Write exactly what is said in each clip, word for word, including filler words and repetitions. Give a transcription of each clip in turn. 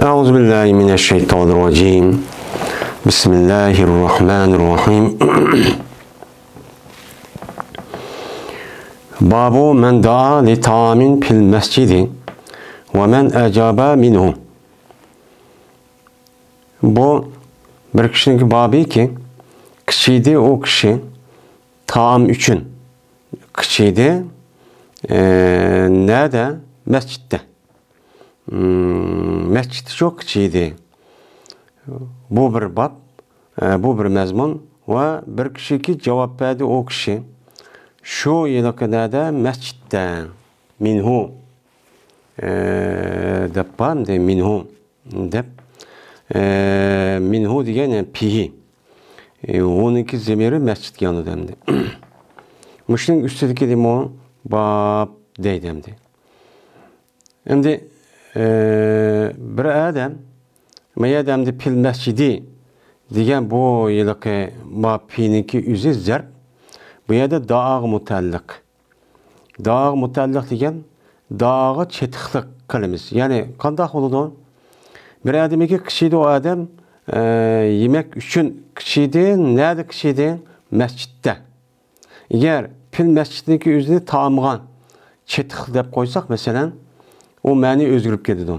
أعوذ بالله من الشيطان الرجيم. بسم الله الرحمن الرحيم. باب من دعا لطعام في المسجد ومن أجاب منه. بۇ بىر كىشىنىڭكى بابىكى، قىچىيدى ئۇ كىشى تائام ئۈچۈن. قىچىيدى، ئە، نەدە؟ مەسچىتتە. مم، مەسچىتتە شۇ قىچىيدى. بۇ بىر باب، ئە، بۇ بىر مەزمۇن ۋە بىر كىشىكى جاۋاب بەردى ئۇ كىشى. شۇ ھېلىقى نەدە؟ مەسچىتتە. مىنھۇ، ئە، دەپ بارمىدى؟ مىنھۇ دەپ. ئە، مىنھۇ دېگەن، يەنى، پىھى. ئە، ھۇنىڭكى زېمىرى مەسچىتكە يانىدۇ ئەمدى. مۇشۇنىڭ ئۈستىدىكى دېمۇ باب دەيدۇ ئەمدى. ئەمدى، ئە، بىر ئادەم، ما يەردە ئەمدى پىل مەسچىدى دېگەن بۇ ھېلىقى ما پىنىڭكى ئۆزى زەرب. بۇ يەردە دائاغا مۇتەئەللىق. دائاغا مۇتەئەللىق دېگەن دائاغا چېتىقلىق قىلىمىز. يەنى قانداق بولىدۇ؟ بىر ئادەمگە قىچىيدۇ ئۇ ئادەم، ئە، يېمەك ئۈچۈن قىچىيدى. نەدە قىچىيدى؟ مەسچىتتە. ئەگەر پىل مەسچىتنىڭكى ئۆزىنى تائامغا چېتىق دەپ قويساق، مەسىلەن، ئۇ مەنى ئۆزگىرىپ كېتىدۇ.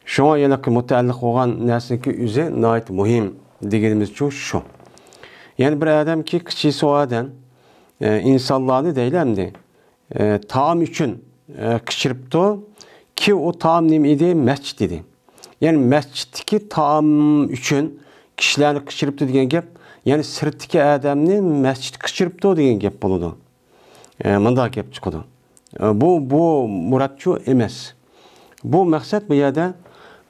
شۇڭا ھېلىقى مۇتەئەللىق بولغان نەرسىنىڭكى ئۆزى ناھايىتى مۇھىم دېگىنىمىزچۇ شۇ. يەنى بىر ئادەمكى قىچىيسا ئۇ ئادەم، ئە، ئىنسانلارنى دەيلى ئەمدى، ئە، تائام ئۈچۈن، ئە، قىچىرىپتۇ. كى ئۇ تائام نېمە ئىدى؟ مەسچىت ئىدى. يەنى مەسچىتتىكى تائام ئۈچۈن كىشىلەرنى قىچىرىپتۇ دېگەن گەپ، يەنى سىرتتىكى ئادەمنى مەسچىت قىچىرىپتۇ دېگەن گەپ بولىدۇ. ئە، مۇنداق گەپ چىقىدۇ. ئە، بۇ، بۇ مۇرادچۇ ئەمەس. بۇ مەقسەت بۇ يەردە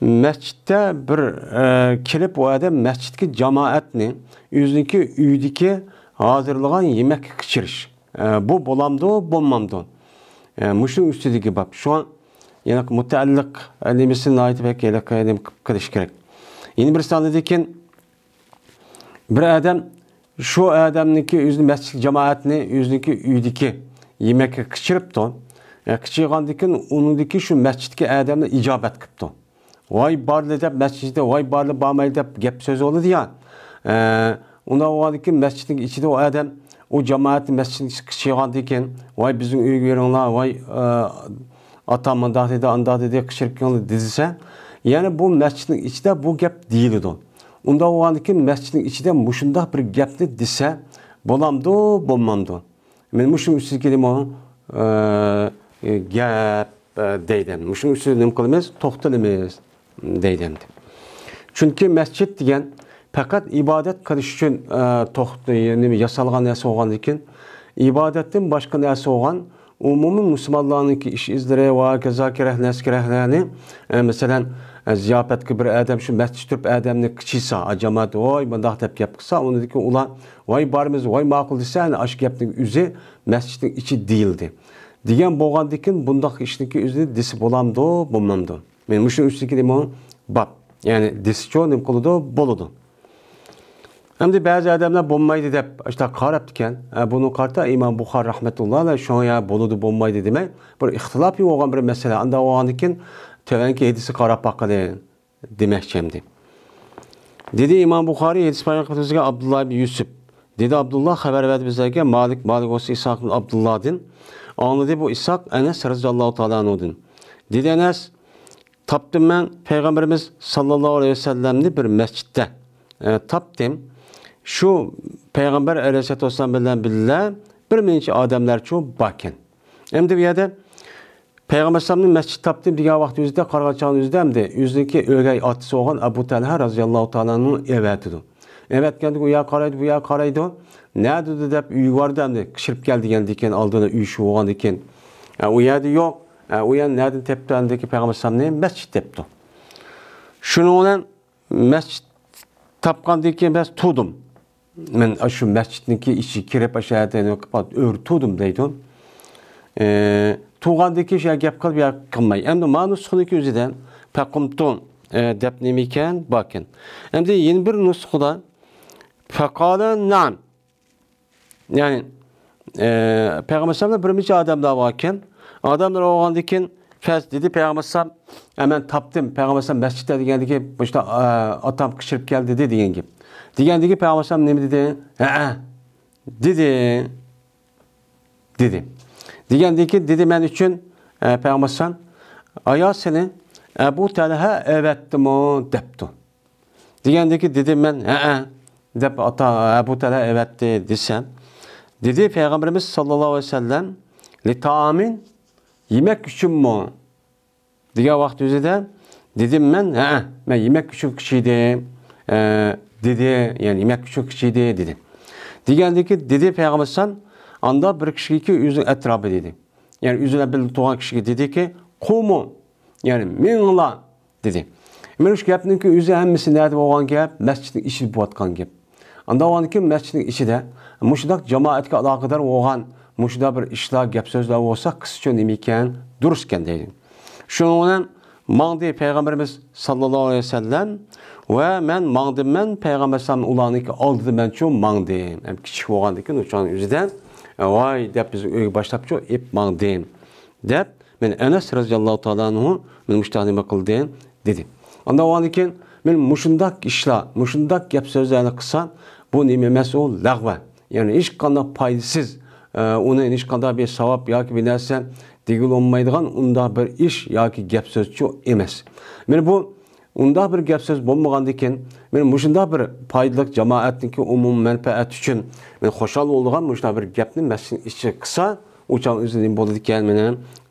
مەسچىتتە بىر، ئە، كېلىپ ئۇ ئادەم مەسچىتتىكى جامائەتنى ئۆزىنىڭكى ئۆيىدىكى ھازىرلىغان يېمەككە قىچىرىش. ئە، بۇ بولامدۇ، بولمامدۇ؟ ئە، مۇشۇنىڭ ئۈستىدىكى باب. شۇڭا يەنە مۇتەئەللىق، ئە، نېمىسىنى ناھايىتى بەك ھېلىقى نېمە قىلىش كېرەك. يەنە بىرسى ئاندىن كېيىن بىر ئادەم شۇ ئادەمنىڭكى ئۆزىنى مەسچىت جامائەتنى ئۆزىنىڭكى ئۆيىدىكى يېمەككە قىچىرىپتۇ. ئە، قىچىرغاندىن كېيىن ئۇنىڭدىكى شۇ مەسچىتتىكى ئادەملەر ئىجابەت قىپتۇ. ۋاي بارلى دەپ مەسچىتتە، ۋاي بارلى بارمايلى دەپ گەپ سۆز بولىدۇ يا. ئە، ئۇنداق بولغاندىن كېيىن مەسچىتنىڭ ئىچىدە ئۇ ئادەم ئۇ جامائەتنى مەسچىتنىڭ ئىچىگە قىچىرغاندىن كېيىن، ۋاي بىزنىڭ ئۆيگە بېرىڭلار، ۋاي، ئە، ئاتام مۇنداق دېدى، ئانداق دېدى، قىچىرىپ كېلىڭلار دېسە، يەنى بۇ مەسچىتنىڭ ئىچىدە بۇ گەپ دېيىلىدۇ. ئۇنداق بولغاندىن كېيىن مەسچىتنىڭ ئىچىدە مۇشۇنداق بىر گەپنى دېسە بولامدۇ، بولمامدۇ؟ مەن مۇشۇنىڭ ئۈستىدىكى نېمە، ئە، گەپ، ئە، دەيدۇ. مۇشۇنىڭ ئۈستىدە نېمە قىلىمىز؟ توختىلىمىز دەيدۇ ئەمدى. چۈنكى مەسچىت دېگەن پەقەت ئىبادەت قىلىش ئۈچۈن، ئە، توخت-، نېمە، ياسالغان نەرسە بولغاندىكىن، ئىبادەتتىن باشقا نەرسە بولغان ئومۇمىي مۇسۇلمانلارنىڭكى ئىش ئىزلىرى ۋە ھاكازا كېرەك نەرسە كېرەكلەرنى، ئە، مەسىلەن، ئە، زىياپەتكە بىر ئادەم شۇ مەسچىتتە تۇرۇپ ئادەمنى قىچىيسا، ئا، جامائەت، ۋاي، مۇنداق دەپ گەپ قىلسا، ئۇنىڭدىن كېيىن ئۇلار، ۋاي، بارىمىز، ۋاي، ماقۇل دېسە، ئەنە ئاشۇ گەپنىڭ ئۆزى مەسچىتنىڭ ئىچى دېيىلدى. دېگەن بولغاندىكىن بۇنداق ئىشنىڭكى ئۆزىنى دېسە بولامدۇ، بولمامدۇ؟ مەن مۇشۇ ئۈستىدىكى نېمە باب. يەنى دېسىچۇ نېمە قىلىدۇ؟ بولىدۇ. ئەمدى بەزى ئادەملەر بولمايدۇ دەپ ئاشۇنداق قاراپتىكەن. ئە، بۇنى قارىتا ئىمام بۇخارى رەھمەتۇللا ئەلەيھ شۇڭا يا بولىدۇ، بولمايدۇ دېمەي، بىر ئىختىلاپى بولغان بىر مەسىلە. ئانداق بولغاندىكىن تۆۋەنكى ھەدىسكە قاراپ باققىلى دېمەكچى ئەمدى. دېدى ئىمام بۇخارى، ھەدىس بايان قىلىپ ئۆتكەن ئابدۇللا ئىبن يۈسۈپ. دېدى ئابدۇللا خەۋەر بەردى بىزلەرگە، مالىك، مالىك بولسا ئىسھاق ئىبن ئابدۇللادىن ئاڭلىدى، بۇ ئىسھاق ئەنەس رەزىياللاھۇ تائالا ئەنھۇدىن. دېدى ئەنەس، تاپتىم مەن پەيغەمبىرىمىز ساللاللاھۇ ئەلەيھى ۋەسەللەمنى بىر مەسچىتتە، ئە، تاپتىم. شۇ پەيغەمبەر ئەلەيھىسسالاتۇ ۋەسسالام بىلەن بىللە بىر نەچچە ئادەملەرچۇ باركەن. ئەمدى بۇ يەردە پەيغەمبەر ئەلەيھىسسالامنى مەسچىت تاپتىم دېگەن ۋاقىت ئۆزىدە قارىغان چاغنىڭ ئۆزىدە ئەمدى ئۆزىنىڭكى ئۆگەي ئاتىسى بولغان ئەبۇ تەلھە رەزىياللاھۇ تائالا ئەنھۇنى ئەۋەتىدۇ. ئەۋەتكەندىكىن ئۇ يەرگە قارايدۇ، بۇ يەرگە قارايدۇ. نەدىدۇ دەپ ئۆيگە باردى ئەمدى. قىچىرىپ كەل دېگەندىكىن ئالدىدا ئۆي شۇ بولغاندىكىن. ئە، ئۇ يەردە يوق. ئە، ئۇ يەردە نەدىن تېپتۇ ئەمدىكى پەيغەمبەر ئەلەيھىسسالامنى؟ مەسچىت دەپتۇ. شۇنىڭ بىلەن مەسچىت تاپقاندىن كېيىن بەس تۇردۇم. مەن ئاشۇ مەسچىتنىڭكى ئىچىگە كىرىپ، ئاشۇ يەردە ئۆرە تۇردۇم دەيدۇ. ئە، تۇرغاندىن كېيىن شۇ يەردە گەپ قىلىپ يا قىلماي. ئەمدى ما نۇسخىنىڭكى ئۆزىدە پەقۇمتۇ، ئە، دەپ نېمىكەن باركەن. ئەمدى يەنە بىر نۇسخىدا فەقالە نەئەم. يەنى، ئە، پەيغەمبەر ئەلەيھىسسالامدا بىر نەچچە ئادەملەر باركەن. ئادەملەر بولغاندىن كېيىن پەس دېدى پەيغەمبەر ئەلەيھىسسالام، ئە، مەن تاپتىم، پەيغەمبەر ئەلەيھىسسالام مەسچىتتە دېگەندىكى، مۇشۇنداق، ئە، ئاتام قىچىشىپ كەلدى دېدى دېگەن گەپ. دېگەندىكى پەيغەمبەر ئەلەيھىسسالام نېمە دېدى؟ ھەئە، دېدى. دېدى. دېگەندىن كېيىن دېدى مەن ئۈچۈن، ئە، پەيغەمبەر ئەلەيھىسسالام، ئايا سېنى ئەبۇ تەلھە ئەۋەتتىمۇ؟ دەپتۇ. دېگەندىن كېيىن دېدىم مەن، ھەئە، دەپ ئاتا ئەبۇ تەلھە ئەۋەتتى دېسەم، دېدى پەيغەمبىرىمىز ساللاللاھۇ ئەلەيھى ۋەسەللەم، لىتائامىن، يېمەك ئۈچۈنمۇ؟ دېگەن ۋاقىت ئۆزىدە دېدىم مەن، ھەئە، مەن يېمەك ئۈچۈن قىچىيدىم، ئە، دېدى، يەنى يېمەك ئۈچۈن قىچىيدى دېدى. دېگەندىن كېيىن دېدى پەيغەمبەر ئەلەيھىسسالام، ئاندا بىر كىشىگىكى ئۆزىنىڭ ئەتراپى دېدى. يەنى ئۆزى بىلەن بىللە تۇرغان كىشىگە دېدىكى، قۇمۇ، يەنى مېڭىڭلار دېدى. مانا شۇ گەپنىڭكى ئۆزى ھەممىسى نەدە بولغان گەپ؟ مەسچىتنىڭ ئىچىدە بولۇۋاتقان گەپ. ئاندىن بولغاندىن كېيىن مەسچىتنىڭ ئىچىدە مۇشۇنداق جامائەتكە ئالاقىدار بولغان مۇشۇنداق بىر ئىشلار، گەپ سۆزلەر بولسا قىسقىچە نېمە ئىكەن، دۇرۇس ئىكەن دەيدۇ. شۇنىڭ بىلەن ماڭدى پەيغەمبىرىمىز ساللاللاھۇ ئەلەيھى ۋەسەللەم ۋە مەن ماڭدىم، مەن پەيغەمبەر ئەلەيھىسسالام ئۇلارنىڭكى ئالدىدا مەنچۇ ماڭدىم. ھەم كىچىك بولغاندىن كېيىن ئۇچان ئۆزىدە، ۋاي دەپ بىز ئۆيگە باشلاپچۇ ئېپ ماڭدىم. دەپ، مەن ئەنەس رەزىياللاھۇ تائالا ئەنھۇ مەن مۇشۇنداق نېمە قىلدىم دېدى. ئاندىن بولغاندىن كېيىن مەن مۇشۇنداق ئىشلار، مۇشۇنداق گەپ سۆزلەرنى قىلسام، بۇ نېمە ئەمەس، ئۇ لەغۋە. يەنى ھېچقانداق پايدىسىز، ئە، ئۇنى ھېچقانداق بىر ساۋاب ياكى بىر نەرسە دېگىلى بولمايدىغان ئۇنداق بىر ئىش ياكى گەپ سۆزچۇ ئەمەس. مانا بۇ ئۇنداق بىر گەپ سۆز بولمىغاندىكىن، مانا مۇشۇنداق بىر پايدىلىق جامائەتنىڭكى ئومۇمىي مەنپەئەت ئۈچۈن، مانا خۇشال بولىدىغان مۇشۇنداق بىر گەپنى مەسچىتنىڭ ئىچىگە قىلسا، ئۇ چاغ ئۆزى نېمە بولىدىكەن، مانا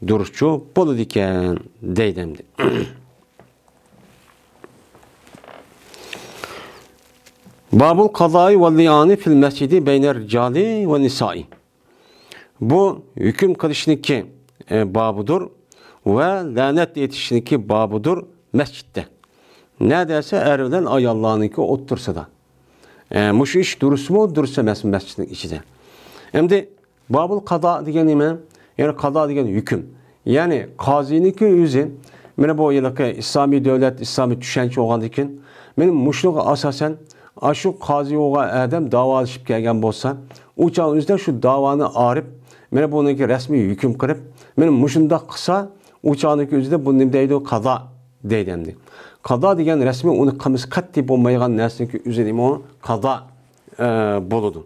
دۇرۇسچۇ بولىدىكەن دەيدۇ ئەمدى. بابۇل قازائى ۋەل لىئانى فىل مەسجىدى بەينەر رىجالى ۋە نىسائى. بۇ ھۆكۈم قىلىشنىڭكى، ئە، بابىدۇر ۋە لەنەت ئېيتىشنىڭكى بابىدۇر مەسچىتتە. نەدە دېسە ئەر بىلەن ئاياللارنىڭكى ئوتتۇرىسىدا. ئە، مۇشۇ ئىش دۇرۇسمۇ، دۇرۇس ئەمەسمۇ مەسچىتنىڭ ئىچىدە؟ ئەمدى بابۇل قازا دېگەن نېمە؟ يەنى قازا دېگەن ھۆكۈم. يەنى قازىنىڭكى ئۆزى، مانا بۇ ھېلىقى ئىسلامىي دۆلەت، ئىسلامىي چۈشەنچە بولغاندىكىن، مانا مۇشۇنىڭغا ئاساسەن، ئاشۇ قازى بولغان ئادەم داۋالىشىپ كەلگەن بولسا، ئۇ چاغ ئۆزىدە شۇ داۋانى ئايرىپ، مانا بۇنىڭكى رەسمىي ھۆكۈم قىلىپ، مانا مۇشۇنداق قىلسا، ئۇ چاغنىڭكى ئۆزىدە بۇ نېمە دەيدۇ؟ قازا دەيدۇ ئەمدى. قازا دېگەن رەسمىي ئۇنى قىلمىسا قەتئىي بولمايدىغان نەرسىنىڭكى ئۆزى نېمە ئۇ؟ قازا، ئە، بولىدۇ.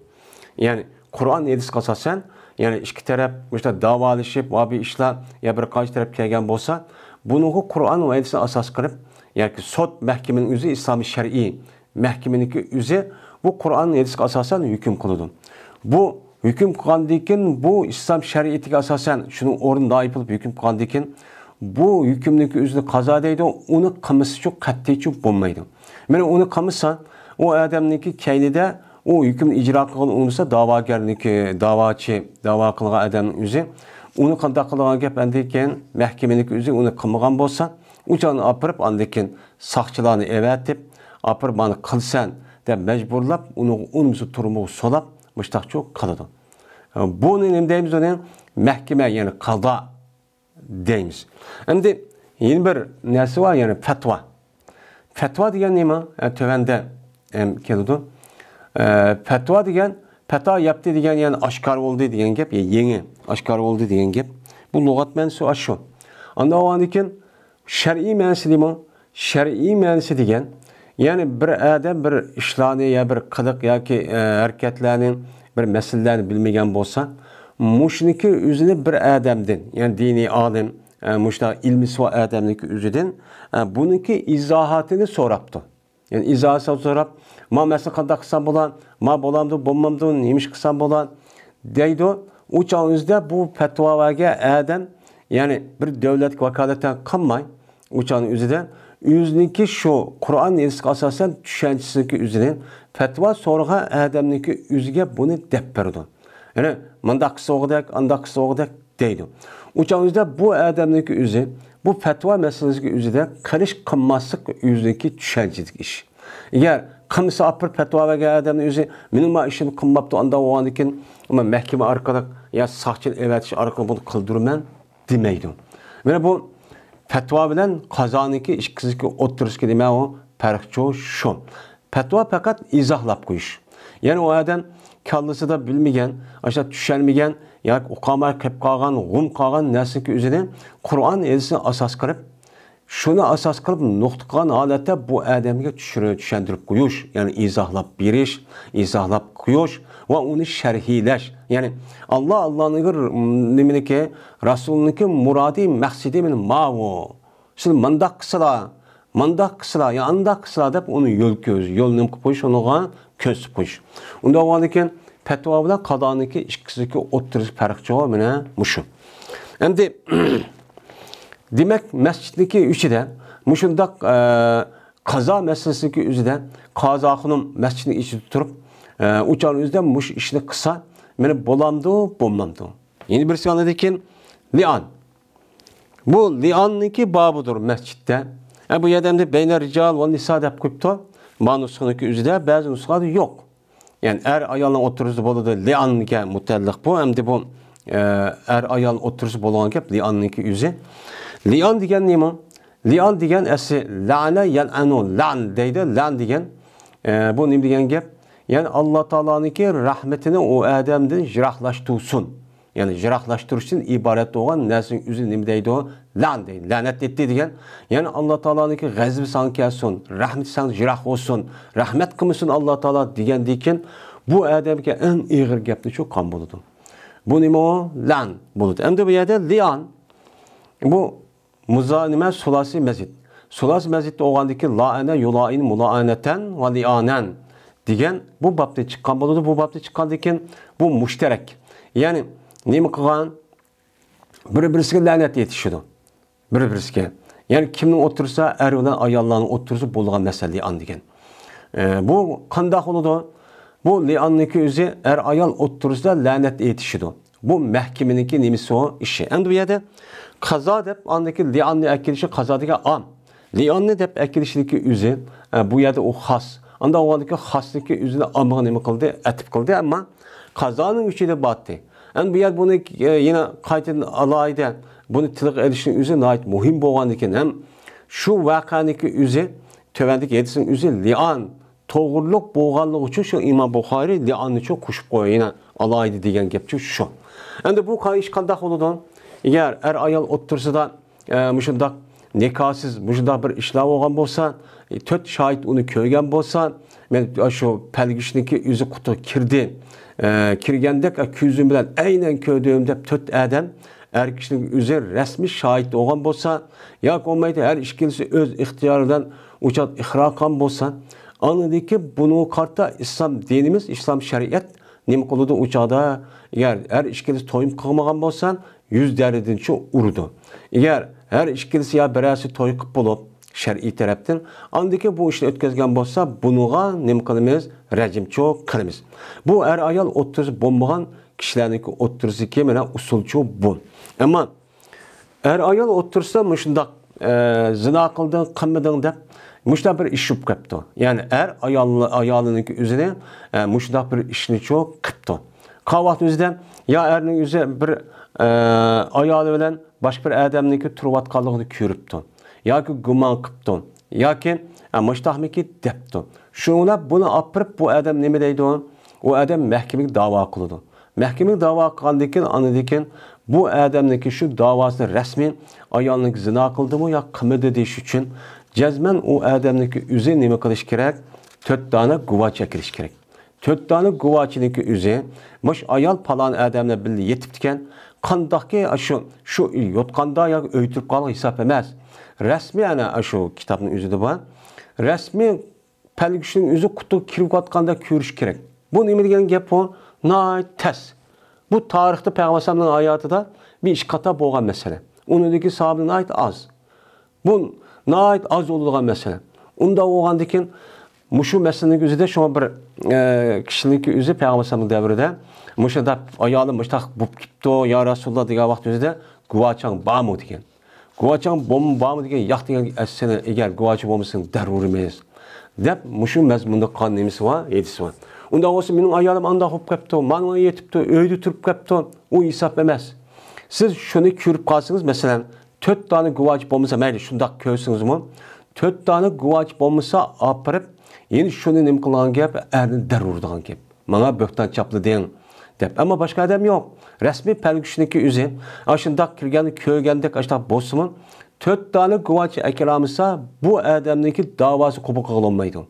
يەنى قۇرئان، ھەدىسكە ئاساسەن، يەنى ئىككى تەرەپ مۇشۇنداق داۋالىشىپ، ۋە بىر ئىشلار يا بىر قانچە تەرەپ كەلگەن بولسا، بۇنىڭغا قۇرئان ۋە ھەدىسنى ئاساس قىلىپ، ياكى سوت مەھكىمىنىڭ ئۆزى ئىسلامىي شەرئىي مەھكىمىنىڭكى ئۆزى بۇ قۇرئان، ھەدىسكە ئاساسەن ھۆكۈم قىلىدۇ. بۇ ھۆكۈم قىلغاندىن كېيىن، بۇ ئىسلام شەرىئىتىگە ئاساسەن شۇنىڭ ئورنىدا ئايىپ بولۇپ ھۆكۈم قىلغاندىن كېيىن، بۇ ھۆكۈمنىڭكى ئۆزىنى قازا دەيدۇ، ئۇنى قىلمىسىچۇ قەتئىيچۇ بولمايدۇ. مانا ئۇنى قىلمىسا، ئۇ ئادەمنىڭكى كەينىدە ئۇ ھۆكۈمنى ئىجرا قىلغىلى ئۇنىمىسا، داۋاگەرنىڭكى، داۋاچى، داۋا قىلغان ئادەمنىڭ ئۆزى ئۇنى قانداق قىلىدىغان گەپ؟ ئاندىن كېيىن مەھكىمىنىڭكى ئۆزى ئۇنى قىلمىغان بولسا، ئۇ چاغنى ئاپىرىپ، ئاندىن كېيىن ساقچىلارنى ئەۋەتىپ، ئاپىرىپ، مانا قىلسەن دەپ مەجبۇرلاپ، ئۇنىڭغا ئۇنىمىسا تۈرمىگە سولاپ، مۇشتاقچۇ قىلىدۇ. بۇنى نېمە دەيمىز ئۇنى؟ مەھكىمە، يەنى قازا دەيمىز. ئەمدى يەنە بىر نەرسە بار، يەنى پەتىۋا. پەتىۋا دېگەن نېمە؟ ئە، تۆۋەندە، ئەم، كېلىدۇ. ئە، پەتىۋا دېگەن، پەتا يەپتى دېگەن، يەنى ئاشكارا بولدى دېگەن گەپ، يە-، يېڭى ئاشكارا بولدى دېگەن گەپ. بۇ لۇغەت مەنىسى ئاشۇ. ئاندىن بولغاندىن كېيىن شەرئىي مەنىسى نېمە؟ شەرئىي مەنىسى دېگەن، يەنى بىر ئادەم بىر ئىشلارنى يا بىر قىلىق ياكى، ئە، ھەرىكەتلەرنى، بىر مەسىلىلەرنى بىلمىگەن بولسا، مۇشۇنىڭكى ئۆزىنى بىر ئادەمدىن، يەنى دىنىي ئالىم، ئە، مۇشۇنداق ئىلمىسى بار ئادەمنىڭكى ئۆزىدىن، ئە، بۇنىڭكى ئىزاھاتىنى سوراپتۇ. يەنى ئىزاھاتىنى سوراپ، ما مەسىلە قانداق قىلسام بولا، ما بولامدۇ، بولمامدۇ، نېمە ئىش قىلسام بولا دەيدۇ. ئۇ چاغ ئۆزىدە بۇ پەتىۋا بەرگەن ئادەم، يەنى بىر دۆلەتكە ۋاكالىتەن قىلماي، ئۇ چاغنىڭ ئۆزىدە ئۆزىنىڭكى شۇ قۇرئان ھەدىسكە ئاساسەن چۈشەنچىسىنىڭكى ئۆزىنى پەتىۋا سورىغان ئادەمنىڭكى ئۆزىگە بۇنى دەپ بېرىدۇ. يەنى مۇنداق قىلسا بولغۇدەك، ئانداق قىلسا بولغۇدەك دەيدۇ. ئۇ چاغ ئۆزىدە بۇ ئادەمنىڭكى ئۆزى بۇ پەتىۋا مەسىلىسىگە ئۆزىدە قىلىش قىلماسلىق ئۆزىنىڭكى چۈشەنچىدىكى ئىش. ئەگەر قىلمىسا ئاپىرىپ پەتىۋا بەرگەن ئادەمنىڭ ئۆزى مېنىڭ ما ئىشىمنى قىلماپتۇ، ئانداق بولغاندىكىن مەن مەھكىمە ئارقىلىق يا ساقچىنى ئەۋەتىش ئارقىلىق بۇنى قىلدۇرىمەن دېمەيدۇ. مانا بۇ پەتىۋا بىلەن قازانىڭكى ئىككىسىنىڭكى ئوتتۇرىسىدىكى نېمە ئۇ؟ پەرقچۇ شۇ. پەتىۋا پەقەت ئىزاھلاپ قويۇش. يەنى ئۇ ئادەم كاللىسىدا بىلمىگەن، ئاشۇنداق چۈشەنمىگەن، ياكى ئۇقالماي قېلىپ قالغان، غۇم قالغان نەرسىنىڭكى ئۆزىنى قۇرئان ھەدىسنى ئاساس قىلىپ، شۇنى ئاساس قىلىپ نۇقتا قىلغان ھالەتتە بۇ ئادەمگە چۈشۈرە-، چۈشەندۈرۈپ قويۇش، يەنى ئىزاھلاپ بېرىش، ئىزاھلاپ قويۇش ۋە ئۇنى شەرھلەش. يەنى، ئاللا، ئاللانىڭكى، نېمىنىڭكى، رەسۇلنىڭكى مۇرادى، مەقسىتى مانا ماۋۇ. سىلەر مۇنداق قىلسىلا، مۇنداق قىلسىلا، يا ئانداق قىلسىلا دەپ ئۇنى يول كۆز-، يول نېمە قىلىپ قويۇش، ئۇنىڭغا كۆرسىتىپ قويۇش. ئۇنداق بولغاندىكىن پەتىۋا بىلەن قازانىڭكى ئىككىسىنىڭكى ئوتتۇرىسى پەرقچۇ، مانا مۇشۇ. ئەمدى دېمەك، مەسچىتنىڭكى ئىچىدە مۇشۇنداق، ئە، قازا مەسىلىسىنىڭكى ئۆزىدە قازا خانىم مەسچىتنىڭ ئىچىدە تۇرۇپ، ئە، ئۇ چاغنىڭ ئۆزىدە مۇشۇ ئىشنى قىلسا، مانا بولامدۇ، بولمامدۇ؟ يەنە بىرسى ئاندىن كېيىن لىئان. بۇ لىئاننىڭكى بابىدۇر مەسچىتتە. ئە، بۇ يەردە ئەمدى بەينە رىجال ۋە نىسا دەپ قويۇپتۇ. ما نۇسخىنىڭكى ئۆزىدە، بەزى نۇسخىلاردا يوق. يەنى ئەر ئايالنىڭ ئوتتۇرىسىدا بولىدۇ، لىئانگە مۇتەئەللىق بۇ. ئەمدى بۇ، ئە، ئەر ئايال ئوتتۇرىسىدا بولغان گەپ لىئاننىڭكى ئۆزى. لىئان دېگەن نېمە؟ لىئان دېگەن ئەسلى لەنە يەلئەنۇ، لەن دەيدۇ، لەن دېگەن. ئە، بۇ نېمە دېگەن گەپ؟ يەنى ئاللا تائالانىڭكى رەھمىتىنى ئۇ ئادەمدىن يىراقلاشتۇرسۇن. يەنى يىراقلاشتۇرۇشتىن ئىبارەت بولغان نەرسىنىڭ ئۆزىنى نېمە دەيدۇ؟ لەن دەيدۇ. لەنەت ئېيتتى دېگەن. يەنى ئاللا تائالانىڭكى غەزىپى ساڭا كەلسۇن، رەھمىتى ساڭا يىراق بولسۇن، رەھمەت قىلمىسۇن ئاللا تائالا دېگەندىن كېيىن بۇ ئادەمگە ئەڭ ئېغىر گەپنى شۇ قىلغان بولىدۇ. بۇ نېمە ئۇ؟ لەن بولىدۇ. ئەمدى بۇ يەردە لىئان. بۇ مۇزا-، نېمە، سۇلاسىي مەزىد. سۇلاسىي مەزىدتە بولغاندىكى لائەنە يۇلائىن مۇلائەنەتەن ۋە لىئانەن دېگەن بۇ بابتىن چىققان بولىدۇ. بۇ بابتىن چىققاندىن كېيىن بۇ مۇشتەرەك. يەنى نېمە قىلغان؟ بىر-بىرسىگە لەنەت ئېيتىشىدۇ. بىر-بىرسىگە. يەنى كىمنىڭ ئوتتۇرىسىدا؟ ئەر بىلەن ئاياللارنىڭ ئوتتۇرىسىدا بولغان مەسىلە لىئان دېگەن. ئە، بۇ قانداق بولىدۇ؟ بۇ لىئاننىڭكى ئۆزى ئەر-ئايال ئوتتۇرىسىدا لەنەت ئېيتىشىدۇ. بۇ مەھكىمىنىڭكى نېمىسى ئۇ؟ ئىشى. ئەمدى بۇ يەردە قازا دەپ ئاندىكى لىئاننى ئەكېلىشى، قازا دېگەن ئام. لىئاننى دەپ ئەكېلىشنىڭكى ئۆزى، ئە، بۇ يەردە ئۇ خاس. ئانداق بولغاندىكى خاسنىڭكى ئۆزىنى ئامغا نېمە قىلدى؟ ئەتىپ قىلدى، ئەمما قازانىڭ ئىچىدە باتتى. ئەمدى بۇ يەردە بۇنى، ئە، يەنە قايتىدىن ئالاھىدە بۇنى تىلغا ئېلىشنىڭ ئۆزى ناھايىتى مۇھىم بولغاندىكىن ھەم شۇ ۋەقەنىڭكى ئۆزى، تۆۋەندىكى ھەدىسنىڭ ئۆزى لىئان توغرۇلۇق بولغانلىقى ئۈچۈن شۇ ئىمام بۇخارىي لىئاننىچۇ قوشۇپ قويۇۋېتىپ ئالاھىدە دېگەن گەپچۇ شۇ. ئەمدى بۇ قا-، ئىش قانداق بولىدۇ؟ ئەگەر ئەر-ئايال ئوتتۇرىسىدا، ئە، مۇشۇنداق نىكاھسىز مۇشۇنداق بىر ئىشلار بولغان بولسا، ئە، تۆت شاھىت ئۇنى كۆرگەن بولسا، مەن شۇ پەلگىشنىڭكى ئۆزى قۇتىغا كىردى، ئە، كىرگەندەك، ئە، كۆزۈم بىلەن ئەينەن كۆردۈم دەپ تۆت ئادەم ئەر كىشىنىڭ ئۆزى رەسمىي شاھىت بولغان بولسا، ياكى بولمايدۇ ھەر ئىككىلىسى ئۆز ئىختىيارى بىلەن ئۇ چاغدا ئىقرار قىلغان بولسا، ئاندىن كېيىن بۇنىڭغا قارىتا ئىسلام دىنىمىز، ئىسلام شەرىئەت نېمە قىلىدۇ ئۇ چاغدا؟ ئەگەر ھەر ئىككىلىسى توي قىلمىغان بولسا، يۈز دەررىدىنچۇ ئۇرىدۇ. ئەگەر ھەر ئىككىلىسى يا بىرەرسى توي قىلىپ بولۇپ، شەرئىي تەرەپتىن، ئاندىن كېيىن بۇ ئىشنى ئۆتكۈزگەن بولسا، بۇنىڭغا نېمە قىلىمىز؟ رەجىمچۇ قىلىمىز. بۇ ئەر-ئايال ئوتتۇرىسى بولمىغان كىشىلەرنىڭكى ئوتتۇرىسىدىكى مانا ئۇسۇلچۇ بۇ. ئەمما ئەر-ئايال ئوتتۇرىسىدا مۇشۇنداق، ئە، زىنا قىلدىڭ، قىلمىدىڭ دەپ مۇشۇنداق بىر ئىش چۈشۈپ قاپتۇ. يەنى ئەر ئايال، ئايالىنىڭكى ئۆزىنى، ئە، مۇشۇنداق بىر ئىشنىچۇ قىپتۇ. قالغان ۋاقىت ئۆزىدە يا ئەرنىڭ ئۆزى بىر، ئە، ئايالى بىلەن باشقا بىر ئادەمنىڭكى تۇرۇۋاتقانلىقىنى كۆرۈپتۇ. ياكى گۇمان قىپتۇ. ياكى، ئە، مۇشۇنداقمىكى دەپتۇ. شۇنىڭ بىلەن بۇنى ئاپىرىپ بۇ ئادەم نېمە دەيدۇ؟ ئۇ ئادەم مەھكىمىگە داۋا قىلىدۇ. مەھكىمىگە داۋا قىلغاندىن كېيىن، ئاندىن كېيىن بۇ ئادەمنىڭكى شۇ داۋاسىنى رەسمىي ئايالنىڭكى زىنا قىلدىمۇ يا قىلمىدى دېيىش ئۈچۈن جەزمەن ئۇ ئادەمنىڭكى ئۆزى نېمە قىلىش كېرەك؟ تۆت دانە گۇۋاچى ئەكېلىش كېرەك. تۆت دانە گۇۋاچىنىڭكى ئۆزى، مۇشۇ ئايال پالان ئادەم بىلەن بىللە يېتىپتىكەن، قانداقكى شۇ، شۇ يوتقاندا ياكى ئۆي تۇرۇپ قالغان ھېساب ئەمەس. رەسمىي ئەنە شۇ كىتابنىڭ ئۆزىدە بار. رەسمىي پەلگۈشنىڭ ئۆزى قۇتىغا كىرىۋاتقاندا كۆرۈش كېرەك. بۇ نېمە دېگەن گەپ بۇ؟ ناھايىتى تەس. بۇ تارىختا پەيغەمبەر ئەلەيھىسسالامنىڭ ھاياتىدا بىر ئىككى قاتا بولغان مەسىلە. ئۇنىڭدىكى ساھابە ناھايىتى ئاز. بۇ ناھايىتى ئاز بولىدىغان مەسىلە. ئۇنداق بولغاندىكىن مۇشۇ مەسىلىنىڭ ئۆزىدە شۇڭا بىر، ئە، كىشىنىڭكى ئۆزى پەيغەمبەر ئەلەيھىسسالامنىڭ دەۋرىدە مۇشۇنداق ئايالى مۇشۇنداق بولۇپ كېتىپتۇ، يا رەسۇلاللا دېگەن ۋاقىت ئۆزىدە گۇۋاچاڭ بارمۇ دېگەن. گۇۋاچاڭ بولما-، بارمۇ دېگەن، ياق دېگەن، ئەسلى ئەگەر گۇۋاچى بولمىسىڭ دەررۇ ئۇرىمىز دەپ مۇشۇ مەزمۇندا قىلغان نېمىسى بار، ھەدىسى بار. ئۇنداق بولسا مېنىڭ ئايالىم ئانداق بولۇپ قاپتۇ، مانا يېتىپتۇ، ئۆيدە تۇرۇپ قاپتۇ، ئۇ ھېساب ئەمەس. سىز شۇنى كۆرۈپ قالسىڭىز، مەسىلەن، تۆت دانە گۇۋاچى بولمىسا مەيلى، شۇنداق كۆرسىڭىزمۇ، تۆت دانە گۇۋاچى بولمىسا ئاپىرىپ، يەنە شۇنى نېمە قىلغان گەپ، ئەرنى دەررۇ ئۇرىدىغان گەپ. ماڭا بۆھتان چاپلىدىڭ دەپ. ئەمما باشقا ئادەم يوق. رەسمىي پەلگۈشنىڭكى ئۆزى ئاشۇنداق كىرگەننى كۆرگەندەك ئاشۇنداق بولسىمۇ، تۆت دانە گۇۋاچى ئەكىلالمىسا، بۇ ئادەمنىڭكى داۋاسى قوبۇل قىلغىلى بولمايدۇ.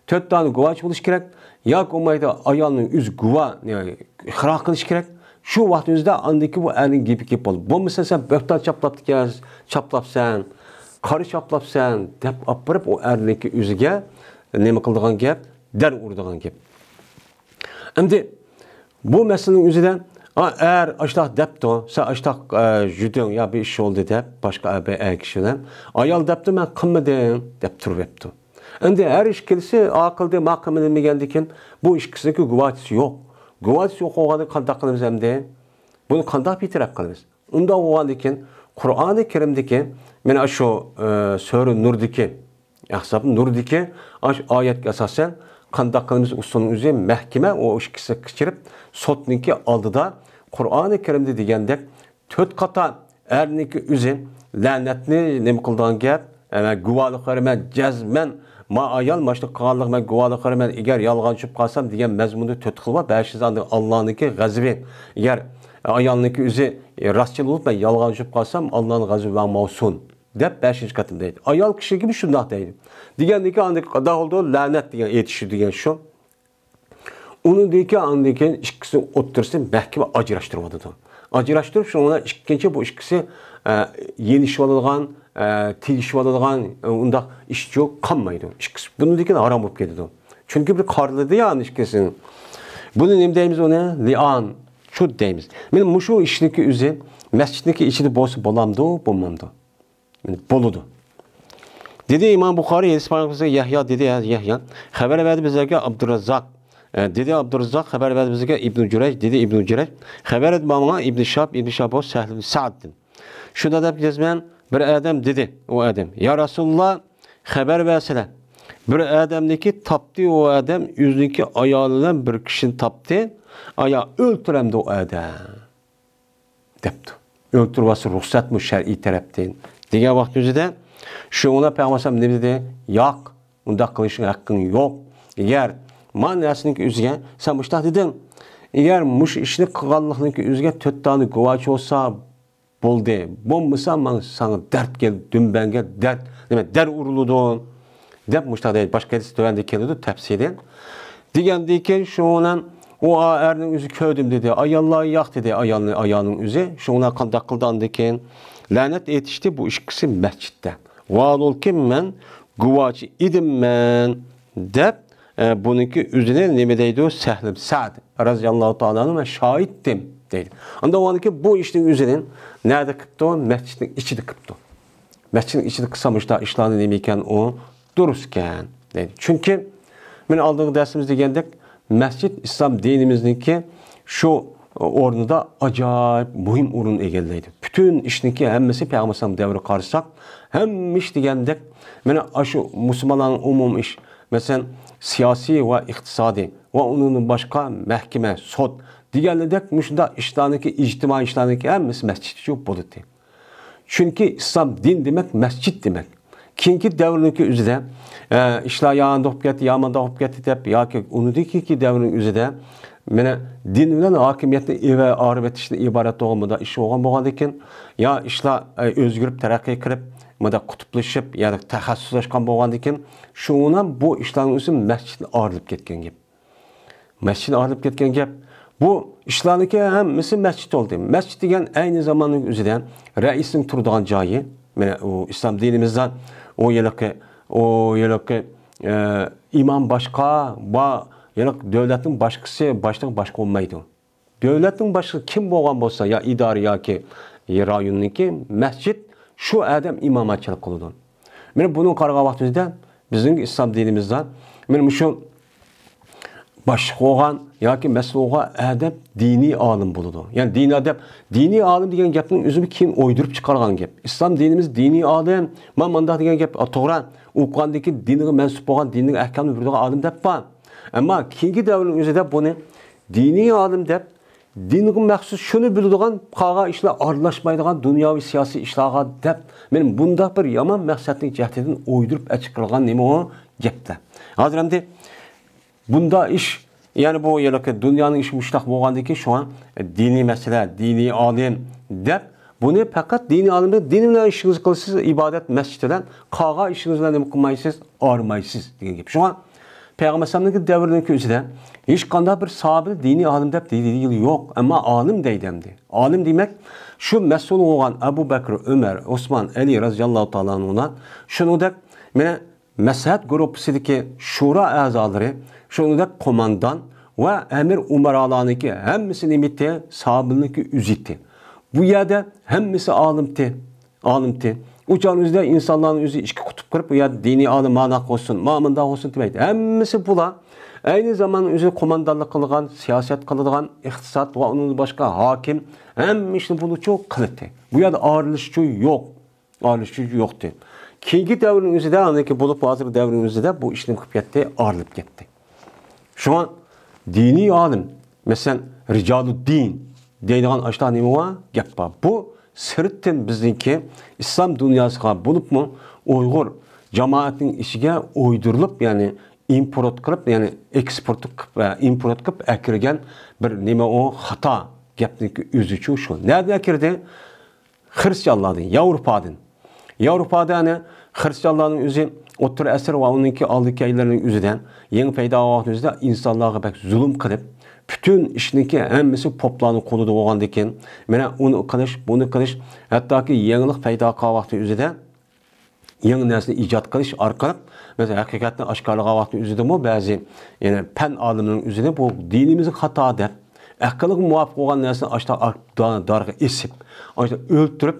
تۆت دانە گۇۋاچى بولۇشى كېرەك. ياكى بولمايدۇ، ئايالنىڭ ئۆزى گۇۋا، يەنى ئىقرار قىلىشى كېرەك. شۇ ۋاقىت ئۆزىدە ئاندىن كېيىن بۇ ئەرنىڭ گېپى گەپ بولىدۇ. بولمىسا سەن بۆھتان چاپلاپتىكەن، چاپلاپسەن، قارا چاپلاپسەن دەپ ئاپىرىپ ئۇ ئەرنىڭكى ئۆزىگە نېمە قىلىدىغان گەپ؟ دەر ئۇرىدىغان گەپ. ئەمدى بۇ مەسىلىنىڭ ئۆزىدە، ئا، ئەر ئاشتاق دەپتۇ، سەن ئاشتاق، ئە، يۈدۈڭ يا بىر ئىش بولدى دەپ، باشقا بىر ئەر كىشى بىلەن، ئايال دەپتۇ، مەن قىلمىدىم دەپ تۇرۇۋەپتۇ. ئەمدى ھەر ئىككىلىسى ئا قىلدى، ما قىلمىدىم دېگەندىن كېيىن، بۇ ئىككىسىنىڭكى گۇۋاھچىسى يوق. گۇۋاھچىسى يوق بولغاندا قانداق قىلىمىز ئەمدى؟ بۇنى قانداق بىتەرەپ قىلىمىز؟ ئۇنداق بولغاندىن كېيىن، قۇرئانى كەرىمدىكى، مانا شۇ، ئە، سۈرە نۇردىكى، ئەھزاب نۇردىكى ئاشۇ ئايەتكە ئاساسەن قانداق قىلىمىز؟ ئۇسۇلنىڭ ئۆزى مەھكىمە، ئۇ ئىككىسى قېچىرىپ، سوتنىڭكى ئالدىدا قۇرئانى كەرىمدە دېگەندەك تۆت قاتا ئەرنىڭكى ئۆزى لەنەتنى نېمە قىلىدىغان گەپ؟ ئە، گۇۋاھلىق بېرىمەن، جەزمەن، ما ئايال ماشۇنى قىلغانلىقى مەن گۇۋاھلىق بېرىمەن، ئەگەر يالغان چۈشۈپ قالسام دېگەن مەزمۇندا تۆت خىل بار. بەشىنچىسى ئاندىن ئاللانىڭكى غەزىپى. ئەگەر ئايالنىڭكى ئۆزى، ئە، راستچىل بولۇپ، مەن يالغان چۈشۈپ قالسام، ئاللانىڭ غەزىپى ماڭا ماۋسۇن دەپ بەشىنچى قېتىم دەيدۇ. ئايال كىشىگىمۇ شۇنداق دەيدۇ. دېگەندىن كېيىن ئاندىن قانداق بولىدۇ؟ لەنەت دېگەن ئېيتىشى دېگەن شۇ. ئۇنىڭدىن كېيىن، ئاندىن كېيىن ئىككىسىنىڭ ئوتتۇرىسىنى مەھكىمە ئاجراشتۇرۇۋالىدۇ. ئاجراشتۇرۇپ، شۇنىڭ بىلەن ئىككىنچى بۇ ئىككىسى، ئە، يېلىشىۋالىدىغان، ئە، تېگىشىۋالىدىغان، ئە، ئۇنداق ئىش يوق، قالمايدۇ. ئىككىسى بۇنىڭدىن كېيىن ھارام بولۇپ كېتىدۇ. چۈنكى بىر قارىلىدى يا ئىككىسى. بۇنى نېمە دەيمىز ئۇنى؟ لىئان، چۇت دەيمىز. مانا مۇشۇ ئىشنىڭكى ئۆزى مەسچىتنىڭكى ئىچىدە بولسا بولامدۇ، بولمامدۇ؟ بولىدۇ. دېدى ئىمام بۇخارىي، ھەدىس بۇخارىي يەھيا دېدى، ھە، يەھيا خەۋەر بەردى بىزلەرگە ئابدۇراززاق. ئە، دېدى ئابدۇراززاق خەۋەر بەردى بىزگە ئىبنۇ جۇرەيج، دېدى ئىبنۇ جۇرەيج خەۋەر بەردى ماڭا ئىبنۇ شىھاب، ئىبنۇ شىھاب بولسا سەھل ئىبن سەئدتىن. شۇنداق دەپ كېتىمەن، بىر ئادەم دېدى، ئۇ ئادەم، يا رەسۇلاللا، خەۋەر بەرسىلە، بىر ئادەمنىكى تاپتى، ئۇ ئادەم ئۆزىنىڭكى ئايالى بىلەن بىر كىشىنى تاپتى، ئايا ئۆلتۈرەمدۇ ئۇ ئادەم؟ دەپتۇ. ئۆلتۈرۈۋالسا رۇخسەتمۇ شەرئىي تەرەپتىن؟ دېگەن ۋاقىت ئۆزىدە شۇڭا پەيغەمبەر ئەلەيھىسسالام نېمە دېدى؟ ياق، ئۇنداق قىلىشنىڭ ھەققىڭ يوق. ئەگەر ما نەرسىنىڭكى ئۆزىگە سەن مۇشۇنداق دېدىڭ، ئەگەر مۇشۇ ئىشنى قىلغانلىقنىڭكى ئۆزىگە تۆت دانە گۇۋاچى بولسا بولدى، بولمىسا ماڭا ساڭا دەرد كەل، دۈمبەڭگە دەرد، نېمە، دەر ئۇرۇلىدۇ. دەپ مۇشۇنداق دەيدۇ. باشقا ھەدىس تۆۋەندە كېلىدۇ تەپسىلىي. دېگەندىن كېيىن شۇنىڭ بىلەن ئۇ ئەرنىڭ ئۆزى كۆردۈم دېدى. ئاياللار ياق دېدى ئايالنى، ئايالنىڭ ئۆزى. شۇنىڭ بىلەن قانداق قىلدى ئاندىن كېيىن؟ لەنەت ئېيتىشتى بۇ ئىككىسى مەسچىتتە. ۋاھالۇلكى مەن گۇۋاچى ئىدىممەن دەپ، ئە، بۇنىڭكى ئۆزىنى نېمە دەيدۇ؟ سەھل ئىبن سەئد رەزىياللاھۇ تائالا ئەنھۇ مەن شاھىتتىم دەيدۇ. ئاندىن كېيىن بۇ ئىشنىڭ ئۆزىنى نەدە قىپتۇ؟ مەسچىتنىڭ ئىچىدە قىپتۇ. مەسچىتنىڭ ئىچىدە قىلسا مۇشۇنداق ئىشلارنى نېمە ئىكەن ئۇ؟ دۇرۇس ئىكەن دەيدۇ. چۈنكى مانا ئالدىنقى دەرسىمىز دېگەندەك، مەسچىت ئىسلام دىنىمىزنىڭكى شۇ ئورنىدا ئاجايىپ مۇھىم ئورۇن ئىگىلەيدۇ. پۈتۈن ئىشنىڭكى ھەممىسى پەيغەمبەر ئەلەيھىسسالام دەۋرىگە قارىساق، ھەممە ئىش دېگەندەك، مانا ئاشۇ مۇسۇلمانلارنىڭ ئومۇمىي ئىش، مەسىلەن، سىياسىي ۋە ئىقتىسادىي ۋە ئۇنىڭدىن باشقا مەھكىمە، سوت دېگەنلىدەك مۇشۇنداق ئىشلارنىڭكى، ئىجتىمائىي ئىشلارنىڭكى ھەممىسى مەسچىتتە بولىدۇ. چۈنكى ئىسلام دىن دېمەك مەسچىت دېمەك. كېيىنكى دەۋرنىڭكى ئۆزىدە، ئە، ئىشلار يا ئانداق بولۇپ كەتتى، يا مانداق بولۇپ كەتتى دەپ، ياكى ئۇنىڭدىن كېيىنكى دەۋرنىڭ ئۆزىدە، مانا، دىن بىلەن ھاكىمىيەتنى ئېۋە-، ئايرىۋېتىشتىن ئىبارەت بولغان بۇنداق ئىش بولغان بولغاندىكىن، يا ئىشلار، ئە، ئۆزگىرىپ، تەرەققىي قىلىپ، مۇنداق قۇتۇپلىشىپ، يا تەخەسسۇسلاشقان بولغاندىكىن، شۇڭا بۇ ئىشلارنىڭ ئۆزى مەسچىتتىن ئايرىلىپ كەتكەن گەپ. مەسچىتتىن ئايرىلىپ كەتكەن گەپ. بۇ ئىشلارنىڭكى ھەممىسى مەسچىت بولدى. مەسچىت دېگەن ئەينى زاماننىڭ ئۆزىدە رەئىسنىڭ تۇرىدىغان جايى. مانا ئۇ ئىسلام دىنىمىزدا ئۇ ھېلىقى، ئۇ ھېلىقى، ئە، ئىمام باشقا، ۋە ھېلىقى دۆلەتنىڭ باشقىسى، باشلىقى باشقا بولمايدۇ. دۆلەتنىڭ باشلىقى كىم بولغان بولسا، يا ئىدارە ياكى رايوننىڭكى، مەسچىت شۇ ئادەم ئىمامەتچىلىك قىلىدۇ. مانا بۇنىڭغا قارىغان ۋاقتىمىزدا بىزنىڭ ئىسلام دىنىمىزدا مانا مۇشۇ باشلىق بولغان ياكى مەسئۇل بولغان ئادەم دىنىي ئالىم بولىدۇ. يەنى دىنىي ئادەم، دىنىي ئالىم دېگەن گەپنىڭ ئۆزىمۇ كېيىن ئويدۇرۇپ چىقارغان گەپ. ئىسلام دىنىمىز دىنىي ئالىم، مانا مۇنداق دېگەن گەپ، توغرا، ئوقۇغاندىن كېيىن دىنغا مەنسۇپ بولغان، دىننىڭ ئەھكامىنى بىلىدىغان ئالىم دەپ بار. ئەمما كېيىنكى دەۋرنىڭ ئۆزىدە بۇنى دىنىي ئالىم دەپ، دىنغا مەخسۇس شۇنى بىلىدىغان، قالغان ئىشلار ئارىلاشمايدىغان دۇنياۋى سىياسىي ئىشلارغا دەپ، مانا بۇنداق بىر يامان مەقسەتنىڭ جەھىتىدىن ئويدۇرۇپ ئەچىقىلغان نېمە ئۇ گەپتە. ھازىر ئەمدى بۇنداق ئىش يەنى بۇ ھېلىقى دۇنيانىڭ ئىشى مۇشۇنداق بولغاندىكىن، شۇڭا دىنىي مەسىلە، دىنىي ئالىم دەپ، بۇنى پەقەت دىنىي ئالىم، دىن بىلەن ئىشىڭىزنى قىلىسىز، ئىبادەت، مەسچىت بىلەن، قالغان ئىشىڭىز بىلەن نېمە قىلمايسىز، ئارىمايسىز دېگەن گەپ. شۇڭا پەيغەمبەر ئەلەيھىسسالامنىڭكى دەۋرىنىڭكى ئۆزىدە ھېچقانداق بىر ساھابىنى دىنىي ئالىم دەپ دېگىنى يوق، ئەمما ئالىم دەيدۇ ئەمدى. ئالىم دېمەك، شۇ مەسئۇل بولغان ئەبۇ بەكرى، ئۆمەر، ئوسمان، ئەلى رەزىياللاھۇ تائالا ئەنھۇلار، شۇنىڭدەك مانا مەسلىھەت گۇرۇپپىسىدىكى شورا ئەزالىرى، شۇنىڭدەك قوماندان ۋە ئەمىر ئۇمارالارنىڭكى ھەممىسى نېمىتى؟ ساھابىنىڭكى ئۆزىتى. بۇ يەردە ھەممىسى ئالىمتى، ئالىمتى. ئۇ چاغنىڭ ئۆزىدە ئىنسانلارنىڭ ئۆزى ئىككى قۇتۇپ قىلىپ، بۇ يەردە دىنىي ئالىم مانا بولسۇن، ما مۇنداق بولسۇن دېمەيدۇ. ھەممىسى بۇلار ئەينى زامان ئۆزى قوماندانلىق قىلىدىغان، سىياسەت قىلىدىغان، ئىقتىساد ۋە ئۇنىڭدىن باشقا ھاكىم، ھەممە ئىشنى بۇلىچۇ قىلىتتى. بۇ يەردە ئارىلىشىشچۇ يوق. ئارىلىشىش يوقتى. كېيىنكى دەۋرنىڭ ئۆزىدە، ئاندىن كېيىن بولۇپ ھازىرقى دەۋرنىڭ ئۆزىدە بۇ ئىشنى قىلىپ كەتتى، ئارىلىپ كەتتى. شۇڭا دىنىي ئالىم، مەسىلەن، رىجالۇددىن دەيدىغان ئاشۇنداق نېمە بار؟ گەپ بار. بۇ سىرتتىن بىزنىڭكى ئىسلام دۇنياسىغا بولۇپمۇ ئۇيغۇر جامائەتنىڭ ئىچىگە ئويدۇرۇلۇپ، يەنى ئىمپورت قىلىپ، يەنى ئېكسپورت قىلىپ، ئە، ئىمپورت قىلىپ ئەكىرگەن بىر نېمە ئۇ خاتا گەپنىڭكى ئۆزىچۇ شۇ. نەدىن ئەكىردى؟ خرىستىيانلاردىن، ياۋروپادىن. ياۋروپادا، يەنى خرىستىيانلارنىڭ ئۆزى ئوتتۇرا ئەسىر ۋە ئۇنىڭكى ئالدىكى ئەيلەرنىڭ ئۆزىدە، يېڭى پەيدا بولغان ۋاقىتنىڭ ئۆزىدە ئىنسانلارغا بەك زۇلۇم قىلىپ، پۈتۈن ئىشنىڭكى ھەممىسى پوپلارنىڭ قولىدا بولغاندىكىن، مانا ئۇنى قىلىش، بۇنى قىلىش، ھەتتاكى يېڭىلىق پەيدا قىلغان ۋاقىتنىڭ ئۆزىدە، يېڭى نەرسىنى ئىجاد قىلىش ئارقىلىق، مەسىلەن، ھەقىقەتنى ئاشكارىلىغان ۋاقىتنىڭ ئۆزىدىمۇ بەزى، يەنى پەن ئالىملىرىنىڭ ئۆزىنى بۇ دىنىمىزغا خاتا دەپ، ئەقىلگە مۇۋاپىق بولغان نەرسىنى ئاشتا ئارقا-، دا-، دارغا ئېسىپ، ئاشتا ئۆلتۈرۈپ،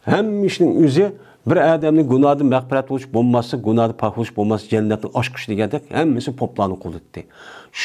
ھەممە ئىشنىڭ ئۆزى بىر ئادەمنى گۇناھدىن مەغپىرەت بولۇش بولماسا، گۇناھدىن پاك بولۇش بولماسا، جەننەتنىڭ ئاچقۇچى دېگەندەك ھەممىسى پوپلارنىڭ قولىدا ئىدى.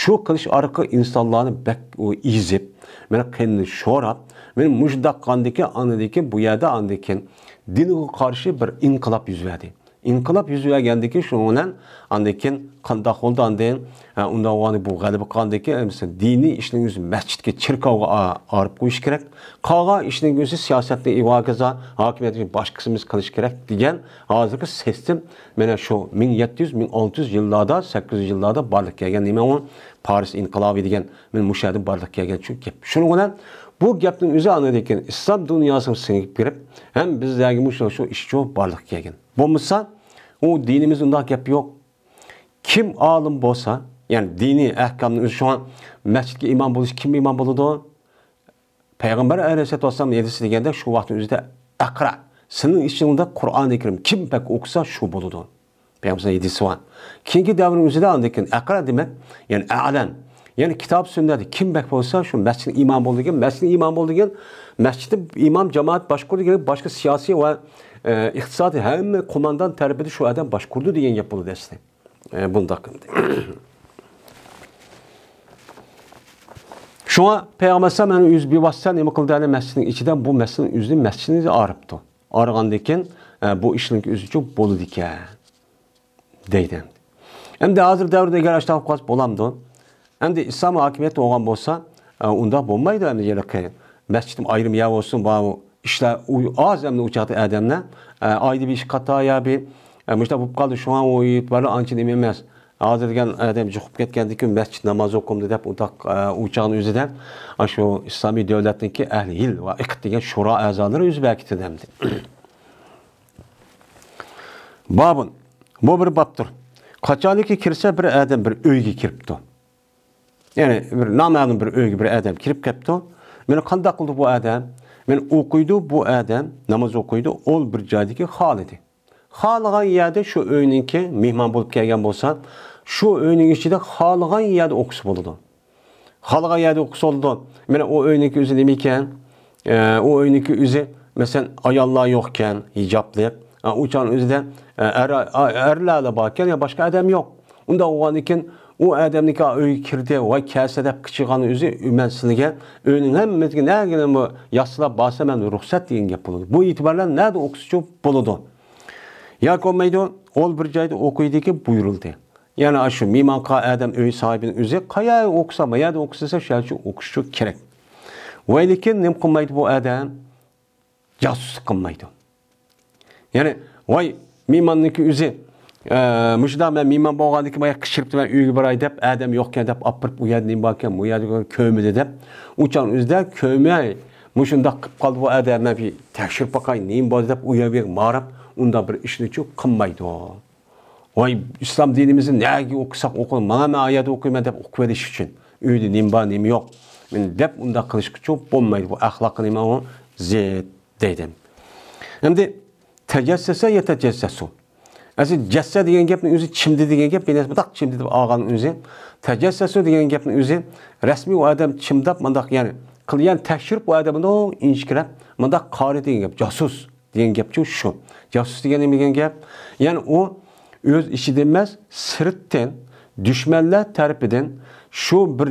شۇ قىلىش ئارقىلىق ئىنسانلارنى بەك ئۇ ئېزىپ، مانا قېنىنى شوراپ، مانا مۇشۇنداق قىلغاندىكىن، ئاندىن كېيىن بۇ يەردە ئاندىن كېيىن دىنغا قارشى بىر ئىنقىلاب يۈز بەردى. ئىنقىلاب يۈز بەرگەندىن كېيىن، شۇنىڭ بىلەن ئاندىن كېيىن قانداق بولدى ئاندىن؟ ھە، ئۇنداق بولغاندا بۇ غەلىبە قىلغاندىن كېيىن، مەسىلەن، دىنىي ئىشنىڭ ئۆزى مەسچىتكە، چېركاۋغا ئا-، ئايرىپ قويۇش كېرەك. قالغان ئىشنىڭ ئۆزى سىياسەتنى ئىۋاكىزا، ھاكىمىيەتنى باشقىسىمىز قىلىش كېرەك دېگەن ھازىرقى سىستېم مانا شۇ مىڭ يەتتە يۈز، مىڭ ئالتە يۈز يىللاردا، سەككىز يۈز يىللاردا بارلىققا كەلگەن نېمە ئۇ؟ پارس ئىنقىلابى دېگەن مانا مۇشۇ يەردە بارلىققا كەلگەن شۇ گەپ. شۇنىڭ بىلەن بۇ گەپنىڭ ئۆزى ئاندىن كېيىن ئىسلام دۇنياسىغا سىڭىپ كىرىپ، ھەم بىزلەرگىمۇ شۇ، شۇ ئىشچۇ بارلىققا كەلگەن. بولمىسا، ئۇ دىنىمىزدا ئۇنداق گەپ يوق. كىم ئالىم بولسا، يەنى دىنىي ئەھكامنى ئۆزى، شۇڭا مەسچىتكە ئىمام بولۇش، كىم ئىمام بولىدۇ؟ پەيغەمبەر ئەلەيھىسسالاتۇ ۋەسسالام ھەدىسى دېگەندە، شۇ ۋاقىتنىڭ ئۆزىدە ئەقرا، سېنىڭ ئىچىڭدە قۇرئانى كەرىم كىم بەك ئوقۇسا، شۇ بولىدۇ. پەيغەمبەر ھەدىسى بار. كېيىنكى دەۋرنىڭ ئۆزىدە ئاندىن كېيىن ئەقرا دېمەك، يەنى ئەلەم، يەنى كىتاب سۈننەتتە كىم بەك بولسا، شۇ مەسچىتنىڭ ئىمامى بولىدىكەن، مەسچىتنىڭ ئىمامى بولىدىكەن، مەسچىتنى ئىمام جامائەت باشقۇرىدىكەن، باشقا سىياسىي ۋە، ئە، ئىقتىسادىي ھەممە قوماندان تەرىپىدە شۇ ئادەم باشقۇرىدۇ دېگەن گەپ بولىدۇ ئەسلى. ئە، بۇنداق قىلدى. شۇڭا پەيغەمبەر ئەلەيھىسسالام ئۆزى بىۋاسىتە نېمە قىلدى؟ ئەنە مەسچىتنىڭ ئىچىدە، بۇ مەسچىتنىڭ ئۆزىنى، مەسچىتنى ئۆزى ئايرىپتۇ. ئايرىغاندىن كېيىن، ئە، بۇ ئىشنىڭ ئۆزىچۇ بولىدىكەن دەيدۇ. ئەمدى ھازىر دەۋردە ئەگەر ئاشۇنداق بولۇپ قالسا بولامدۇ؟ ئەمدى ئىسلام ھاكىمىيەت بولغان بولسا، ئە، ئۇنداق بولمايدۇ. ئەمدى ھېلىقى مەسچىتىم ئايرىم يەر بولسۇن، بار ئىشلار ئۇ-، ئاز ئەمدى ئۇ چاغدا ئادەملەر، ئە، ئايدا بىر ئىش قاتا يا بىر، ئە، مۇشۇنداق بولۇپ قالدى، شۇڭا ئۇ ئېتىبارى ئانچە نېمە ئەمەس. ھازىر دېگەن ئادەم يۇقۇپ كەتكەندىن كېيىن مەسچىت ناماز ئوقۇمدى دەپ ئۇنداق، ئە، ئۇ چاغنىڭ ئۆزىدە ئاشۇ ئىسلامىي دۆلەتنىڭكى ئەھلى ھىل ۋە ئىقىت دېگەن شورا ئەزالىرى يۈز بەرگىتىدۇ ئەمدى. بابۇن، بۇ بىر بابتۇر. قاچانكى كىرسە بىر ئادەم بىر ئۆيگە كىرىپتۇ. يەنى بىر نامەلۇم بىر ئۆيگە بىر ئادەم كىرىپ كەپتۇ. مانا قانداق قىلدى بۇ ئادەم؟ مانا ئوقۇيدۇ بۇ ئادەم، ناماز ئوقۇيدۇ، ئول بىر جايدىكى خالىدى. خالىغان يەردە شۇ ئۆينىڭكى مېھمان بولۇپ كەلگەن بولسا، شۇ ئۆينىڭ ئىچىدە خالىغان يەردە ئوقۇسا بولىدۇ. خالىغان يەردە ئوقۇسا بولىدۇ. مانا ئۇ ئۆينىڭكى ئۆزى نېمە ئىكەن؟ ئە، ئۇ ئۆينىڭكى ئۆزى، مەسىلەن، ئاياللار يوق ئىكەن، ھىجابلىق. ئە، ئۇ چاغنىڭ ئۆزىدە، ئە، ئەر-، ئە-، ئەرلەرلا بار ئىكەن، يا باشقا ئادەم يوق. ئۇنداق بولغاندىكىن، ئۇ ئادەمنىڭكى ئۆيگە كىردى ۋە كەلسە دەپ قىچىرغاننىڭ ئۆزى، مەن سىلىگە ئۆينىڭ ھەممىسىگە نەگىلا ياسىلاپ بارسا، مەن رۇخسەت دېگەن گەپ بولىدۇ. بۇ ئېتىبار بىلەن نەدە ئوقۇسىچۇ بولىدۇ. ياكى بولمايدۇ، ئول بىر جايدا ئوقۇيدىكى بۇيرۇلدى. يەنى ئاشۇ مېھمان قىلغان ئادەم ئۆي ساھىبىنىڭ ئۆزى قايەردە ئوقۇسا، ما يەردە ئوقۇسا دېسە، شۇ يەردە ئوقۇشى كېرەك. ۋەلىكىن نېمە قىلمايدۇ بۇ ئادەم؟ جاسۇسلۇق قىلمايدۇ. يەنى، ۋاي، مېھماننىڭكى ئۆزى، ئە، مۇشۇنداق مەن مېھمان بولغاندىن كېيىن بايا قىچقىرىپتۇ، مەن ئۆيگە باراي دەپ، ئادەم يوقكەن دەپ ئاپىرىپ، ئۇ يەردە نېمە باركەن، بۇ يەردە كۆرمىدى دەپ، ئۇ چاغ ئۆزىدە كۆرمەي، مۇشۇنداق قىلىپ قالدى بۇ ئادەم، مەن بىر تەكشۈرۈپ باقاي، نېمە بولدى دەپ، ئۇ يەرگە ماراپ، ئۇنداق بىر ئىشنىچۇ قىلمايدۇ. ۋاي، ئىسلام دىنىمىزنى نەگە ئوقۇساق ئوقۇڭ، مانا مەن ئايەتتە ئوقۇيمەن دەپ ئوقۇۋېلىش ئۈچۈن. ئۆيدە نېمە بار، نېمە يوق. مەن دەپ ئۇنداق قىلىشقىچۇ بولمايدۇ. بۇ ئەخلاققا نېمە ئۇ؟ زىت دەيدۇ. ئەمدى تەجەسسەسە يەتەجەسسەسۇ. ئەسلى جەسسە دېگەن گەپنىڭ ئۆزى چىمدى دېگەن گەپ، بىر نەرسە مۇنداق چىمدى دەپ ئالغان ئۆزى. تەجەسسەسۇ دېگەن گەپنىڭ ئۆزى رەسمىي ئۇ ئادەم چىمداپ مۇنداق، يەنى قىل-، يەنى تەكشۈرۈپ ئۇ ئادەمنى ئىنچىكىرەپ مۇنداق قارىدى دېگەن گەپ، جاسۇس. دېگەن گەپچۇ شۇ. جاسۇس دېگەن نېمە دېگەن گەپ؟ يەنى ئۇ ئۆز ئىچىدىن ئەمەس، سىرتتىن، دۈشمەنلەر تەرىپىدىن شۇ بىر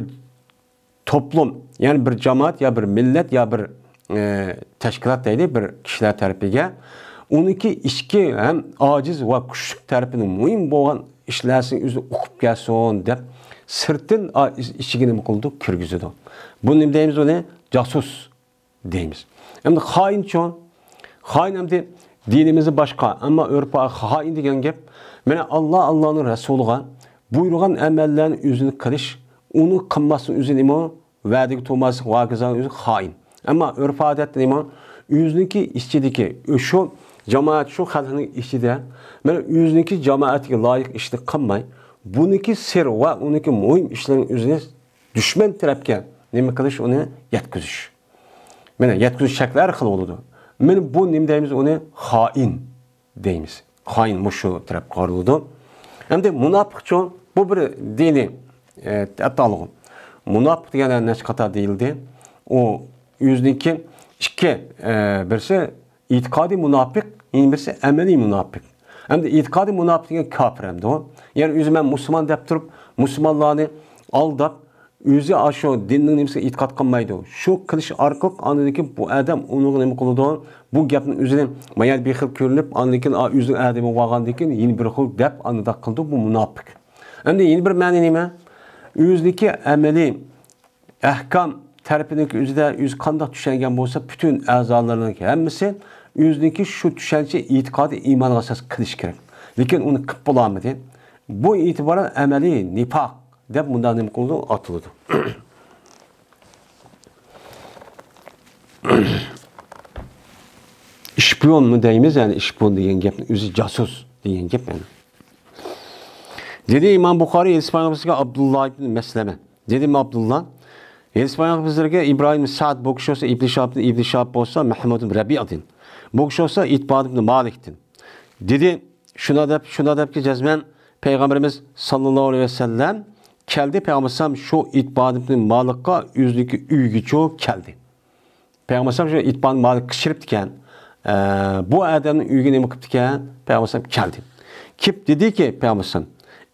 توپلۇم، يەنى بىر جامائەت يا بىر مىللەت يا بىر، ئى، تەشكىلات دەيلى، بىر كىشىلەر تەرىپىگە ئۇنىڭكى ئىچكى ھەم ئاجىز ۋە كۈچلۈك تەرىپىنىڭ مۇھىم بولغان ئىشلارنى ئۆزى ئۇقۇپ كەلسۇن دەپ سىرتتىن ئا-، ئىچىگە نېمە قىلىدۇ؟ كىرگۈزىدۇ. بۇ نېمە دەيمىز ئۇنى؟ جاسۇس دەيمىز. ئەمدى خائىنچۇ؟ خائىن ئەمدى دىنىمىزدە باشقا، ئەمما ئۆرپ خائىن دېگەن گەپ، مانا، ئاللا، ئاللانىڭ رەسۇلىغا بۇيرۇغان ئەمەللەرنى ئۆزىنى قىلىش، ئۇنى قىلماسلىق ئۆزى نېمە؟ ۋەدىگە تۇرماسلىق، ۋاكىزانىڭ ئۆزى خائىن. ئەمما ئۆرپ ئادەتتە نېمە؟ ئۆزىنىڭكى ئىچىدىكى، شۇ جامائەت، شۇ خەلقنىڭ ئىچىدە، مانا، ئۆزىنىڭكى جامائەتكە لايىق ئىشنى قىلماي، بۇنىڭكى سىر ۋە ئۇنىڭكى مۇھىم ئىشلىرىنىڭ ئۆزىنى دۈشمەن تەرەپكە نېمە قىلىش، ئۇنى يەتكۈزۈش. مانا يەتكۈزۈش شەكلى ھەر خىل بولىدۇ. مانا بۇ نېمە دەيمىز، ئۇنى خائىن دەيمىز. خائىن مۇشۇ تەرەپكە قارىلىدۇ. ئەمدى مۇناپىقچۇ، بۇ بىر دىنىي، ئە، ئاتالغۇ. مۇناپىق دېگەن نەچچە قاتار دېيىلدى. ئۇ ئۆزىنىڭكى ئىككى، ئە، بىرسى ئېتىقادىي مۇناپىق، يەنە بىرسى ئەمەلىي مۇناپىق. ئەمدى ئېتىقادىي مۇناپىق دېگەن كاپىر ئەمدى ئۇ. يەنى ئۆزى مەن مۇسۇلمان دەپ تۇرۇپ، مۇسۇلمانلارنى ئالداپ، ئۆزى ئاشۇ دىننىڭ نېمىسىگە ئېتىقاد قىلمايدۇ. شۇ قىلىش ئارقىلىق ئاندىن كېيىن بۇ ئادەم ئۇنىڭغا نېمە قىلىدۇ؟ بۇ گەپنىڭ ئۆزىنى مايا بىر خىل كۆرۈنۈپ، ئاندىن كېيىن، ئا، ئۆزىنىڭ ئادىمى بولغاندىن كېيىن يەنە بىر خىل دەپ ئانداق قىلىدۇ. بۇ مۇناپىق. ئەمدى يەنە بىر مەنە نېمە؟ ئۆزىنىڭكى ئەمەلىي ئەھكام تەرىپىنىڭكى ئۆزىدە ئۆزى قانداق چۈشەنگەن بولسا، پۈتۈن ئەزالىرىنىڭكى ھەممىسى ئۆزىنىڭكى شۇ چۈشەنچە، ئېتىقادى، ئىمانىغا ئاساس قىلىش كېرەك. لېكىن ئۇنى قىلىپ بولالمىدى. بۇ ئېتىبارەن ئەمەلىي نىپاق دەپ مۇنداق نېمە قىلىدۇ؟ ئاتىلىدۇ. ئىشپىيونمۇ دەيمىز، يەنى ئىشپىيون دېگەن گەپنى ئۆزى جاسۇس دېگەن گەپ يەنى. دېدى ئىمام بۇخارىي، ھەدىس پەيغەمبىرىمىزگە ئابدۇللا ئىبن مەسلەمە. دېدى ئابدۇللا، ھەدىس پەيغەمبىرىمىزگە ئىبراھىم سەئد، بۇ كىشى بولسا ئىبن شىھابتىن، ئىبن شىھاب بولسا مەھمۇد ئىبن رەبىئەدىن، بۇ كىشى بولسا ئىتبان ئىبن مالىكتىن. دېدى، شۇنا دەپ، شۇنا دەپكى جەزمەن پەيغەمبىرىمىز ساللاللاھۇ ئەلەيھى ۋەسەللەم كەلدى، پەيغەمبەر ئەلەيھىسسالام شۇ ئىتبان ئىبن مالىكقا ئۆزىنىڭكى ئۆيىگىچۇ كەلدى. پەيغەمبەر ئەلەيھىسسالام شۇ ئىتبان مالىك قىچقىرىپتىكەن. ئە، بۇ ئادەمنىڭ ئۆيىگە نېمە قىپتىكەن؟ پەيغەمبەر ئەلەيھىسسالام كەلدى. كېلىپ دېدىكى پەيغەمبەر ئەلەيھىسسالام،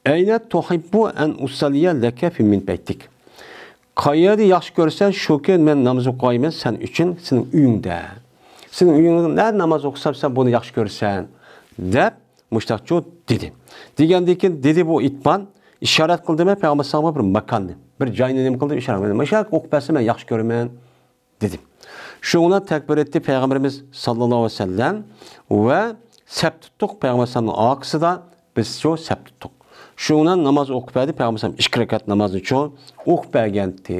ئەينە تۇھىببۇ ئەن ئۇسەللىيە لەكە فى مىن بەيتىك. قايەردە ياخشى كۆرسەن، شۇ كۈن مەن ناماز ئوقۇيمەن سەن ئۈچۈن سېنىڭ ئۆيۈڭدە. سېنىڭ ئۆيۈڭدە نەدە ناماز ئوقۇسام، سەن بۇنى ياخشى كۆرسەن، دەپ مۇشتاقچۇ دېدى. دېگەندىن كېيىن دېدى بۇ ئىتبان، ئىشارەت قىلدى مەن پەيغەمبەر ئەلەيھىسسالامغا بىر ماكاننى، بىر جاينى نېمە قىلدى، ئىشارەت قىلدى. مۇشۇ يەرگە ئوقۇپ بەرسە مەن ياخشى كۆرىمەن، دېدى. شۇنىڭ بىلەن تەكبىر ئېيتتى پەيغەمبىرىمىز ساللاللاھۇ ئەلەيھى ۋەسەللەم ۋە سەپ تۇتتۇق پەيغەمبەر ئەلەيھىسسالامنىڭ ئارقىسىدا بىزچۇ سەپ تۇتتۇق. شۇنىڭ بىلەن ناماز ئوقۇپ بەردى، پەيغەمبەر ئەلەيھىسسالام ئىككى رەكەت نامازنىچۇ ئوقۇپ بەرگەنتى.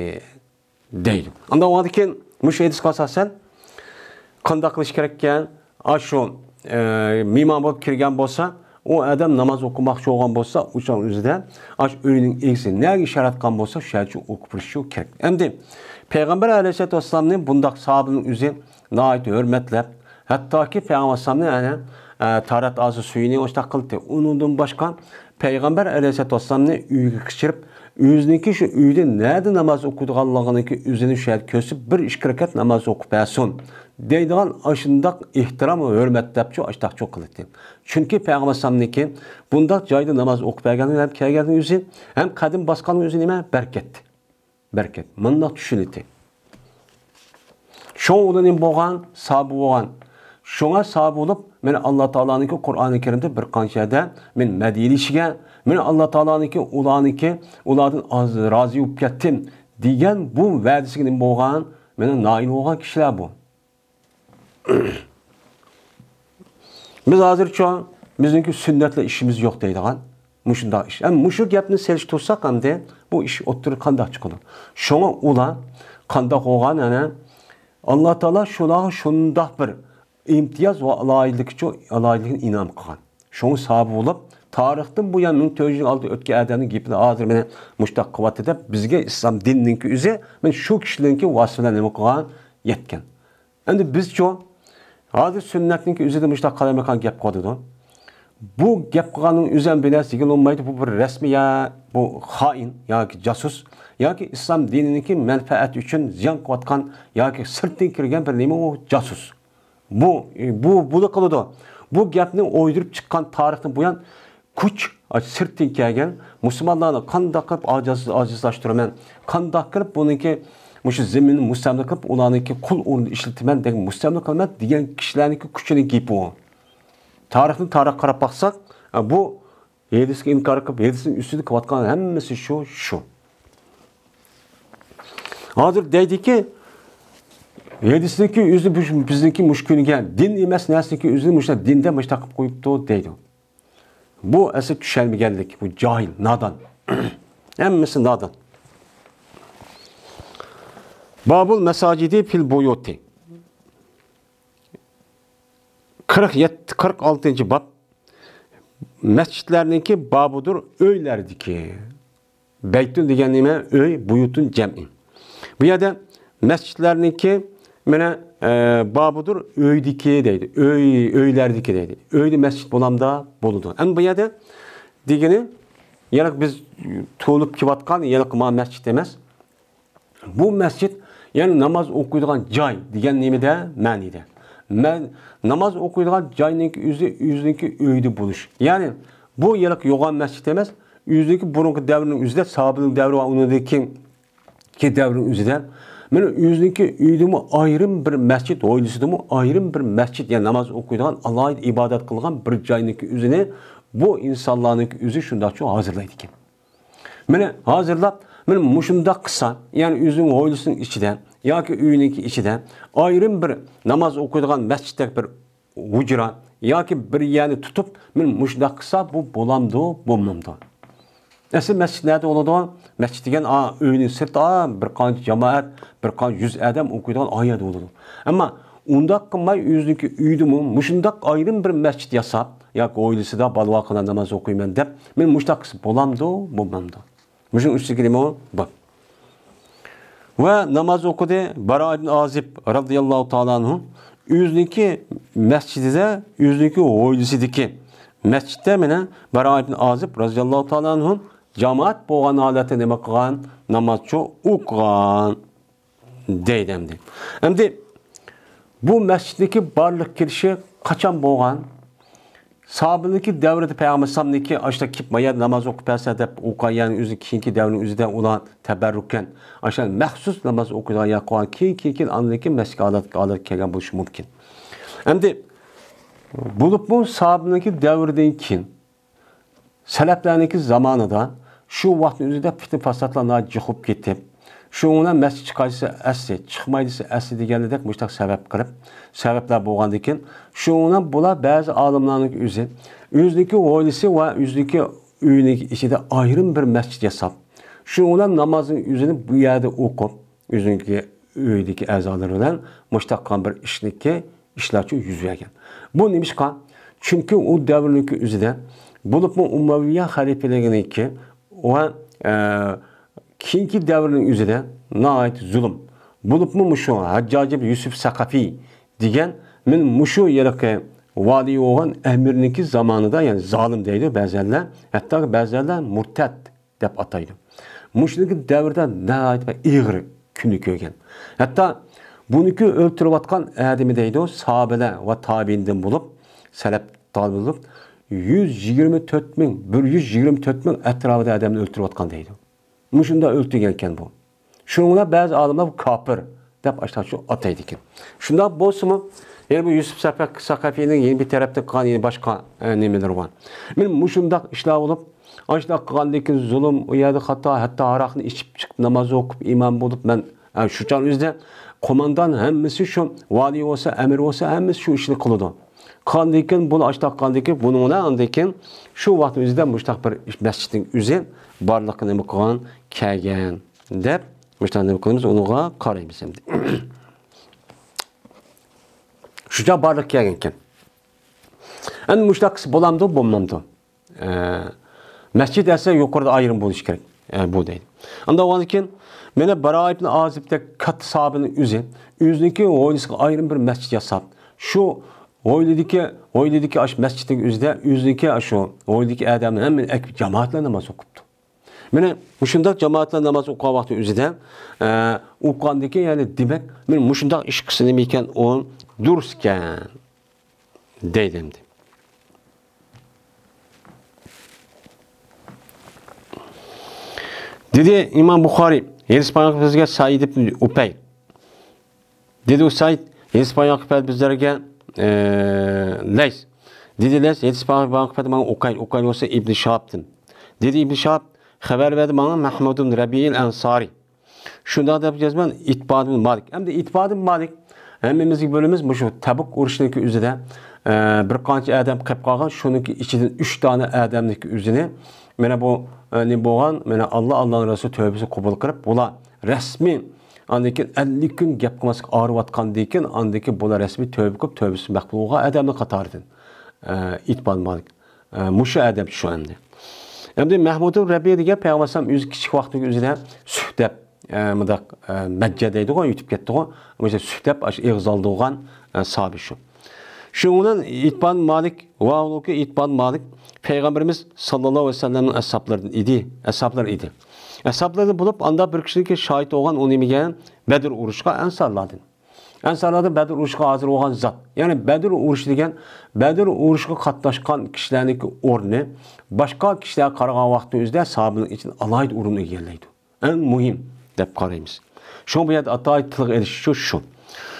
دەيدۇ. ئاندىن ئۇنىڭدىن كېيىن مۇشۇ ھەدىسكە ئاساسەن قانداق قىلىش كېرەككەن؟ ئاشۇ، ئە، مېھمان بولۇپ كىرگەن بولسا، ئۇ ئادەم ناماز ئوقۇماقچى بولغان بولسا، ئۇ چاغ ئۆزىدە ئاشۇ ئۆينىڭ ئىگىسى نەگە ئىشارەت قىلغان بولسا، شۇ يەرچە ئوقۇپ بېرىشى كېرەك. ئەمدى پەيغەمبەر ئەلەيھىسسالاتۇ ۋەسسالامنى بۇنداق ساھابىنىڭ ئۆزى ناھايىتى ھۆرمەتلەپ، ھەتتاكى پەيغەمبەر ئەلەيھىسسالامنى، ئەنە، ئە، تارەت ئازى سۈيىنى ئاشۇنداق قىلدى. ئۇنىڭدىن باشقا پەيغەمبەر ئەلەيھىسسالاتۇ ۋەسسالامنى ئۆيىگە قىچىرىپ، ئۆزىنىڭكى شۇ ئۆيدە نەدە ناماز ئوقۇيدىغانلىقىنىڭكى ئۆزىنى شۇ يەردە كۆرسىتىپ، بىر ئىككى رەكەت ناماز ئوقۇپ بەرسۇن دەيدىغان ئاشۇنداق ئېھتىرام ۋە ھۆرمەت دەپچۇ ئاشتاقچۇ قىلاتتى. چۈنكى پەيغەمبەر ئەلەيھىسسالامنىڭكى بۇنداق جايدا ناماز ئوقۇپ بەرگەننىڭ ھەم كەلگەننىڭ ئۆزى، ھەم قەدىمى باسقاننىڭ ئۆزى نېمە؟ بەرىكەت. بەرىكەت. مۇنداق چۈشىنىتى. شۇڭا ئۇدا نېمە بولغان؟ سابىر بولغان. شۇڭا سابىر بولۇپ، مانا ئاللا تائالانىڭكى قۇرئانى كەرىمدە بىر قانچە يەردە مەن مەدھىيلىشىگە، مانا ئاللا تائالانىڭكى ئۇلارنىڭكى، ئۇلاردىن ئاز رازى بولۇپ كەتتىم دېگەن بۇ ۋەدىسىگە نېمە بولغان؟ مانا نائىل بولغان كىشىلەر بۇ. بىز ھازىرچۇ بىزنىڭكى سۈننەتلەر ئىشىمىز يوق دەيدىغان مۇشۇنداق ئىش. ئەمما مۇشۇ گەپنى سېلىشتۇرساق ئەمدى بۇ ئىش ئوتتۇرىغا قانداق چىقىدۇ؟ شۇڭا ئۇلار قانداق بولغان، ئەنە، ئاللا تائالا شۇلارغا شۇنداق بىر ئىمتىياز ۋە ئالاھىدىلىكچۇ، ئالاھىدىلىكنى ئىنئام قىلغان. شۇڭا ساھابە بولۇپ، تارىختىن بۇيان مىڭ تۆت يۈز يىل ئالدىن ئۆتكەن ئادەمنىڭ گېپىنى ھازىر مانا مۇشۇنداق قىلىۋاتتى دەپ، بىزگە ئىسلام دىنىنىڭكى ئۆزى مانا شۇ كىشىلەرنىڭكى ۋاسىتە بىلەن نېمە قىلغان؟ يەتكەن. ئەمدى بىزچۇ؟ ھازىر سۈننەتنىڭكى ئۆزىدە مۇشۇنداق قالايمىقان گەپ قىلىۋاتىدۇ. بۇ گەپ قىلغاننىڭ ئۆزى ھەم بىر نەرسە دېگىلى بولمايدۇ. بۇ بىر رەسمىي يا بۇ خائىن ياكى جاسۇس ياكى ئىسلام دىنىنىڭكى مەنپەئەتى ئۈچۈن زىيان قىلىۋاتقان ياكى سىرتتىن كىرگەن بىر نېمە ئۇ جاسۇس. بۇ، بۇ، بۇلا قىلىدۇ. بۇ گەپنى ئويدۇرۇپ چىققان تارىختىن بۇيان كۈچ، سىرتتىن كەلگەن مۇسۇلمانلارنى قانداق قىلىپ ئاجىز-، ئاجىزلاشتۇرىمەن، قانداق قىلىپ بۇنىڭكى مۇشۇ زېمىننى مۇستەملىكە قىلىپ، ئۇلارنىڭكى قۇل ئورنىدا ئىشلىتىمەن دېگەن، مۇستەملىكە قىلىمەن دېگەن كىشىلەرنىڭكى كۈچىنىڭ گېپى ئۇ. تارىخنى تارىخقا قاراپ باقساق، بۇ ھەدىسكە ئىنكار قىلىپ، ھەدىسنىڭ ئۈستىدە قىلىۋاتقان ھەممىسى شۇ، شۇ. ھازىر دەيدىكى، ھەدىسنىڭكى ئۆزى بۇ، بىزنىڭكى مۇشۇ كۈنگە دىن ئەمەس نەرسىنىڭكى ئۆزىنى مۇشۇنداق دىن دەپ مۇشۇنداق قىلىپ قويۇپتۇ دەيدۇ. بۇ ئەسلى چۈشەنمىگەنلىك، بۇ جاھىل، نادان. ھەممىسى نادان. بابۇل مەساجىدى فىل بۇيۇتى. قىرىق يەتتە، قىرىق ئالتىنچى باب. مەسچىتلەرنىڭكى بابىدۇر ئۆيلەردىكى. بەيتۇن دېگەن نېمە؟ ئۆي، بۇيۇتۇن جەمئى. بۇ يەردە مەسچىتلەرنىڭكى، مانا، ئە، بابىدۇر ئۆيدىكى دەيدۇ. ئۆي، ئۆيلەردىكى دەيدۇ. ئۆيدە مەسچىت بولامدا؟ بولىدۇ. ئەمما بۇ يەردە دېگىنى، يەنە بىز تۇغۇلۇپ كېلىۋاتقان ھېلىقى مانا مەسچىت ئەمەس. بۇ مەسچىت، يەنى ناماز ئوقۇيدىغان جاي دېگەن نېمىدە؟ مەنىدە. مەن ناماز ئوقۇيدىغان جاينىڭكى ئۆزى، ئۆزىنىڭكى ئۆيدە بولۇش. يەنى بۇ ھېلىقى يوغان مەسچىت ئەمەس، ئۆزىنىڭكى بۇرۇنقى دەۋرنىڭ ئۆزىدە، ساھابىنىڭ دەۋرى ۋە ئۇنىڭدىن كېيىنكى دەۋرنىڭ ئۆزىدە، مانا ئۆزىنىڭكى ئۆيىدىمۇ ئايرىم بىر مەسچىت، ھويلىسىدىمۇ ئايرىم بىر مەسچىت، يەنى ناماز ئوقۇيدىغان، ئالاھىدە ئىبادەت قىلىدىغان بىر جاينىڭكى ئۆزىنى بۇ ئىنسانلارنىڭكى ئۆزى شۇنداقچۇ ھازىرلايدىكەن. مانا ھازىرلاپ، مانا مۇشۇنداق قىلسا، يەنى ئۆزىنىڭ ھويلىسىنىڭ ئىچىدە ياكى ئۆيىنىڭكى ئىچىدە ئايرىم بىر ناماز ئوقۇيدىغان مەسچىتتەك بىر ھۇجرا ياكى بىر يەرنى تۇتۇپ، مانا مۇشۇنداق قىلسا، بۇ بولامدۇ، بولمامدۇ؟ ئەسلى مەسچىت نەدە بولىدۇ؟ مەسچىت دېگەن، ئا، ئۆينىڭ سىرتى، ئا، بىر قانچە جامائەت، بىر قانچە يۈز ئادەم ئوقۇيدىغان ئا يەردە بولىدۇ. ئەمما ئۇنداق قىلماي، ئۆزىنىڭكى ئۆيىدىمۇ مۇشۇنداق ئايرىم بىر مەسچىت ياساپ، ياكى ھويلىسىدا بالىۋاقىدا ناماز ئوقۇيمەن دەپ، مانا مۇشۇنداق قىلسا بولامدۇ، بولمامدۇ؟ مۇشۇنىڭ ئۈستىگە نېمە بار؟ ۋە ناماز ئوقۇدى. بارا ئىبن ئازىب رازىياللاھۇ تائالا ئەنھۇ ئۆزىنىڭكى مەسچىتىدە، ئۆزىنىڭكى ھويلىسىدىكى مەسچىتتە مانا بارا ئىبن ئازىب رازىياللاھۇ تائالا ئەنھۇ جامائەت بولغان ھالەتتە نېمە قىلغان؟ نامازچۇ ئوقۇغان. دەيدۇ ئەمدى. ئەمدى بۇ مەسچىتنىڭكى بارلىق كېلىشى قاچان بولغان؟ ساھابىنىڭكى دەۋرىدە پەيغەمبەر ئەلەيھىسسالامنىڭكى ئاشۇنداق كېلىپ، ما يەردە ناماز ئوقۇپ بەرسە دەپ ئوقۇغان، يەنى ئۆزى كېيىنكى دەۋرنىڭ ئۆزىدە ئۇلار تەبەررۇكەن ئاشۇنداق مەخسۇس ناماز ئوقۇيدىغان يەر قىلغان، كېيىن، كېيىن، كېيىن ئاندىن كېيىن مەسچىتكە ھالەتكە، ھالەتكە كەلگەن بولۇشى مۇمكىن. ئەمدى بولۇپمۇ ساھابىنىڭكى دەۋرىدىن كېيىن سەلەپلەرنىڭكى زامانىدا شۇ ۋاقىتنىڭ ئۆزىدە پىتنە-پاساتلار ناھايىتى جۇقۇپ كېتىپ، شۇنىڭ بىلەن مەسچىت چىقاي دېسە ئەسلى، چىقماي دېسە ئەسلى دېگەندەك مۇشۇنداق سەۋەب قىلىپ، سەۋەبلەر بولغاندىكىن، شۇنىڭ بىلەن بۇلار بەزى ئالىملارنىڭكى ئۆزى ئۆزىنىڭكى ھويلىسى ۋە ئۆزىنىڭكى ئۆيىنىڭكى ئىچىدە ئايرىم بىر مەسچىت ياساپ، شۇنىڭ بىلەن نامازنىڭ ئۆزىنى بۇ يەردە ئوقۇپ، ئۆزىنىڭكى ئۆيىدىكى ئەزالىرى بىلەن مۇشۇنداق قىلغان بىر ئىشنىكى ئىشلارچۇ يۈز بەرگەن. بۇ نېمىشقا؟ چۈنكى ئۇ دەۋرنىڭكى ئۆزىدە، بولۇپمۇ ئۇمەۋىيە خەلىپىلىكىنىڭكى ۋە، ئە، كېيىنكى دەۋرنىڭ ئۆزىدە ناھايىتى زۇلۇم. بولۇپمۇ مۇشۇ ھەججاج ئىبن يۈسۈپ سەقەفى دېگەن، مەن مۇشۇ ھېلىقى ۋالىي بولغان ئەمىرنىڭكى زامانىدا، يەنى زالىم دەيدۇ بەزەنلەر، ھەتتا بەزەنلەر مۇرتەد دەپ ئاتايدۇ. مۇشۇنىڭكى دەۋرىدە ناھايىتى بىر ئېغىر كۈننى كۆرگەن. ھەتتا بۇنىڭكى ئۆلتۈرۈۋاتقان ئادىمى دەيدۇ، ساھابىلەر ۋە تابىئىندىن بولۇپ، سەلەپ تابىئىن بولۇپ، يۈز يىگىرمە تۆت مىڭ، بىر يۈز يىگىرمە تۆت مىڭ ئەتراپىدا ئادەمنى ئۆلتۈرۈۋاتقان دەيدۇ. مۇشۇنداق ئۆلتۈرگەنكەن بۇ. شۇنىڭ بىلەن بەزى ئالىملار بۇ كاپىر دەپ ئاشۇنداق ئاتايدىكەن. شۇنداق بولسىمۇ، يەنە بۇ يۈسۈپ سەپە-، سەقەفىنىڭ يەنە بىر تەرەپتىن قىلغان يەنە باشقا، ئە، نېمىلىرى بار. مانا مۇشۇنداق ئىشلار بولۇپ، ئاشۇنداق قىلغاندىن كېيىن زۇلۇم، ئۇ يەردە خاتا، ھەتتا ھاراقنى ئىچىپ چىقىپ، ناماز ئوقۇپ، ئىمام بولۇپ، مەن، ئە، شۇ چاغ ئۆزىدە قوماندان ھەممىسى شۇ، ۋالىي بولسا، ئەمىر بولسا، ھەممىسى شۇ ئىشنى قىلىدۇ. قاندىكىن، بۇنى ئاشتاق قاندىكىن، بۇنىڭ بىلەن ئاندىكىن شۇ ۋاقىتنىڭ ئۆزىدە مۇشتاق بىر مەسچىتنىڭ ئۆزى بارلىققا نېمە قىلغان، كەلگەن دەپ، مۇشتاق نېمە قىلىمىز، ئۇنىڭغا قارايمىز ئەمدى. شۇ چاغ بارلىققا كەلگەنكەن. ئەمدى مۇشتاق قىلسا بولامدۇ، بولمامدۇ؟ ئە، مەسچىت دېسە يۇقىرىدا ئايرىم بولۇشى كېرەك. ئە، بۇ دەيدۇ. ئانداق بولغاندىكىن، مانا بارا ئىبن ئازىبتەك كاتتا ساھابىنىڭ ئۆزى، ئۆزىنىڭكى ھويلىسىغا ئايرىم بىر مەسچىت ياساپ، شۇ ھويلىدىكى، ھويلىدىكى ئاشۇ مەسچىتنىڭ ئۆزىدە، ئۆزىنىڭكى ئاشۇ ھويلىدىكى ئادەمنى ھەممىنى ئەكىپ جامائەت بىلەن ناماز ئوقۇپتۇ. مانا مۇشۇنداق جامائەت بىلەن ناماز ئوقۇغان ۋاقتى ئۆزىدە، ئە، ئوقۇغاندىكىن، يەنى دېمەك، مانا مۇشۇنداق ئىش قىلسا نېمە ئىكەن، ئۇ دۇرۇس ئىكەن. دەيدۇ ئەمدى. دېدى ئىمام بۇخارىي، ھەدىس بايان قىلىپ بىزگە سەئىد ئىبن ئۇپەي. دېدى ئۇ سەئىد، ھەدىس بايان قىلىپ بىزلەرگە، ئە، لەيس. دېدى لەيس، ھەدىس بايان قىلىپ ماڭا ئۇقەيل، ئۇقەيل بولسا ئىبن شىھابتىن. دېدى ئىبن شىھاب، خەۋەر بەردى ماڭا مەھمۇد ئىبن رەبىئىل ئەنسارىي. شۇنداق دەپ يازىمەن، ئىتبان مالىك. ئەمدى ئىتبان مالىك ھەممىمىزگە بىلىمىز، مۇشۇ تەبۇك ئۇرۇشىنىڭكى ئۆزىدە، ئە، بىر قانچە ئادەم قېلىپ قالغان، شۇنىڭكى ئىچىدىن ئۈچ دانە ئادەمنىڭكى ئۆزىنى، مانا بۇ، ئە، نېمە بولغان، مانا ئاللا، ئاللانىڭ رەسۇلى تۆۋبىسىنى قوبۇل قىلىپ، بۇلار رەسمىي، ئاندىن كېيىن ئەللىك كۈن گەپ قىلماسلىق ئاغرىۋاتقاندىن كېيىن، ئاندىن كېيىن بۇلار رەسمىي تۆۋبە قىلىپ، تۆۋبىسى مەقبۇل بولغان ئادەمنىڭ قاتارىدىن، ئە، ئىتبان مالىك. ئە، مۇشۇ ئادەم شۇ ئەمدى. ئەمدى مەھمۇد رەبىئى دېگەن پەيغەمبەر ئەلەيھىسسالام ئۆزى كىچىك ۋاقتىدىكى ئۆزىدە سۈھدەپ، ئە، مۇنداق، ئە، مەججە دەيدىغۇ، يۈتۈپ كەتتىغۇ. مۇشۇ سۈھدەپ، ئاشۇ ئېغىز ئالدۇرغان، ئە، ساھابى شۇ. شۇنىڭ بىلەن ئىتبان مالىك، ۋاھالۇكى ئىتبان مالىك پەيغەمبىرىمىز ساللاللاھۇ ئەلەيھى ۋەسەللەمنىڭ ئەسھابلىرىدىن ئىدى، ئەسھابلىرى ئىدى. ئەسھابلىرىدىن بولۇپ، ئاندا بىر كىشىدىن كېيىن شاھىت بولغان ئۇ نېمىگە؟ بەدر ئۇرۇشىغا ئەنسارلاردىن. ئەنسارلاردا بەدر ئۇرۇشىغا ھازىر بولغان زات. يەنى بەدر ئۇرۇشى دېگەن، بەدر ئۇرۇشىغا قاتناشقان كىشىلەرنىڭكى ئورنى باشقا كىشىلەرگە قارىغان ۋاقىتنىڭ ئۆزىدە ساھابىنىڭ ئىچىدە ئالاھىدە ئورۇن ئىگىلەيدۇ. ئەڭ مۇھىم دەپ قارايمىز. شۇڭا بۇ يەردە ئاتايىن تىلغا ئېلىش شۇ، شۇ.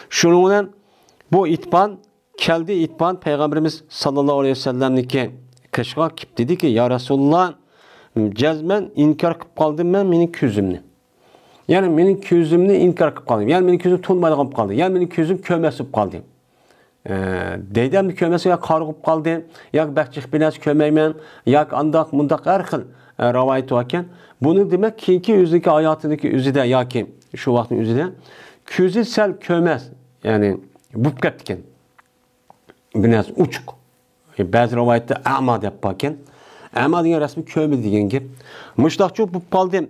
شۇنىڭ بىلەن بۇ ئىتبان كەلدى، ئىتبان پەيغەمبىرىمىز ساللاللاھۇ ئەلەيھى ۋەسەللەمنىڭكى قېشىغا كېلىپ دېدىكى، يا رەسۇلاللا، جەزمەن ئىنكار قىلىپ قالدىم مەن مېنىڭ كۆزۈمنى. يەنى مېنىڭ كۆزۈمنى ئىنكار قىلىپ قالدىم. يەنى مېنىڭ كۆزۈم تونۇمايدىغان بولۇپ قالدى. يەنى مېنىڭ كۆزۈم كۆرمەس بولۇپ قالدى. ئە، دەيدۇ ئەمدى كۆرمەسكەن قارىغۇ بولۇپ قالدى. ياكى بەك جىق بىر نەرسە كۆرمەيمەن. ياكى ئانداق، مۇنداق ھەر خىل، ئە، رىۋايەت باركەن. بۇنى دېمەك كېيىنكى ئۆزىنىڭكى ھاياتىنىڭكى ئۆزىدە ياكى شۇ ۋاقىتنىڭ ئۆزىدە كۆزى سەل كۆرمەس، يەنى بولۇپ كەپتىكەن. بىر نەرسە ئوچۇق. بەزى رىۋايەتتە ئەما دەپ باركەن. ئەما دېگەن رەسمىي كۆرمىدى دېگەن گەپ. مۇشۇنداقچۇ بولۇپ قالدىم.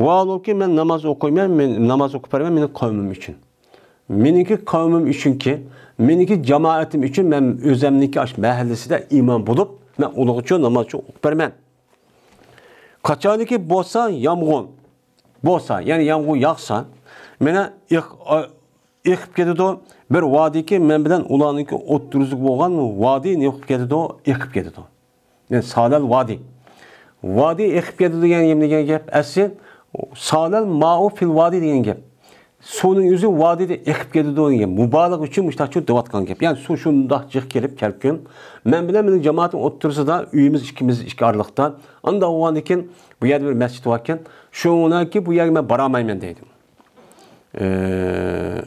ۋاھالۇكى مەن ناماز ئوقۇيمەن، مەن ناماز ئوقۇپ بېرىمەن مېنىڭ قەۋمىم ئۈچۈن. مېنىڭكى قەۋمىم ئۈچۈنكى، مېنىڭكى جامائىتىم ئۈچۈن مەن ئۆزەمنىڭكى ئاشۇ مەھەللىسىدە ئىمام بولۇپ، مەن ئۇلىغىچۇ ناماز ئوقۇپ بېرىمەن. قاچانكى بولسا يامغۇر بولسا، يەنى يامغۇر ياغسا، مانا ئېق-، ئا-، ئېقىپ كېتىدۇ. بىر ۋادىكى مەن بىلەن ئۇلارنىڭكى ئوتتۇرىسىدا بولغان ۋادى نېمە قىلىپ كېتىدۇ؟ ئېقىپ كېتىدۇ. يەنى سالەل ۋادى. ۋادى ئېقىپ كېتىدۇ دېگەن نېمە دېگەن گەپ؟ ئەسلى سالەل مائۇ فىل ۋادى دېگەن گەپ. سۇنىڭ ئۆزى ۋادىدە ئېقىپ كېتىدۇ دېگەن. مۇبالىغە ئۈچۈن مۇشۇنداقچە دەۋاتقان گەپ. يەنى سۇ شۇنداق جىق كېلىپ كەلكۈن. مەن بىلەن مېنىڭ جامائىتىم ئوتتۇرىسىدا، ئۆيىمىز ئىككىمىز ئىككى ئارىلىقتا. ئانداق بولغاندىكىن بۇ يەردە بىر مەسچىت باركەن. شۇنىڭكى بۇ يەرگە مەن بارالمايمەن دەيدۇ. ئە،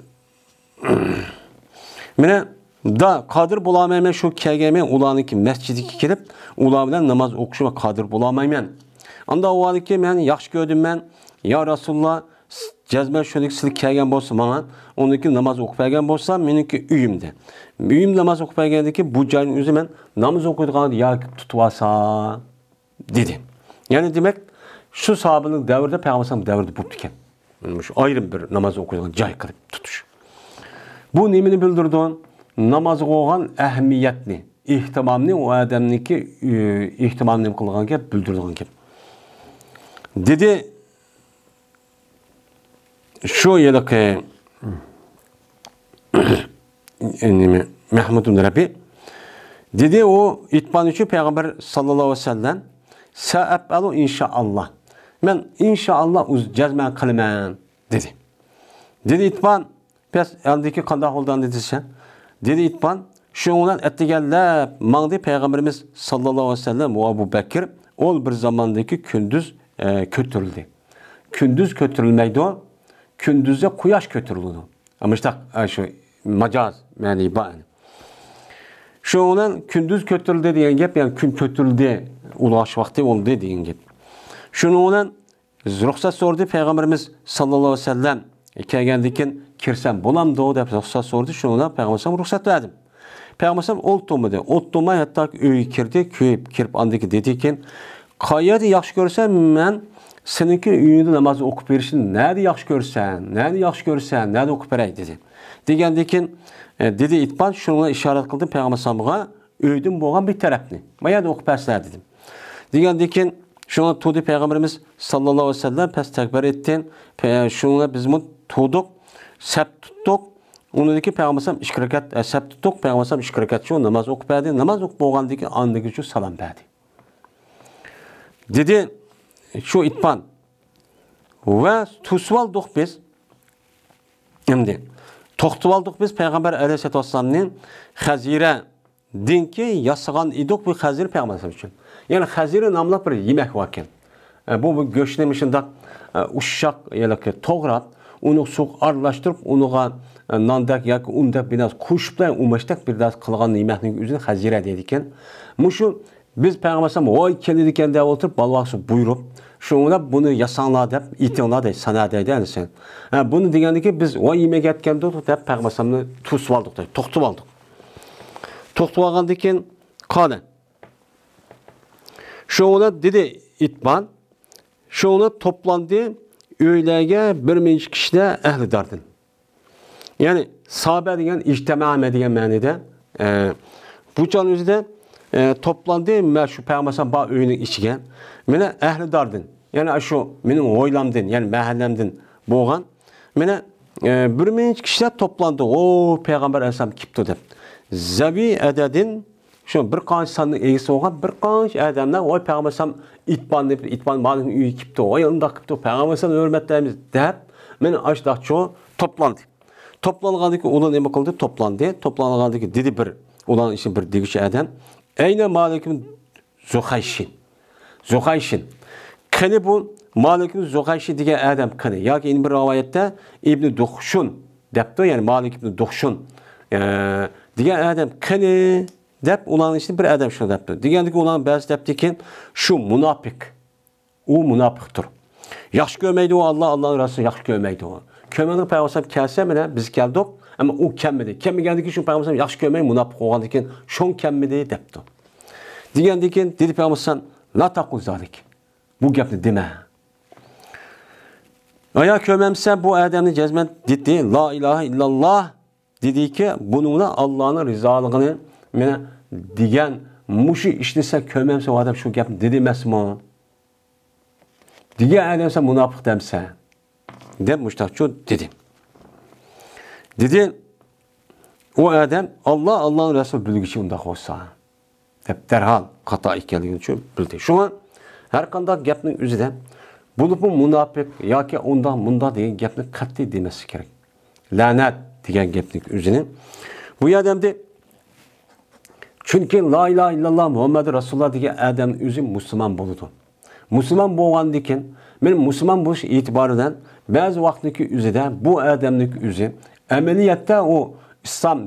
مانا دا قادىر بولالمايمەن شۇ كەلگەنمەن ئۇلارنىڭكى مەسچىتىگە كېلىپ، ئۇلار بىلەن ناماز ئوقۇشۇمغا قادىر بولالمايمەن. ئانداق ئۇلارنىڭكى مەن ياخشى كۆردۈم مەن. يا رەسۇلاللا، جەزمەن شۇنىڭكى سىلەر كەلگەن بولسا ماڭا، ئۇنىڭكى ناماز ئوقۇپ بەرگەن بولسا مېنىڭكى ئۆيۈمدە. ئۆيۈم ناماز ئوقۇپ بەرگەندىكى بۇ جاينىڭ ئۆزى مەن ناماز ئوقۇيدىغان ياكى تۇتۇۋالسا. دېدى. يەنى دېمەك، شۇ ساھابىنىڭ دەۋرىدە، پەيغەمبەر دەۋرىدە بوپتىكەن. مۇشۇ ئايرىم بىر ناماز ئوقۇيدىغان جاي قىلىپ تۇتۇش. بۇ نېمىنى بىلدۈرىدۇ؟ نامازغا بولغان ئەھمىيەتنى، ئېھتىمامنى، ئۇ ئادەمنىڭكى، ئى، ئېھتىمامنى نېمە قىلىدىغان گەپ، بىلدۈرىدىغان گەپ. دېدى، شۇ ھېلىقى، نېمە، مەھمۇد ئىبن رەبىئ دېدى، ئۇ ئېيتقان ئۈچۈن پەيغەمبەر ساللاللاھۇ ئەلەيھى ۋەسەللەم، سەئەپئەلۇ ئىنشائاللا. مەن ئىنشائاللا ئۇز-، جەزمەن قىلىمەن، دېدى. دېدى ئېيتقان، بەس، ئاندىكى قانداق بولدى ئاندىن دېسە؟ دېدى ئېيتقان، شۇنىڭ بىلەن ئەتىگەنلەپ ماڭدى پەيغەمبىرىمىز ساللاللاھۇ ئەلەيھى ۋەسەللەم ۋە ئەبۇ بەكىر، ئول بىر زاماندىكى كۈندۈز، ئە، كۆتۈرۈلدى. كۈندۈز كۆتۈرۈلمەيدۇ، كۈندۈزدە قۇياش كۆتۈرۈلىدۇ. مۇشتاق، ئە، شۇ ماجاز مەنىي بار. شۇنىڭ بىلەن كۈندۈز كۆتۈرۈلدى دېگەن گەپ، يەنى كۈن كۆتۈرۈلدى، ئۇلغاش ۋاقتى بولدى دېگەن گەپ. شۇنىڭ بىلەن رۇخسەت سورىدى پەيغەمبىرىمىز ساللاللاھۇ ئەلەيھى ۋەسەللەم. كەلگەندىن كېيىن كىرسەم بولامدۇ دەپ رۇخسەت سورىدى. شۇنىڭ بىلەن پەيغەمبەر ئەلەيھىسسالام رۇخسەت بەردىم. پەيغەمبەر ئەلەيھىسسالام ئولتۇرمىدى. ئولتۇرماي ھەتتاكى ئۆيگە كىردى. كىرىپ، كىرىپ ئاندىن كېيىن دېدىكەن، «قەيەردە ياخشى كۆرسەن، مەن سېنىڭكى ئۆيۈڭدە ناماز ئوقۇپ بېرىشنى نەدە ياخشى كۆرسەن؟ نەدە ياخشى كۆرسەن؟ نەدە ئوقۇپ بېرەي؟» دېدى. دېگەندىن كېيىن، ئە، دېدى ئىتبان، شۇنىڭغا ئىشارەت قىلدى پەيغەمبەر ئەلەيھىسسالامغا، «ئۆيدىن بولغان بىر تەرەپنى. مايەردە ئوقۇپ بەرسىلەر» دېدىم. دېگەندىن كېيىن، شۇڭا تۇردى پەيغەمبىرىمىز ساللاللاھۇ ئەلەيھى ۋەسەللەم، پەس تەكبىر ئېيتتى. پە-، شۇڭا بىزمۇ تۇردۇق، سەپ تۇتتۇق. ئۇنىڭدىن كېيىن پەيغەمبەر ئەلەيھىسسالام ئىككى رەكەت، ئە، سەپ تۇتتۇق. پەيغەمبەر ئەلەيھىسسالام ئىككى رەكەت شۇ ناماز ئوقۇپ بەردى. ناماز ئوقۇپ بولغاندىن كېيىن ئاندىن كېيىن شۇ سالام بەردى. دېدى شۇ ئىتبان. ۋە توسۇۋالدۇق بىز. ئەمدى توختىۋالدۇق بىز پەيغەمبەر ئەلەيھىسسالاتۇ ۋەسسالامنى خەزىرەدىنكى ياسىغان ئىدۇق بۇ خەزىرە پەيغەمبەر ئەلەيھىسسالام ئۈچۈن. يەنى خەزىرە ناملىق بىر يېمەك باركەن. ئە، بۇ، بۇ گۆشنى مۇشۇنداق، ئە، ئۇششاق ياكى توغراپ، ئۇنى سۇغا ئارىلاشتۇرۇپ، ئۇنىغا، ئە، ناندەك ياكى ئۇندەك بىر نەرسە قوشۇپلا، ئۇماچتەك بىر نەرسە قىلغان يېمەكنىڭ ئۆزىنى خەزىرە دەيدىكەن. مۇشۇ بىز پەيغەمبەر ئەلەيھىسسالام ۋاي كېلىدىكەن دەپ ئولتۇرۇپ، بالىۋاقسا بۇيرۇپ، شۇڭا بۇنى ياساڭلار دەپ، ئېتىڭلار دەيدۇ، سانا دەيدۇ ئەلىسى. ھە، بۇنى دېگەندىكىن بىز ۋاي يېمەك ئەتكەندۇق دەپ پەيغەمبەر ئەلەيھىسسالامنى توسۇۋالدۇق دەيدۇ، توختىتىۋالدۇق. توختىتىۋالغاندىن كېيىن قالە. شۇڭا دېدى ئىتبان، شۇڭا توپلاندى ئۆيلەرگە بىر مىنچە كىشىلەر ئەھلى داردىن. يەنى سابە دېگەن ئىجتەمەمە دېگەن مەنىدە، ئە، بۇ چاغنىڭ ئۆزىدە، ئە، توپلاندى، مەن شۇ پەيغەمبەر بار ئۆينىڭ ئىچىگە. مانا ئەھلى داردىن، يەنى شۇ مېنىڭ ھويلامدىن، يەنى مەھەللەمدىن بولغان. مانا، ئە، بىر مىنچە كىشىلەر توپلاندى، «ئو، پەيغەمبەر ئەلەيھىسسالام كېپتۇ» دەپ. زەۋى ئەدەدىن، شۇ بىر قانچە ساننىڭ ئىگىسى بولغان بىر قانچە ئادەملەر، «ۋاي پەيغەمبەر ئەلەيھىسسالام ئىتباننى، ئىتبان مالىكنىڭ ئۆيىگە كېپتۇ، ۋاي ئۇنداق قىپتۇ، پەيغەمبەر ئەلەيھىسسالامنى ھۆرمەتلەيمىز» دەپ، مانا ئاشۇنداق چوڭ توپلاندى. توپلانغاندىن كېيىن ئۇلار نېمە قىلدى؟ توپلاندى. توپلانغاندىن كېيىن دېدى بىر، ئۇلارنىڭ ئىچىدە بىر دېگۈچى ئادەم، «ئەينە مالىكىم زۇخەيشىن؟» زۇخەيشىن. قېنى بۇ مالىكىم زۇخەيشىن دېگەن ئادەم قېنى؟ ياكى يەنە بىر رىۋايەتتە ئىبنى دۇخشۇن دەپتۇ، يەنى مالىك ئىبنى دۇخشۇن، ئە، دېگەن ئادەم قېنى دەپ ئۇلارنىڭ ئىچىدە بىر ئادەم شۇ دەپتۇ. دېگەندىكىن ئۇلارنىڭ بەزىسى دەپتىكەن، شۇ مۇناپىق. ئۇ مۇناپىقتۇر. ياخشى كۆرمەيدۇ ئۇ، ئاللا، ئاللانىڭ رەسۇلى ياخشى كۆرمەيدۇ ئۇ. كۆرمەيدۇ، پەيغەمبەر ئەلەيھىسسالام كەلسە مانا بىز كەلدۇق، ئەمما ئۇ كەلمىدى. كەلمىگەندىن كېيىن شۇ پەيغەمبەر ئەلەيھىسسالام ياخشى كۆرمەي مۇناپىق بولغاندىن كېيىن شۇڭ كەلمىدى دەپتۇ. دېگەندىن كېيىن دېدى پەيغەمبەر ئەلەيھىسسالام، لا تەقۇل زالىك. بۇ گەپنى دېمە. ئايا كۆرمەمسەن بۇ ئادەمنى جەزمەن دېدى، لا ئىلاھە ئىللاللا دېدىكى، بۇنىڭ بىلەن ئاللانىڭ رىزالىقىنى مانا دېگەن مۇشۇ ئىشنى سەن كۆرمەمسەن، ئۇ ئادەم شۇ گەپنى دېدى ئەمەسمۇ؟ دېگەن ئادەم سەن مۇناپىق دەمسەن؟ دەپ مۇشتاقچۇ دېدى. دېدى، ئۇ ئادەم، ئاللا، ئاللانىڭ رەسۇلى بىلگۈچى ئۇنداق بولسا، دەپ دەرھال خاتا ئىكەنلىكىنى چۈشىنىپ بىلدى. شۇڭا ھەر قانداق گەپنىڭ ئۆزىدە، بولۇپمۇ مۇناپىق ياكى ئۇنداق، مۇنداق دېگەن گەپنى قەتئىي دېمەسلىك كېرەك. لەنەت دېگەن گەپنىڭ ئۆزىنى. بۇ يەردە ئەمدى چۈنكى لا ئىلاھە ئىللاللا مۇھەممەدۇر رەسۇلۇللا دېگەن ئادەم ئۆزى مۇسۇلمان بولىدۇ. مۇسۇلمان بولغاندىن كېيىن، مەن مۇسۇلمان بولۇش ئېتىبارى بىلەن بەزى ۋاقىتنىڭكى ئۆزىدە بۇ ئادەمنىڭكى ئۆزى ئەمەلىيەتتە ئۇ ئىسلام،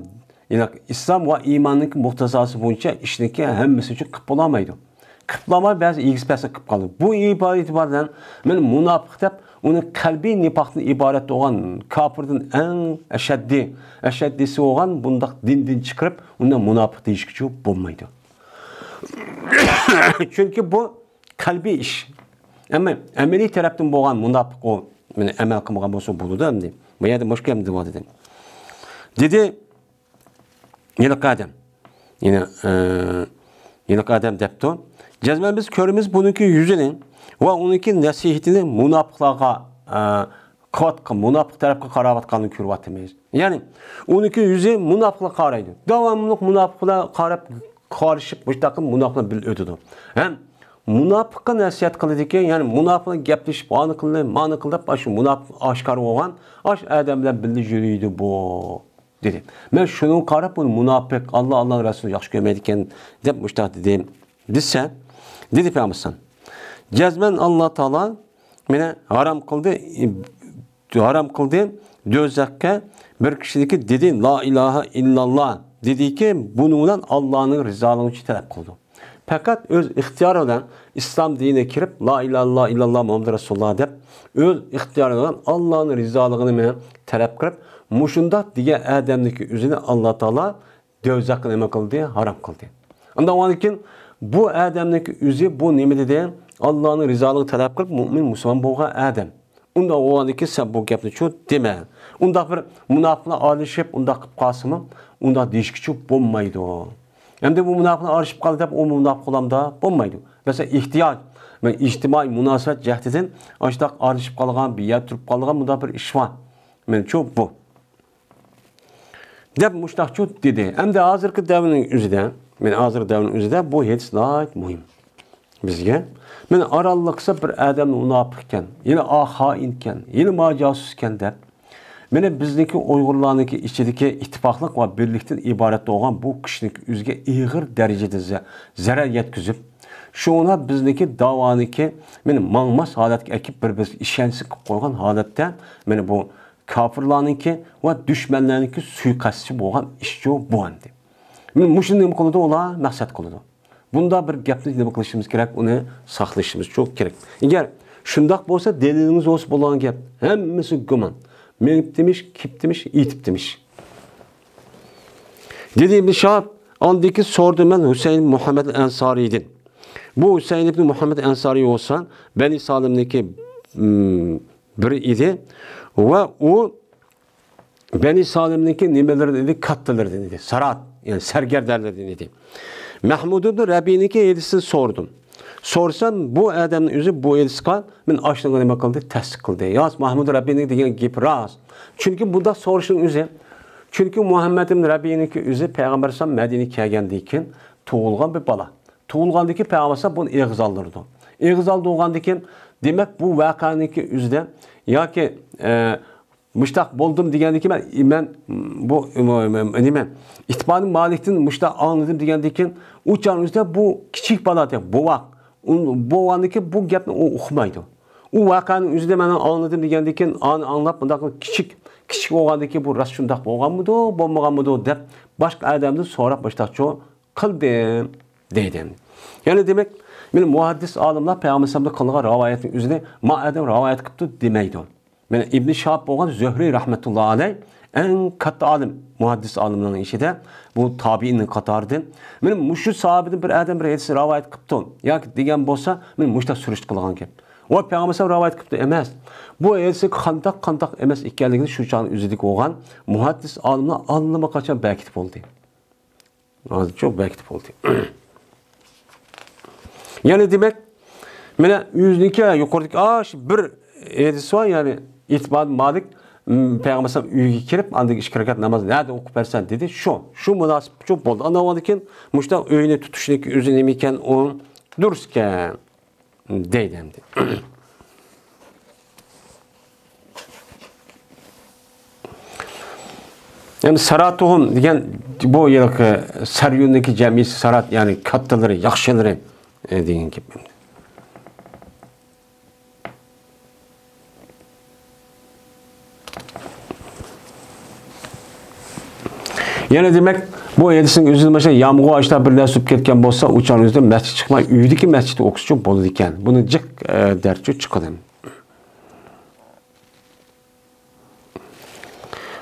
يەنى ئىسلام ۋە ئىماننىڭكى مۇقتەزاسى بويىچە ئىشنىڭكى ھەممىسى ئۈچۈن قىلىپ بولالمايدۇ. قىلىپ بولالماي بەزى ئېگىز پەسنى قىلىپ قالىدۇ. بۇ ئېتىبار، ئېتىبار بىلەن مەن مۇناپىق دەپ، ئۇنى قەلبىي نىپاقتىن ئىبارەت بولغان كاپىردىن ئەڭ ئەشەددىي، ئەشەددىيسى بولغان بۇنداق دىندىن چىقىرىپ، ئۇنى مۇناپىق دېيىشكىچۇ بولمايدۇ. چۈنكى بۇ قەلبىي ئىش. ئەمما ئەمەلىي تەرەپتىن بولغان مۇناپىق ئۇ، مانا ئەمەل قىلمىغان بولسا بولىدۇ ئەمدى. بۇ يەردە مۇشۇ گەپنى دېۋاتىدۇ. دېدى، ھېلىقى ئادەم. يەنە، ئە، ھېلىقى ئادەم دەپتۇ. جەزمەن بىز كۆرىمىز بۇنىڭكى يۈزىنى ۋە ئۇنىڭكى نەسىھىتىنى مۇناپىقلارغا، ئە، قىلىۋاتقان، مۇناپىق تەرەپكە قاراۋاتقاننى كۆرۈۋاتىمىز. يەنى ئۇنىڭكى يۈزى مۇناپىقلارغا قارايدۇ. داۋاملىق مۇناپىقلارغا قاراپ، قارىشىپ، مۇشۇنداق قىلىپ مۇناپىقلار بىلەن ئۆتىدۇ. ھەم مۇناپىققا نەسىھەت قىلىدىكەن، يەنى مۇناپىقلار گەپلىشىپ، ئانى قىلدى، مانى قىلدى دەپ، ئاشۇ مۇناپىق ئاشكارا بولغان، ئاشۇ ئادەم بىلەن بىللە يۈرىدۇ بۇ، دېدى. مەن شۇنىڭغا قاراپ، بۇنى مۇناپىق، ئاللا، ئاللانىڭ رەسۇلى ياخشى كۆرمەيدىكەن دەپ مۇشۇنداق دېدىم، دېسە، دېدى پەيغەمبەر ئەلەيھىسسالام، جەزمەن ئاللا تائالا مېنى ھارام قىلدى، ھارام قىلدى دوزاخقا بىر كىشىنىڭكى دېدى، لا ئىلاھە ئىللاللا دېدىكى، بۇنىڭ بىلەن ئاللانىڭ رىزالىقىنى تەلەپ قىلىدۇ. پەقەت ئۆز ئىختىيارى بىلەن ئىسلام دىنىگە كىرىپ، لا ئىلاھە ئىللاللا مۇھەممەد رەسۇلۇللا دەپ، ئۆز ئىختىيارى بىلەن ئاللانىڭ رىزالىقىنى مەن تەلەپ قىلىپ، مۇشۇنداق دېگەن ئادەمنىڭكى ئۆزىنى ئاللا تائالا دوزاخقا نېمە قىلدى؟ ھارام قىلدى. ئاندىن ئاندىن كېيىن بۇ ئادەمنىڭكى ئۆزى بۇ نېمە دېدى؟ ئاللانىڭ رىزالىقىنى تەلەپ قىلىپ، مۆمىن مۇسۇلمان بولغان ئادەم. ئۇنداق بولغاندىن كېيىن سەن بۇ گەپنى شۇ دېمە. ئۇنداق بىر مۇناپىقلار ئارىلىشىپ ئۇنداق قىلىپ قالسىمۇ، ئۇنداق دېيىشكىچۇ بولمايدۇ. ئەمدى بۇ مۇناپىقلار ئارىلىشىپ قالدى دەپ ئۇ مۇناپىق بولامدا؟ بولمايدۇ. مەسىلەن، ئېھتىياج، مەن ئىجتىمائىي مۇناسىۋەت جەھىتىدىن ئاشۇنداق ئارىلىشىپ قالغان، بىر يەردە تۇرۇپ قالغان مۇنداق بىر ئىش بار. مەنچۇ بۇ. دەپ مۇشۇنداقچۇ دېدى. ئەمدى ھازىرقى دەۋرنىڭ ئۆزىدە، مەن ھازىرقى دەۋرنىڭ ئۆزىدە بۇ ھەدىس ناھايىتى مۇھىم بىزگە. مەن ئارانلىقسا بىر ئادەمنى مۇناپىق ئىكەن، يەنە ئا خائىن ئىكەن، يەنە ما جاسۇس ئىكەن دەپ، مەن بىزنىڭكى ئۇيغۇرلارنىڭكى ئىچىدىكى ئىتتىپاقلىق ۋە بىرلىكتىن ئىبارەت بولغان بۇ كىشىنىڭكى ئۆزىگە ئېغىر دەرىجىدە زە-، زەرەر يەتكۈزۈپ، شۇڭا بىزنىڭكى داۋانىڭكى مەن ماڭماس ھالەتكە ئەكىپ، بىر-بىرىمىزگە ئىشەنچسىز قىلىپ قويغان ھالەتتە، مەن بۇ كاپىرلارنىڭكى ۋە دۈشمەنلەرنىڭكى سۇيىقەستچى بولغان ئىشچۇ بۇ ئەمدى. مۇشۇنى نېمە قىلىدۇ ئۇلار؟ مەقسەت قىلىدۇ. بۇنداق بىر گەپنى نېمە قىلىشىمىز كېرەك؟ ئۇنى ساقلىشىمىزچۇ كېرەك. ئەگەر شۇنداق بولسا، دەلىلىڭىز بولسا بولغان گەپ. ھەممىسى گۇمان. مېڭىپتىمىش، كېپتىمىش، ئېيتىپتىمىش. دېدى ئىبن شىھاب، ئاندىن كېيىن سورىدىم مەن ھۈسەيىن مۇھەممەد ئەنسارىدىن. بۇ ھۈسەيىن ئىبن مۇھەممەد ئەنسارى بولسا، بەنى سالىمنىڭكى، م، بىرى ئىدى. ۋە ئۇ بەنى سالىمنىڭكى نېمىلىرىدىن ئىدى؟ كاتتىلىرىدىن ئىدى. سارات، يەنى سەرگەردانلىرىدىن ئىدى. مەھمۇد ئىبن رەبىينىڭكى ھەدىسىنى سورىدىم. سورىسام، بۇ ئادەمنىڭ ئۆزى بۇ ھەدىسقا مەن ئاشۇنى نېمە قىلدى؟ تەستىق قىلدى. يا مەھمۇد رەبىينىڭ دېگەن گېپى راست. چۈنكى بۇنداق سورىشنىڭ ئۆزى، چۈنكى مۇھەممەد ئىبن رەبىينىڭكى ئۆزى پەيغەمبەر ئەلەيھىسسالام مەدىنىگە كەلگەندىن كېيىن تۇغۇلغان بىر بالا. تۇغۇلغاندىن كېيىن پەيغەمبەر ئەلەيھىسسالام بۇنى ئېغىز ئالدۇرىدۇ. ئېغىز ئالدۇرغاندىن كېيىن، دېمەك، بۇ ۋەقەنىڭكى ئۆزىدە ياكى، ئە، مۇشتاق بولدۇم دېگەندىن كېيىن مەن، مەن بۇ، نېمە، ئىتبان مالىكتىن مۇشتاق ئاڭلىدىم دېگەندىن كېيىن، ئۇ چاغنىڭ ئۆزىدە بۇ كىچىك بالا، بوۋاق، ئۇ بولغاندىن كېيىن بۇ گەپنى ئۇ ئۇقمايدۇ. ئۇ ۋەقەنىڭ ئۆزىدە مەن ئاڭلىدىم دېگەندىن كېيىن، ئانى ئاڭلاپ، مۇنداق كىچىك، كىچىك بولغاندىن كېيىن بۇ راست شۇنداق بولغانمىدۇ، بولمىغانمىدۇ دەپ باشقا ئادەمدىن سوراپ مۇشتاقچۇ قىلدىم دەيدۇ. يەنى دېمەك، مەن مۇھەددىس ئالىملار پەيغەمبەر ئەلەيھىسسالامدىن قىلغان رىۋايەتنىڭ ئۆزىنى ما ئادەم رىۋايەت قىپتۇ دېمەيدۇ. مانا ئىبن شىھاب بولغان زۆھرى رەھمەتۇللا ئەلەيھ ئەڭ كاتتا ئالىم، مۇھەددىس ئالىملارنىڭ ئىچىدە، بۇ تابىئىننىڭ قاتارىدىن. مانا مۇشۇ ساھابىدىن بىر ئادەم بىر ھەدىسنى رىۋايەت قىپتۇ ياكى دېگەن بولسا، مانا مۇشۇنداق سۈرۈشتە قىلغان گەپ. ۋە پەيغەمبەر ئەلەيھىسسالام رىۋايەت قىپتۇ ئەمەس. بۇ ھەدىسنىڭ قانداق، قانداق ئەمەس ئىكەنلىكىنى شۇ چاغنىڭ ئۆزىدىكى بولغان مۇھەددىس ئالىملار ئاللىماقاچان بەركىتىپ بولدى. ھازىرچۇ بەكتە بولدى. يەنى دېمەك، مانا ئۆزىنىڭكى يۇقىرىدىكى ئاشۇ بىر ھەدىس بار، يەنى ئىتبان مالىك، م، پەيغەمبەر ئەلەيھىسسالام ئۆيگە كىرىپ، ئاندىن ئىككى رەكەت ناماز نەدە ئوقۇپ بەرسەن دېدى. شۇ، شۇ مۇناسىپ شۇ بولدى. ئاندىن كېيىن مۇشۇنداق ئۆينى تۇتۇشنىڭكى ئۆزى نېمە ئىكەن، ئۇ دۇرۇس ئىكەن. دەيدۇ ئەمدى. يەنى ساراتۇھۇم دېگەن بۇ يەردىكى سەريۇننىڭكى جەمئىيىتى سارات، يەنى كاتتىلىرى، ياخشىلىرى، ئە، دېگەن گەپ. يەنە دېمەك، بۇ ھەدىسنىڭ ئۆزىدە مەسىلەن، يامغۇر ئاشتا بىر نەرسە ئۇرۇپ كەتكەن بولسا، ئۇ چاغنىڭ ئۆزىدە مەسچىت چىقماي، ئۆيدىكى مەسچىتتە ئوقۇسىچۇ بولىدىكەن. بۇنى جىق، ئە، دەرچۇ چىقىدۇ.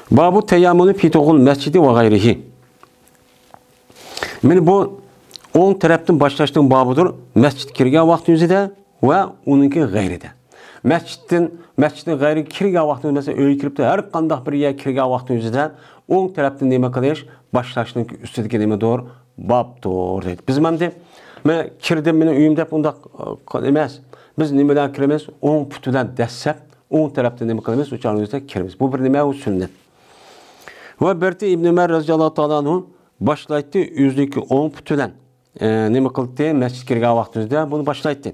بابۇ تەيەممۇنى فى دۇخۇل مەسچىدى ۋە غەيرىھى. مانا بۇ ئوڭ تەرەپتىن باشلاشنىڭ بابىدۇر، مەسچىتكە كىرگەن ۋاقتىمىزدا ۋە ئۇنىڭكى غەيرىدە. مەسچىتتىن، مەسچىتنىڭ غەيرىگە كىرگەن ۋاقتىمىز، مەسىلەن، ئۆيگە كىرىپتۇ، ھەر قانداق بىر يەرگە كىرگەن ۋاقتىمىزدا ئوڭ تەرەپتىن نېمە قىلىش؟ باشلاشنىڭ ئۈستىدىكى نېمىدۇر؟ بابتۇر دەيدۇ. بىز مەندە، مەن كىردىم، مېنىڭ ئۆيۈم دەپ ئۇنداق، ئە، ئەمەس. بىز نېمە بىلەن كىرىمىز؟ ئوڭ پۇت بىلەن دەسسەپ، ئوڭ تەرەپتىن نېمە قىلىمىز؟ ئۇ چاغنىڭ ئۆزىدە كىرىمىز. بۇ بىر نېمە؟ ئۇ سۈننەت. ۋە بىرتى ئىبن ئۆمەر رەزىياللاھۇ تائالا ئەنھۇ باشلايتتى ئۆزىنىڭكى ئوڭ پۇتى بىلەن، ئە، نېمە قىلدى؟ مەسچىتكە كىرگەن ۋاقتىمىزدا بۇنى باشلايتتى.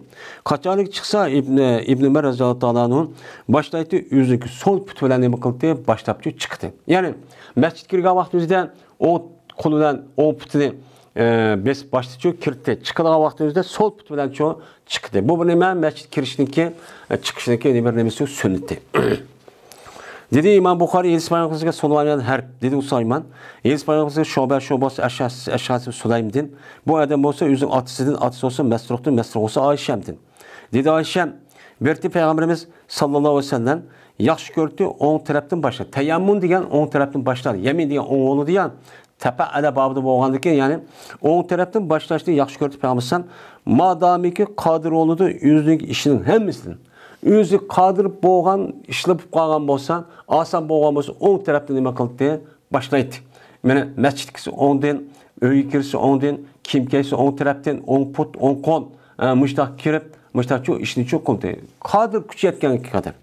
قاچانلىك چىقسا ئىبن، ئىبن ئۆمەر رەزىياللاھۇ تائالا ئەنھۇ باشلايتتى ئۆزىنىڭكى سول پۇتى بىلەن نېمە قىلدى؟ باشلاپچۇ چىقتى. يەنى مەسچىتكە كىرگەن ۋاقتىمىزدا ئوڭ قولى بىلەن ئوڭ پۇتىنى، ئە، بېسىپ باشلىدىچۇ كىرتتى. چىقىدىغان ۋاقتىمىزدا سول پۇتى بىلەنچۇ چىقتى. بۇ بىر نېمە؟ مەسچىت كىرىشنىڭكى، ئە، چىقىشنىڭكى بىر نېمىسى سۈننىتى. دېدى ئىمام بۇخارىي، ھەدىس پەيغەمبىرىمىزگە سۇلايمان ھەرب، دېدى ئۇسايمان. ھەدىس پەيغەمبىرىمىزگە شۇبە، شۇبە بولسا ئەشئەس، ئەشئەس سۇلايمدىن. بۇ ئادەم بولسا ئۆزىنىڭ ئاتىسىدىن، ئاتىسى بولسا مەسرۇقتىن، مەسرۇق بولسا ئائىشەمدىن. دېدى ئائىشەم، بىر پەيغەمبىرىمىز ساللاللاھۇ ئەلەيھى ۋەسەللەم ياخشى كۆردى، ئوڭ تەرەپتىن باشلاپ. تەيەممۇن دېگەن ئوڭ تەرەپتىن باشلايدۇ. يەمىن دېگەن ئوڭ بولىدۇ يا. تەپەئەلە بابىدا بولغاندىكىن، يەنى ئوڭ تەرەپتىن باشلاشنى ياخشى كۆردى پەيغەمبەر. مادامىكى قادىر بولىدۇ، ئۆزىنىڭ ئىشىنىڭ ھەممىسىدىن. ئۆزى قادىر بولغان ئىشلار بولۇپ قالغان بولسا، ئاسان بولغان بولسا، ئوڭ تەرەپتىن نېمە قىلدى؟ باشلايتتى. مانا مەسچىتكىسى ئوڭدىن، ئۆيگە كىرسە ئوڭدىن، كىيىم كىيسە ئوڭ تەرەپتىن، ئوڭ پۇت، ئوڭ قول، ئە، مۇشتاق كىرىپ، مۇشتاق شۇ ئىشنى شۇ قىلدى. قادىر، كۈچى يەتكەنگە قەدەر.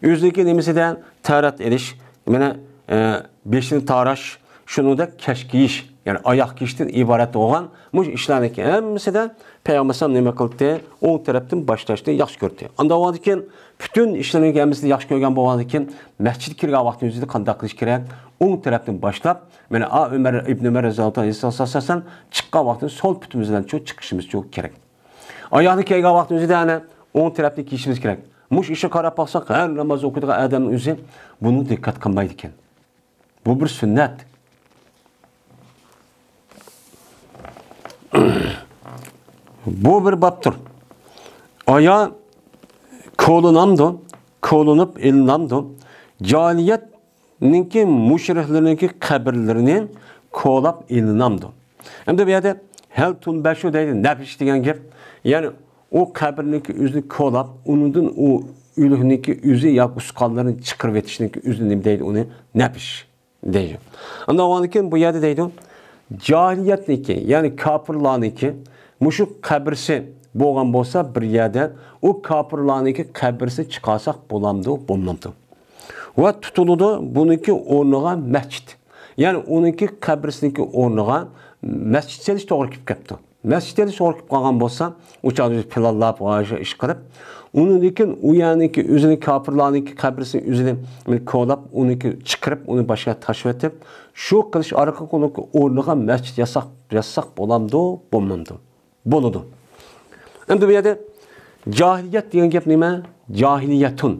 ئۆزىنىڭكى نېمىسىدە تەھارەت ئېلىش، مانا، ئە، بېشىنى تاراش، شۇنىڭدەك كەش كىيىش، يەنى ئاياغ كىيىشتىن ئىبارەت بولغان مۇشۇ ئىشلارنىڭكى ھەممىسىدە پەيغەمبەر ئەلەيھىسسالام نېمە قىلدى؟ ئوڭ تەرەپتىن باشلاشنى ياخشى كۆردى. ئاندىن بولغاندىكىن پۈتۈن ئىشلارنىڭكى ھەممىسىنى ياخشى كۆرگەن بولغاندىكىن مەسچىتكە كىرگەن ۋاقتىنىڭ ئۆزىدە قانداق قىلىش كېرەك؟ ئوڭ تەرەپتىن باشلاپ، مانا ئا ئۆمەر ئىبن ئۆمەر رەزىياللاھۇ تائالا ئەنھۇ چىققان ۋاقتىدا سول پۇتىمىز بىلەن شۇ چىقىشىمىز شۇ كېرەك. ئاياغنى كىيگەن ۋاقتىنىڭ ئۆزىدە ئەنە ئوڭ تەرەپنى كىيىشىمىز كېرەك. مۇشۇ ئىشقا قاراپ باقساق، ھەر ناماز ئوقۇيدىغان ئادەمنىڭ ئۆزى بۇنى دىققەت قىلمايدىكەن. بۇ بىر سۈننەت. بۇ بىر بابتۇر. ئايا كولىنامدۇ؟ كولىنىپ ئېلىنامدۇ؟ جاھىلىيەتنىڭكى مۇشرىكلىرىنىڭكى قەبرىلىرىنى كولاپ ئېلىنامدۇ؟ ئەمدى بۇ يەردە ھەل تۇنبەشۇ دەيدۇ، نەبش دېگەن گەپ. يەنى ئۇ قەبرىنىڭكى ئۆزىنى كولاپ، ئۇنىڭدىن ئۇ ئۆلۈكنىڭكى ئۆزى ياكى ئۇسقانلىرىنى چىقىرىۋېتىشنىڭكى ئۆزىنى نېمە دەيدۇ؟ ئۇنى نەبش دەيدۇ. ئاندىن كېيىن بۇ يەردە دەيدۇ، جاھىلىيەتنىڭكى، يەنى كاپىرلارنىڭكى مۇشۇ قەبرىسى بولغان بولسا بىر يەردە، ئۇ كاپىرلارنىڭكى قەبرىسىنى چىقارساق بولامدۇ، بولمامدۇ؟ ۋە تۇتۇلىدۇ بۇنىڭكى ئورنىغا مەسچىت. يەنى ئۇنىڭكى قەبرىسىنىڭكى ئورنىغا مەسچىت سېلىش توغرا كېلىپ كەپتۇ. مەسچىت سورىقىپ قالغان بولسا، ئۇ چاغدا ئۆزى پىلانلاپ، ۋايىشە ئىش قىلىپ، ئۇنىڭدىن كېيىن ئۇ يەرنىڭكى ئۆزىنى، كاپىرلارنىڭكى قەبرىسىنى ئۆزىنى كولاپ، ئۇنىڭكى چىقىرىپ، ئۇنى باشقا تاشلىۋېتىپ، شۇ قىلىش ئارقىلىق ئۇنىڭكى ئورنىغا مەسچىت ياساق، ياساق بولامدۇ، بولمامدۇ؟ بولىدۇ. ئەمدى بۇ يەردە جاھىلىيەت دېگەن گەپ نېمە؟ جاھىلىيەتۇن.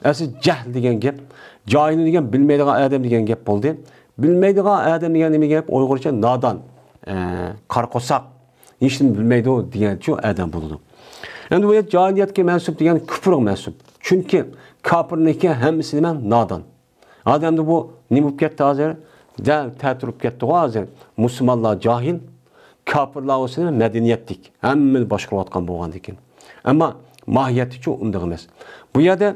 ئەسلى جەھل دېگەن گەپ، جاھىل دېگەن بىلمەيدىغان ئادەم دېگەن گەپ بولدى. بىلمەيدىغان ئادەم دېگەن نېمە گەپ؟ ئۇيغۇرچە نادان، ئە، قارا قورساق، ھېچنېمە بىلمەيدۇ دېگەنچۇ ئادەم بولىدۇ. ئەمدى بۇ يەردە جاھىلىيەتكە مەنسۇپ دېگەن كۇپۇرغا مەنسۇپ. چۈنكى كاپىرنىڭكى ھەممىسى نېمە؟ نادان. ئادەمدە بۇ نېمە بولۇپ كەتتى ھازىر؟ دەل تەتۈر بولۇپ كەتتىغۇ ھازىر. مۇسۇلمانلار جاھىل، كاپىرلار بولسا مەدەنىيەتلىك، ھەممىنى باشقۇرۇۋاتقان بولغاندىكىن. ئەمما ماھىيەتتىچۇ ئۇنداق ئەمەس. بۇ يەردە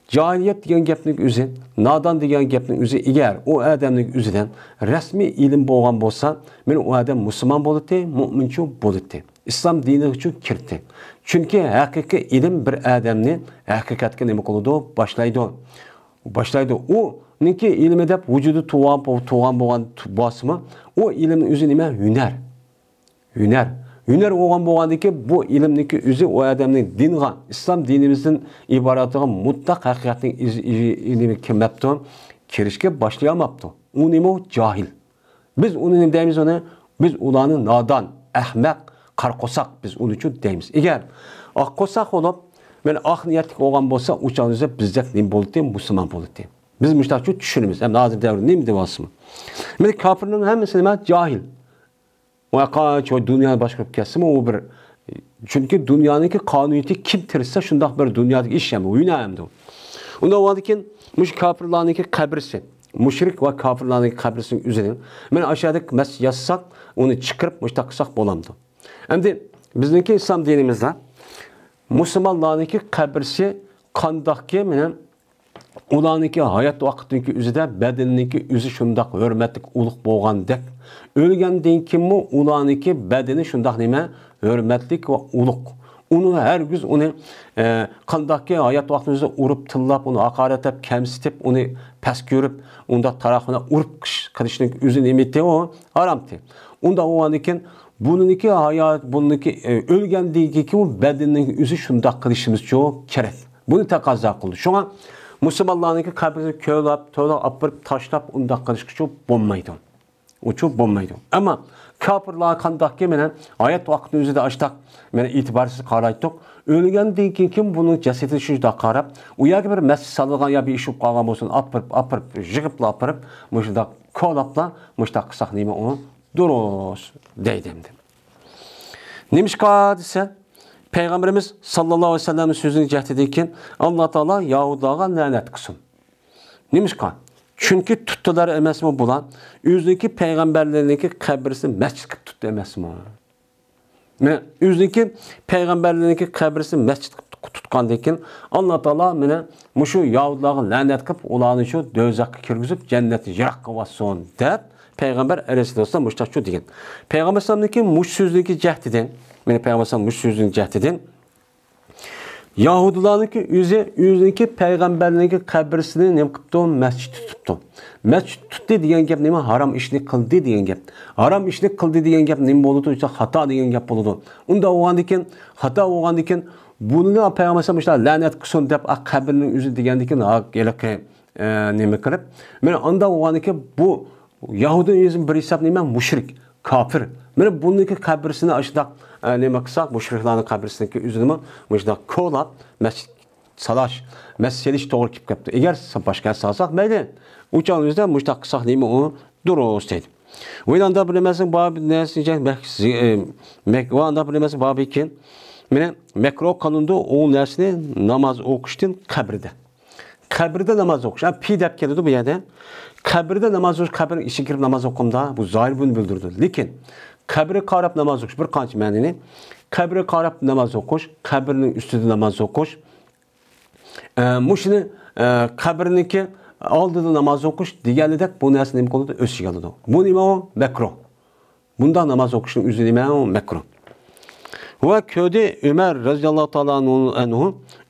جاھىلىيەت دېگەن گەپنىڭ ئۆزى، نادان دېگەن گەپنىڭ ئۆزى، ئەگەر ئۇ ئادەمنىڭ ئۆزىدىن رەسمىي ئىلىم بولغان بولسا، مېنىڭ ئۇ ئادەم مۇسۇلمان بولاتتى، مۇئمىنچۇ بولاتتى. ئىسلام دىنىغىچۇ كىرتى. چۈنكى ھەقىقىي ئىلىم بىر ئادەمنى ھەقىقەتكە نېمە قىلىدۇ؟ باشلايدۇ. باشلايدۇ. ئۇنىڭكى ئىلمى دەپ ۋۇجۇدى تۇغان، تۇغان بولغان بولسىمۇ، ئۇ ئىلىمنىڭ ئۆزى نېمە؟ ھۈنەر. ھۈنەر. ھۈنەر بولغان بولغاندىكى بۇ ئىلىمنىڭكى ئۆزى ئۇ ئادەمنىڭ دىنغا، ئىسلام دىنىمىزدىن ئىبارەت بولغان مۇتلەق ھەقىقەتنىڭ ئىز-، ئىز-، ئىلمىگە كىرمەپتۇ، كىرىشكە باشلىيالماپتۇ. ئۇ نېمە؟ ئۇ جاھىل. بىز ئۇنى نېمە دەيمىز ئۇنى؟ بىز ئۇلارنى نادان، ئەخمەق، قارا قورساق، بىز ئۇنى شۇ دەيمىز. ئەگەر ئاق قورساق بولۇپ، مانا ئاق نىيەتلىك بولغان بولسا، ئۇ چاغدا بىزدەك نېمە بولاتتى؟ مۇسۇلمان بولاتتى. بىز مۇشۇنداق شۇ چۈشىنىمىز. ئەمدى ھازىر دەۋر نېمە دەۋالسىمۇ؟ مانا كاپىرنىڭ ھەممىسى نېمە؟ جاھىل. ئۇ قانچە دۇنيانى باشقۇرۇپ كەتسىمۇ، ئۇ بىر، چۈنكى دۇنيانىڭكى قانۇنىيىتى كىم تىرىشسا، شۇنداق بىر دۇنيادىكى ئىش ئەمدى، ھۈنەر ئەمدى. ئۇنداق بولغاندىكىن، مۇشۇ كاپىرلارنىڭكى قەبرىسى، مۇشرىك ۋە كاپىرلارنىڭكى قەبرىسىنىڭ ئۆزىنى، مانا ئاشۇ يەردە مەسچىت ياسىساق، ئۇنى چىقىرىپ مۇشۇنداق قىلساق بولامدۇ؟ ئەمدى بىزنىڭكى ئىسلام دىنىمىزدا مۇسۇلمانلارنىڭكى قەبرىسى قانداقكى، مانا ئۇلارنىڭكى ھايات ۋاقتىنىڭكى ئۆزىدە بەدىنىنىڭكى ئۆزى شۇنداق ھۆرمەتلىك، ئۇلۇغ بولغاندەك، ئۆلگەندىن كېيىنمۇ ئۇلارنىڭكى بەدىنى شۇنداق نېمە؟ ھۆرمەتلىك ۋە ئۇلۇغ. ئۇنى ھەرگىز ئۇنى، ئە، قانداقكى ھايات ۋاقتىمىزدا ئۇرۇپ، تىللاپ، ئۇنى ھاقارەتلەپ، كەمسىتىپ، ئۇنى پەس كۆرۈپ، ئۇنداق تاراققا ئۇرۇپ قىلىش-، قىلىشنىڭ ئۆزى نېمىتى ئۇ؟ ھارامتى. ئۇنداق بولغاندىن كېيىن بۇنىڭكى ھايات، بۇنىڭكى، ئە، ئۆلگەندىن كېيىن ئۇ بەدىنىنىڭ ئۆزى شۇنداق قىلىشىمىزچۇ كېرەك. بۇنى تەقەززا قىلىدۇ. شۇڭا مۇسۇلمانلارنىڭكى قەبرىسىنى كۆلەپ، تۆلەپ ئاپىرىپ تاشلاپ ئۇنداق قىلىشقىچۇ بولمايدۇ. ئۇچۇ بولمايدۇ. ئەمما كاپىرلارغا قانداقكى مانا ھايات ۋاقتىنىڭ ئۆزىدە ئاشتاق مانا ئېتىبارسىز قارايتتۇق. ئۆلگەندىن كېيىن كىم بۇنىڭ جەسىتىنى شۇنداق قاراپ، ئۇ يەرگە بىر مەسچىت سالىدىغان يا بىر ئىش بولۇپ قالغان بولسۇن، ئاپىرىپ، ئاپىرىپ، يىغىپلا ئاپىرىپ، مۇشۇنداق كولاپلا، مۇشۇنداق قىلساق نېمە ئۇ؟ دۇرۇس دەيدۇ ئەمدى. نېمىشقا دېسە، پەيغەمبىرىمىز ساللاللاھۇ ئەلەيھى ۋەسەللەمنىڭ سۆزىنىڭ جەھىتىدىكىن، ئاللا تائالا يەھۇدىيلارغا لەنەت قىلسۇن. نېمىشقا؟ چۈنكى تۇتتىلار ئەمەسمۇ بۇلار ئۆزىنىڭكى پەيغەمبەرلىرىنىڭكى قەبرىسىنى مەسچىت قىلىپ تۇتتى ئەمەسمۇ؟ مانا ئۆزىنىڭكى پەيغەمبەرلىرىنىڭكى قەبرىسىنى مەسچىت قىلىپ تۇتقاندىن كېيىن، ئاللا تائالا مانا مۇشۇ يەھۇدىيلارغا لەنەت قىلىپ، ئۇلارنى شۇ دوزاخقا كىرگۈزۈپ، جەننەتنى يىراق قىلىۋاتسۇن دەپ، پەيغەمبەر ئەلەيھىسسالام مۇشۇنداق شۇ دېگەن. پەيغەمبەر ئەلەيھىسسالامنىڭكى مۇشۇ سۆزىنىڭكى جەھىتىدىن، مانا پەيغەمبەر ئەلەيھىسسالام مۇشۇ سۆزىنىڭ جەھىتىدىن، يەھۇدىيلارنىڭكى ئۆزى، ئۆزىنىڭكى پەيغەمبەرلىرىنىڭكى قەبرىسىنى نېمە قىپتۇ؟ مەسچىت تۇتۇپتۇ. مەسچىت تۇتتى دېگەن گەپ نېمە؟ ھارام ئىشنى قىلدى دېگەن گەپ. ھارام ئىشنى قىلدى دېگەن گەپ نېمە بولىدۇ؟ خاتا دېگەن گەپ بولىدۇ. ئۇنداق بولغاندىكىن، خاتا بولغاندىكىن، بۇنى پەيغەمبەر ئەلەيھىسسالام مۇشۇنداق لەنەت قىلسۇن دەپ، قەبرىنىڭ ئۆزى دېگەندىكىن، ھا، ھېلىقى، ئە، نېمە قىلىپ، مانا ئانداق بولغاندىكىن، بۇ يەھۇدىيىزم بىر ھېساب نېمە؟ مۇشرىك، كاپىر. مانا بۇنىڭكى قەبرىسىنى ئاشۇنداق، ئە، نېمە قىلساق، مۇشرىكلارنىڭ قەبرىسىنىڭكى ئۆزىنىمۇ مۇشۇنداق كولاپ، مەسچىت سالاش، مەسچىت سېلىش توغرا كېلىپ قاپتۇ. ئەگەر باشقا سالساق مەيلى، ئۇ چاغنىڭ ئۆزىدە مۇشۇنداق قىلساق نېمە ئۇ؟ دۇرۇس دەيدۇ. ۋە ئاندا بىر نەرسىنىڭ بابى، نەرسىنى جەك-، مەك-، ئە، مەك-، ۋە ئاندا بىر نەرسىنىڭ بابى ئىكەن. مانا مەكرۇھ قىلىنىدۇ ئۇ نەرسىنى ناماز ئوقۇشتىن قەبرىدە. قەبرىدە ناماز ئوقۇش. ھە، پى دەپ كېلىدۇ بۇ يەردە. قەبرىدە ناماز ئوقۇش، قەبرىنىڭ ئىچىگە كىرىپ ناماز ئوقۇمدا، بۇ زاھىر بۇنى بىلدۈرىدۇ. لېكىن قەبرىگە قاراپ ناماز ئوقۇش بىر قانچە مەنىنى. قەبرىگە قاراپ ناماز ئوقۇش، قەبرىنىڭ ئۈستىدە ناماز ئوقۇش، ئە، مۇشۇنى، ئە، قەبرىنىڭكى ئالدىدا ناماز ئوقۇش دېگەنلىدەك بۇ نەرسە نېمە قىلىدۇ؟ ئۆز ئىچىگە ئالىدۇ. بۇ نېمە ئۇ؟ مەكرۇھ. بۇنداق ناماز ئوقۇشنىڭ ئۆزى نېمە ئۇ؟ مەكرۇھ. ۋە كۆردى ئۆمەر رەزىياللاھۇ تائالا ئەنھۇ،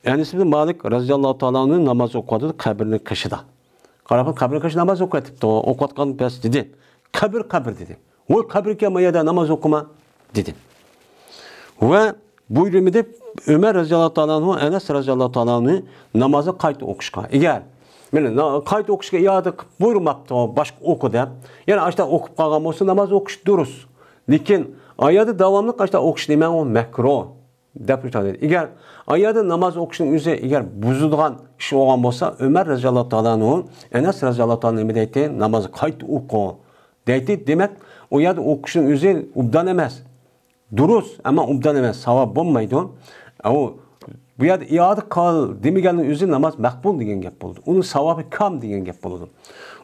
ئەنەس ئىبن مالىك رەزىياللاھۇ تائالا ئەنھۇ ناماز ئوقۇۋاتىدۇ قەبرىنىڭ قېشىدا. قاراپ، قەبرىنىڭ قېشىدا ناماز ئوقۇۋېتىپتۇ. ئوقۇۋاتقان بەس دېدى. قەبرە، قەبرە دېدى. ۋاي قەبرىكەن، ما يەردە ناماز ئوقۇما دېدى. ۋە بۇيرۇمىدى ئۆمەر رەزىياللاھۇ تائالا ئەنھۇ، ئەنەس رەزىياللاھۇ تائالا ئەنھۇ نامازنى قايتا ئوقۇشقا. ئەگەر مانا نا-، قايتا ئوقۇشقا ئىئادە قىلىپ بۇيرۇماپتۇ، باشقا ئوقۇ دەپ. يەنى ئاشۇنداق ئوقۇپ قالغان بولسا ناماز ئوقۇش دۇرۇس. لېكىن ئايەردە داۋاملىق ئاشۇنداق ئوقۇش نېمە ئۇ؟ مەكرۇھ دەپ ئېيتىدۇ. ئەگەر ئايەردە ناماز ئوقۇشنىڭ ئۆزى ئەگەر بۇزىدىغان ئىش بولغان بولسا، ئۆمەر رەزىياللاھۇ تائالا ئەنھۇ، ئەنەس رەزىياللاھۇ تائالا نېمە دەيتتى؟ نامازنى قايتا ئوقۇ دەيتتى. دېمەك، ئۇ يەردە ئوقۇشنىڭ ئۆزى ئوبدان ئەمەس. دۇرۇس، ئەمما ئوبدان ئەمەس، ساۋاب بولمايدۇ. ئۇ، بۇ يەردە ئىئادە قىل دېمىگەننىڭ ئۆزى ناماز مەقبۇل دېگەن گەپ بولىدۇ. ئۇنىڭ ساۋابى كام دېگەن گەپ بولىدۇ.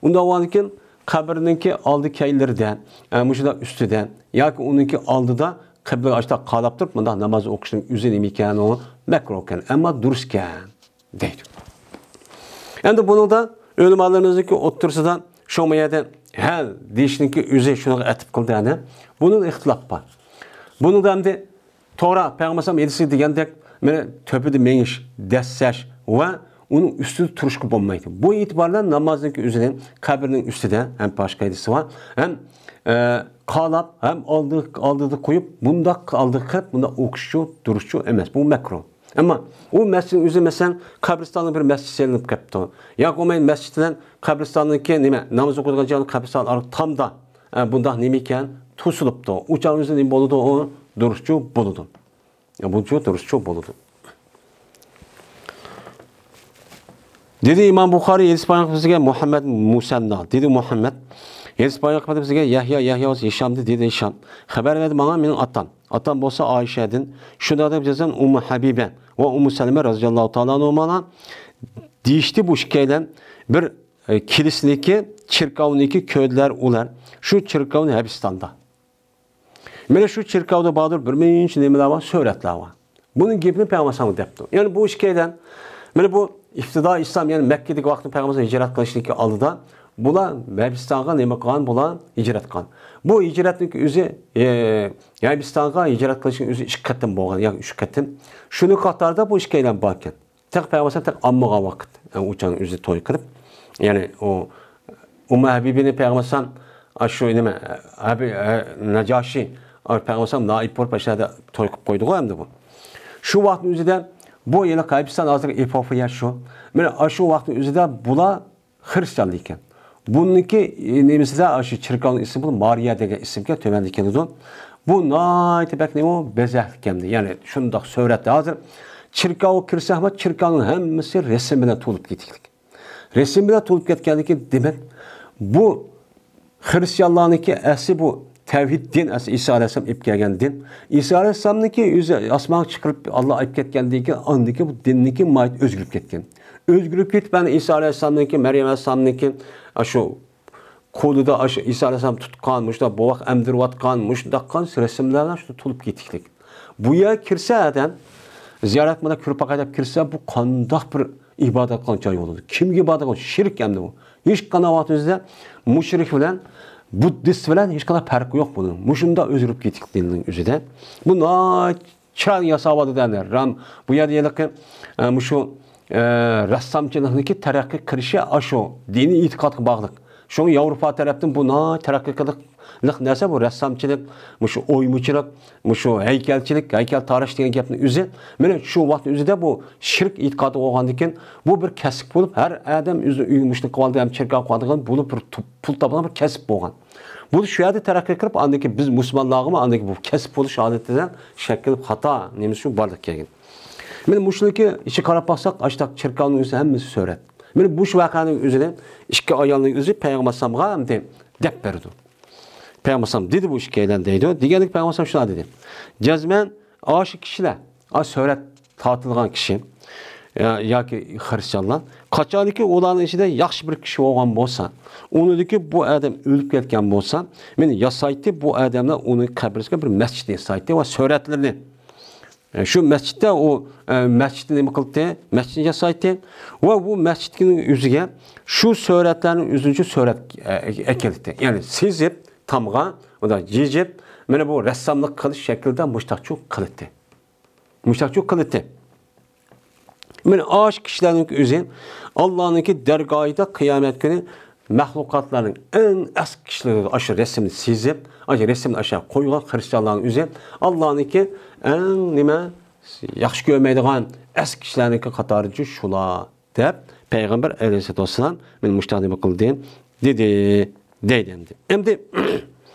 ئۇنداق بولغاندىكىن قەبرىنىڭكى ئالدى كەينىلىرىدە، ئە، مۇشۇنداق ئۈستىدە ياكى ئۇنىڭكى ئالدىدا قىبلىگە ئاشۇنداق قاراپ تۇرۇپ مۇنداق ناماز ئوقۇشنىڭ ئۆزى نېمە ئىكەن؟ ئۇ مەكرۇھ ئىكەن، ئەمما دۇرۇس ئىكەن. دەيدۇ. ئەمدى بۇنىڭدا ئۆلىمالىرىمىزنىڭكى ئوتتۇرىسىدا شۇ يەردە ھە دېيىشنىڭكى ئۆزى شۇنىڭغا ئەتىپ قىلدى، يەنى بۇنىڭدا ئىختىلاپ بار. بۇنىڭدا ئەمدى توغرا پەيغەمبەر ئەلەيھىسسالام ھەدىسى دېگەندەك، مانا تۆپىدە مېڭىش، دەسسەش ۋە ئۇنىڭ ئۈستىدە تۇرۇشقا بولمايدۇ. بۇ ئېتىبار بىلەن نامازنىڭكى ئۆزىنى قەبرىنىڭ ئۈستىدە ھەم باشقا ھەدىسى بار، ھەم، ئە، قالاپ، ھەم ئالدى، ئالدىدا قويۇپ، بۇنداق ئالدىغا قىلىپ، بۇنداق ئوقۇشچۇ، دۇرۇسچۇ ئەمەس. بۇ مەكرۇھ. ئەمما ئۇ مەسچىتنىڭ ئۆزى، مەسىلەن، قەبرىستاننىڭ بىر مەسچىتى سېلىنىپ كەپتۇ. ياكى بولمايدۇ مەسچىت بىلەن قەبرىستاننىڭكى نېمە، ناماز ئوقۇيدىغان جاينىڭ قەبرىستان ئارا تامدا، ئە، بۇنداق نېمە ئىكەن، توسۇلۇپتۇ. ئۇ چاغ ئۆزى نېمە بولىدۇ؟ ئۇ دۇرۇسچۇ بولىدۇ. بۇنچۇ دۇرۇسچۇ بولىدۇ. دېدى ئىمام بۇخارىي، ھەدىس بايان قىلىپ بىزگە مۇھەممەد مۇسەننا. دېدى مۇھەممەد، ھەدىس بايان قىلىپ بىزگە يەھيا، يەھيا بولسا ھىشامدى، دېدى ھىشام. خەۋەر بەردى ماڭا مېنىڭ ئاتام. ئاتام بولسا ئائىشەدىن، شۇنداق دەپ يازغان ئۇممۇ ھەبىبە ۋە ئۇممۇ سەلىمە رەزىياللاھۇ تائالا ئەنھۇمالار دېيىشتى، بۇ ئىككىيلەن بىر، ئە، كىلىسىنىكى چېركاۋنىكى كۆردىلەر ئۇلار. شۇ چېركاۋنى ھەبىستاندا. مانا شۇ چېركاۋدا باردۇر، بىر مۇنچە نېمىلەر بار، سۈرەتلەر بار. بۇنىڭ گېپىنى پەيغەمبەر ئەلەيھىسسالام دەپتۇ. يەنى بۇ ئىككىيلەن، مانا بۇ ئىپتىدا ئىسلام، يەنى مەككىدىكى ۋاقىتتا پەيغەمبەر ھىجرەت قىلىشتىكى ئالدىدا بۇلار ھەبىستانغا نېمە قىلغان؟ بۇلار ھىجرەت قىلغان. بۇ ھىجرەتنىڭكى ئۆزى، ئە، ھەبىستانغا ھىجرەت قىلىشنىڭ ئۆزى ئىككى قېتىم بولغان ياكى ئۈچ قېتىم. شۇنىڭ قاتارىدا بۇ ئىككىيلەن باركەن. تېخى پەيغەمبەر تېخى ئالمىغان ۋاقىت، ئە، ئۇ چاغنىڭ ئۆزى توي قىلىپ، يەنى ئۇ ئۇممۇ ھەبىبىنى پەيغەمبەر ئەلەيھىسسالام، ئاشۇ نېمە، ھەبى-، ھە، نەجاشى، ئا، پەيغەمبەر ئەلەيھىسسالام نائىب بولۇپ ئاشۇ يەردە توي قىلىپ قويدىغۇ ئەمدى بۇ. شۇ ۋاقىتنىڭ ئۆزىدە بۇ ھېلىقى ھەبىستان ھازىرقى ئېفىوپىيە شۇ. مانا ئاشۇ ۋاقىتنىڭ ئۆزىدە بۇلار خىرىستىيانلار ئىكەن. بۇنىڭكى، ئى، نېمىسىدە، شۇ چېركاۋنىڭ ئىسمى بۇ مارىيا دېگەن ئىسىمگە تۆۋەندە كېلىدۇ. بۇ ناھايىتى بەك نېمە، بېزەكلىك ئەمدى. يەنى شۇنداق سۈرەتتە ھازىر چېركاۋغا كىرسەكمۇ، چېركاۋنىڭ ھەممىسى رەسىم بىلەن تولۇپ كېتىكلىك. رەسىم بىلەن تولۇپ كەتكەندىن كېيىن، دېمەك، بۇ خىرىستىيانلارنىڭكى ئەسلى بۇ تەۋھىد دىن، ئەسلى ئىسا ئەلەيھىسسالام ئېلىپ كەلگەن دىن. ئىسا ئەلەيھىسسالامنىڭكى ئۆزى ئاسمانغا چىقىرىپ، ئاللا ئېلىپ كەتكەندىن كېيىن، ئاندىن كېيىن بۇ دىننىڭكى ماھىيىتى ئۆزگىرىپ كەتكەن. ئۆزگىرىپ كېتىپ، ئەنە ئىسا ئەلەيھىسسالامنىڭكى، مەريەم ئەلەيھىسسالامنىڭكى، ئاشۇ قولىدا ئاشۇ ئىسا ئەلەيھىسسالام تۇتقان، مۇشۇنداق بوۋاق ئەمدۈرۈۋاتقان، مۇشۇنداق قان رەسىملەر بىلەن شۇ تولۇپ كېتىكلىك. بۇ يەرگە كىرسە ئادەم، زىيارەت مانا كۆرۈپ باقاي دەپ كىرسە، بۇ قانداق بىر ئىبادەت قىلغان جاي بولىدۇ؟ كىمگە ئىبادەت قىلغان؟ شىرك ئەمدى بۇ. ھېچقانداق ۋاقىت ئۆزىدە مۇشرىك بىلەن بۇددىست بىلەن ھېچقانداق پەرقى يوق بۇنىڭ. مۇشۇنداق ئۆزگىرىپ كېتىكلىك دىننىڭ ئۆزىدە. بۇ ناھايىتى چىرايلىق ياساۋاتىدۇ ئەنە رام. بۇ يەردە ھېلىقى، ئە، مۇشۇ، ئە، رەسسامچىلىقنىڭكى تەرەققىي قىلىشى ئاشۇ دىنىي ئېتىقادقا باغلىق. شۇڭا ياۋروپا تەرەپتىن بۇ ناھايىتى تەرەققىي قىلىق نەرسە بۇ رەسسامچىلىق، مۇشۇ ئويمىچىلىق، مۇشۇ ھەيكەلچىلىك، ھەيكەل تارىش دېگەن گەپنىڭ ئۆزى. مانا شۇ ۋاقىتنىڭ ئۆزىدە بۇ شىرك ئېتىقادى بولغاندىكىن، بۇ بىر كەسىپ بولۇپ، ھەر ئادەم ئۆزى ئۆي مۇشۇنى قىلىۋالدى، ھەم چېركاۋ قىلىدىغان بولۇپ بىر تۇ-، پۇل تاپىدىغان بىر كەسىپ بولغان. بۇ شۇ يەردە تەرەققىي قىلىپ، ئاندىن كېيىن بىز مۇسۇلمانلارغىمۇ ئاندىن كېيىن بۇ كەسىپ بولۇش ھالىتىدە شەكىل خاتا نېمىسى شۇ بارلىققا كەلگەن. مانا مۇشۇنىڭكى ئىچىگە قاراپ باقساق، ئاشتاق چېركاۋنىڭ ئۆزى ھەممىسى سۈرەت. مانا بۇ شۇ ۋەقەنىڭ ئۆزىنى ئىككى ئايالنىڭ ئۆزى پەيغەمبەر ئەلەيھىسسالامغا ئەمدى دەپ بەردى. پەيغەمبەر ئەلەيھىسسالام دېدى بۇ ئىككىيلەن دەيدۇ. دېگەندىكى پەيغەمبەر ئەلەيھىسسالام شۇنداق دېدى. جەزمەن ئاشۇ كىشىلەر، ئاشۇ سۈرەت تارتىلغان كىشى، يا-، ياكى خىرىستىيانلار، قاچانكى ئۇلارنىڭ ئىچىدە ياخشى بىر كىشى بولغان بولسا، ئۇنىڭدىكى بۇ ئادەم ئۆلۈپ كەتكەن بولسا، مانا ياسايتتى، بۇ ئادەملەر ئۇنىڭ قەبرىسىگە بىر مەسچىت ياسايتتى ۋە سۈرەتلىرىنى، ئە، شۇ مەسچىتتە ئۇ، ئە، مەسچىتنى نېمە قىلدى؟ مەسچىتنى ياسايتتى ۋە بۇ مەسچىتنىڭ ئۆزىگە شۇ سۈرەتلەرنىڭ ئۆزىنىچە سۈرەت، ئە، ئەكەلتتى. يەنى سىزىپ، تامغا، ئۇدا يېزىپ، مانا بۇ رەسساملىق قىلىش شەكلىدە مۇشتاقچۇ قىلىتتى. مۇشتاقچۇ قىلىتتى. مانا ئاشۇ كىشىلەرنىڭ ئۆزى ئاللانىڭكى دەرگاھىدا قىيامەت كۈنى مەخلۇقاتلارنىڭ ئەڭ ئەسكى كىشىلىرى ئاشۇ رەسىمنى سىزىپ، ئاشۇ رەسىمنى ئاشۇ قويغان خىرىستىيانلارنىڭ ئۆزى ئاللانىڭكى ئەڭ نېمە ياخشى كۆرمەيدىغان ئەسكى كىشىلەرنىڭكى قاتارىدىچۇ شۇلار. دەپ پەيغەمبەر ئەلەيھىسسالاتۇ ۋەسسالام مېنى مۇشۇنداق نېمە قىلدى، دېدى، دەيدۇ ئەمدى. ئەمدى،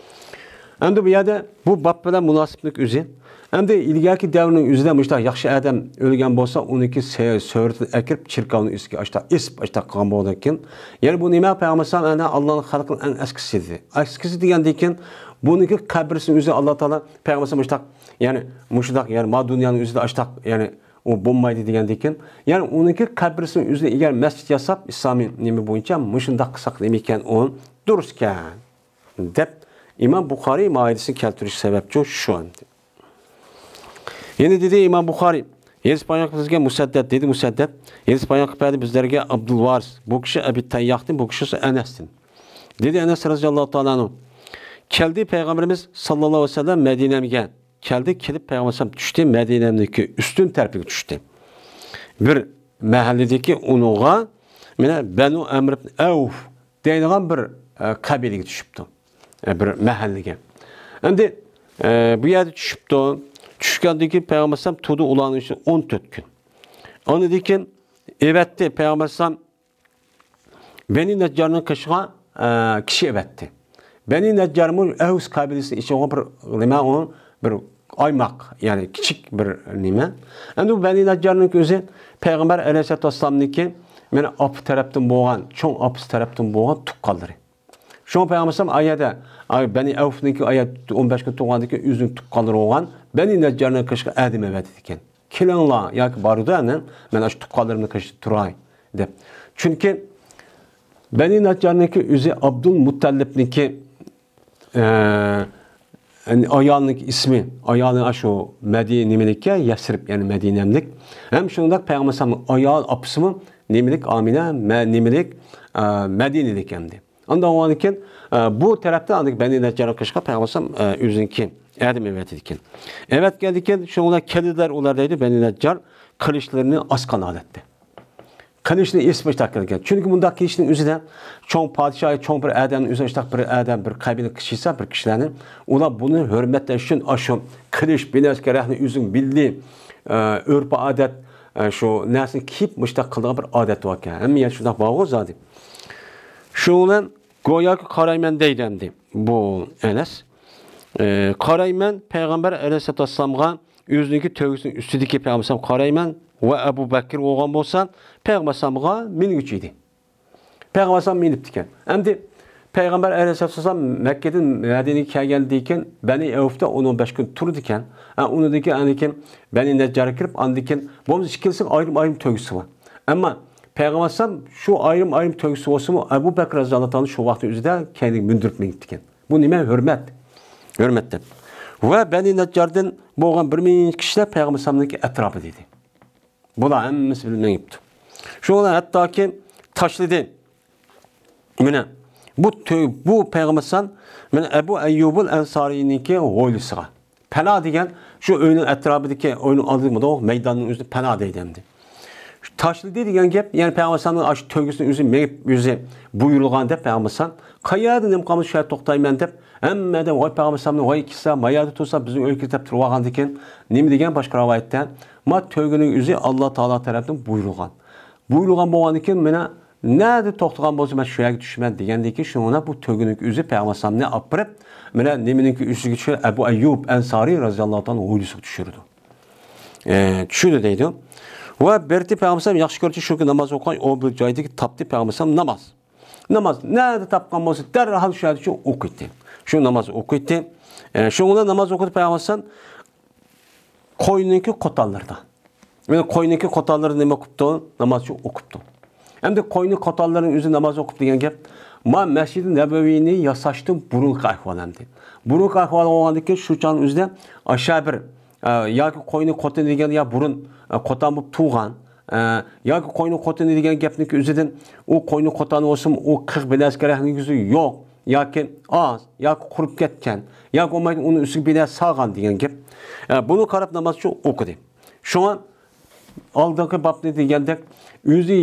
ئەمدى بۇ يەردە بۇ باب بىلەن مۇناسىپلىك ئۆزى. ئەمدى ئىلگەركى دەۋرنىڭ ئۆزىدە مۇشۇنداق ياخشى ئادەم ئۆلگەن بولسا، ئۇنىڭكى سە-، سۈرىتىنى ئەكىرىپ، چېركاۋنىڭ ئۈستىگە ئاشتاق ئېسىپ، ئاشتاق قىلغان بولىدىكەن. يەنى بۇ نېمە؟ پەيغەمبەر ئەلەيھىسسالام ئەنە ئاللانىڭ خەلقىنىڭ ئەڭ ئەسكىسى ئىدى. ئەسكىسى دېگەندىكىن، بۇنىڭكى قەبرىسىنىڭ ئۆزى ئاللا تائالا پەيغەمبەر ئەلەيھىسسالام مۇشۇنداق، يەنى مۇشۇنداق، يەنى ما دۇنيانىڭ ئۆزىدە ئاشتاق، يەنى ئۇ بولمايدۇ دېگەندىكىن، يەنى ئۇنىڭكى قەبرىسىنىڭ ئۆزىنى ئەگەر مەسچىت ياساپ، ئىسلامىي نېمە بويىچە مۇشۇنداق قىلساق نېمىكەن ئۇ دۇرۇسكەن، دەپ ئىمام بۇخارىي مائىدىسىنى كەلتۈرۈش سەۋەبچۇ شۇ. يەنە دېدى ئىمام بۇخارىي، ھەدىس بايان قىلىپ بىزگە مۇسەددەد، دېدى مۇسەددەد، ھەدىس بايان قىلىپ بەردى بىزلەرگە ئابدۇلۋارىس، بۇ كىشى ئەبى تەيياھتىن، بۇ كىشى ئەنەستىن. دېدى ئەنەس رەزىياللاھۇ تائالا ئەنھۇ، كەلدى پەيغەمبىرىمىز ساللاللاھۇ ئەلەيھى ۋەسەللەم مەدىنەمگە. كەلدى، كېلىپ پەيغەمبەر ئەلەيھىسسالام چۈشتى، مەدىنەمدىكى ئۈستۈن تەرىپىگە چۈشتى. بىر مەھەللىدىكى ئۇنىڭغا، مانا، بەنۇ ئەمر ئىبن ئەۋف دەيدىغان بىر، ئە، قەبىلىگە چۈشۈپتۇ. ئە، بىر مەھەللىگە. ئەمدى، ئە، بۇ يەردە چۈشۈپتۇ. چۈشكەندىن كېيىن پەيغەمبەر ئەلەيھىسسالام تۇردى ئۇلارنىڭ ئىچىدە ئون تۆت كۈن. ئاندىن كېيىن ئەۋەتتى پەيغەمبەر ئەلەيھىسسالام بەنى نەججارنىڭ قېشىغا، ئە، كىشى ئەۋەتتى. بەنى نەججارمۇ ئەۋس قەبىلىسىنىڭ ئىچىدە بولغان بىر نېمە، ئۇ بىر ئايماق، يەنى كىچىك بىر نېمە. ئەمدى بۇ بەنى نەججارنىڭ ئۆزى پەيغەمبەر ئەلەيھىسسالاتۇ ۋەسسالامنىڭكى مانا ئاپا تەرەپتىن بولغان، چوڭ ئاپىسى تەرەپتىن بولغان تۇغقانلىرى. شۇڭا پەيغەمبەر ئەلەيھىسسالام ئايەدە، ئاي، بەنى ئەۋفنىڭكى ئايەت ئون بەش كۈن تۇغقاندىن كېيىن ئۆزىنىڭ تۇغقانلىرى بولغان بەنى نەججارنىڭ قېشىغا ئادەم ئەۋەتىدىكەن. كېلىڭلار، ياكى بارىدۇ، ئەنە، مەن ئاشۇ تۇغقانلىرىمنىڭ قېشىدا تۇراي، دەپ. چۈنكى بەنى نەججارنىڭكى ئۆزى ئابدۇل مۇتتەلىپنىڭكى، ئە، ئايالىنىڭكى ئىسمى، ئايالى ئاشۇ مەدىنە نېمىلىككە، يەسرىب، يەنى مەدىنەملىك. ھەم شۇنداق پەيغەمبەر ئەلەيھىسسالامنىڭ ئايال ئاپىسىمۇ نېمىلىك، ئامىنە، مە-، نېمىلىك، ئە، مەدىنىلىك ئەمدى. ئاندىن ئۇنىڭدىن كېيىن، ئە، بۇ تەرەپتە ئاندىن بەنى نەججارنىڭ قېشىغا پەيغەمبەر ئەلەيھىسسالام، ئە، ئۆزىنىڭكى ئادەم ئەۋەتىدىكەن. ئەۋەتكەندىن كېيىن شۇڭلار كەلدىلەر ئۇلار دەيدۇ، بەنى نەججار قىلىچلىرىنى ئاسقان ھالەتتە. قىلىچنى ئېسىپ ئاشتاق كەلگەن. چۈنكى مۇنداق كېلىشنىڭ ئۆزىدە چوڭ پادىشاھ، چوڭ بىر ئادەمنى ئۆزى ئاشتاق بىر ئادەم، بىر قەبىلە كىشى، بىر كىشىلەرنى ئۇلار بۇنى ھۆرمەتلەش ئۈچۈن ئاشۇ قىلىچ، بىلەشكە رەخنە ئۆزىنىڭ مىللىي، ئە، ئۆرپ-ئادەت، ئە، شۇ نەرسىنى كىيىپ مۇشتاق قىلىدىغان بىر ئادەت باركەن. ھەممە يەردە شۇنداق بارغۇ زادى. شۇنىڭ بىلەن گوياكى قارايمەن دەيدۇ ئەمدى بۇ ئەنەس. ئى، قارايمەن پەيغەمبەر ئەلەيھىسسالاتۇ ۋەسسالامغا، ئۆزىنىڭكى تۆگىسىنىڭ ئۈستىدىكى پەيغەمبەر قارايمەن ۋە ئەبۇ بەكرى بولغان بولسا، پەيغەمبەرگە مىنگۈچى ئىدى. پەيغەمبەر مىنىپتىكەن. ئەمدى پەيغەمبەر ئەلەيھىسسالام مەككىدىن مەدىنىگە كەلگەندىن كېيىن بەنى ئەۋفتا ئون بەش كۈن تۇرىدىكەن. ئە، ئۇنىڭدىن كېيىن، ئاندىن كېيىن بەنى نەججارغا كىرىپ، ئاندىن كېيىن بولمىسا ئىككىلىسىنىڭ ئايرىم-ئايرىم تۆگىسى بار. ئەمما پەيغەمبەر ئەلەيھىسسالام شۇ ئايرىم-ئايرىم تۆگىسى بولسىمۇ، ئەبۇ بەكرى رەزىياللاھۇ تائالا شۇ ۋاقىتنىڭ ئۆزىدە كەينىگە مۈندۈرۈپ مېڭىپتىكەن. بۇ نېمە؟ ھۆرمەت. ھۆرمەت دەپ. ۋە بەنى نەججاردىن بولغان بىر مىڭ كىشىلەر پەيغەمبەر ئەلەيھىسسالامنىڭكى ئەتراپىدا ئىدى. بۇلار ھەممىسى بىلەن مېڭىپتۇ. شۇ بىلەن ھەتتاكى تاشلىدى. مانا بۇ تۆ-، بۇ پەيغەمبەر ئەلەيھىسسالام مانا ئەبۇ ئەييۇبۇل ئەنسارىينىڭكى ھويلىسىغا. پەنا دېگەن شۇ ئۆينىڭ ئەتراپىدىكى، ئۆينىڭ ئالدىدىكى مۇنداق مەيداننىڭ ئۆزىنى پەنا دەيدۇ ئەمدى. تاشلىدى دېگەن گەپ، يەنى پەيغەمبەر ئەلەيھىسسالامنىڭ ئاشۇ تۆگىسىنىڭ ئۆزى مېڭىپ، ئۆزى بۇيرۇلغان دەپ پەيغەمبەر ئەلەيھىسسالام، قەيەردە نېمە قالمىسا شۇ يەردە توختايمەن دەپ، ھەممە ئادەم، ۋاي پەيغەمبەر ئەلەيھىسسالامنىڭ، ۋاي كېسە، ما يەردە تۇرسا بىزنىڭ ئۆيگە كىر دەپ تۇرۇۋالغاندىكىن، نېمە دېگەن باشقا رىۋايەتتە، ما تۆگىنىڭ ئۆزى ئاللا تائالا تەرەپتىن بۇيرۇلغان. بۇيرۇلغان بولغاندىكىن، مانا نەدە توختىغان بولسا، مەن شۇ يەرگە چۈشىمەن دېگەندىكىن، شۇڭا بۇ تۆگىنىڭ ئۆزى پەيغەمبەر ئەلەيھىسسالامنى ئاپىرىپ، مانا نېمىنىڭكى ئۈستىگە چۈشۈرۈپ، ئەبۇ ئەييۇب ئەنسارى رەزىياللاھۇ تائالا ھويلىسىغا چۈشۈردى. ئە، چۈشۈردى دەيدۇ. ۋە بىرتى پەيغەمبەر ئەلەيھىسسالام ياخشى كۆرچى، شۇ كۈنى ناماز ئوقۇغان، ئۇ بىر جايدىكى تاپتى پەيغەمبەر ئەلەيھىسسالام ناماز. ناماز نەدە تاپقان بولسا، دەرھال شۇ يەردە شۇ ئوقۇيتتى. شۇ ناماز ئوقۇيتتى. ئە، شۇنىڭ بىلەن ناماز ئوقۇدى پەيغەمبەر ئەلەيھىسسالام. قوينىڭكى قوتانلىرىدا. مانا قوينىڭكى قوتانلىرىدا نېمە قىپتۇ؟ ناماز ئوقۇپتۇ. ئەمدى قوينىڭ قوتانلىرىنىڭ ئۆزى ناماز ئوقۇپ دېگەن گەپ، ما مەسچىدى نەبەۋىنى ياساشتىن بۇرۇنقى ئەھۋال ئەمدى. بۇرۇنقى ئەھۋال بولغاندىكىن شۇ چاغنىڭ ئۆزىدە ئاشۇ بىر، ئە، ياكى قوينىڭ قوتىنى دېگەن يا بۇرۇن، ئە، قوتان بولۇپ تۇغان، ئە، ياكى قوينىڭ قوتىنى دېگەن گەپنىڭكى ئۆزىدىن ئۇ قوينىڭ قوتانى بولسىمۇ ئۇ قىرىق بىنە ئەسكەر ئەھلىنىڭكى ئۆزى يوق، ياكى ئاز، ياكى قۇرۇپ كەتكەن، ياكى بولمايدۇ ئۇنىڭ ئۈستىگە بىنە سالغان دېگەن گەپ. ئە، بۇنى قاراپ نامازچى ئوقۇدى. شۇڭا ئالدىنقى بابتا دېگەندەك، ئۆزى،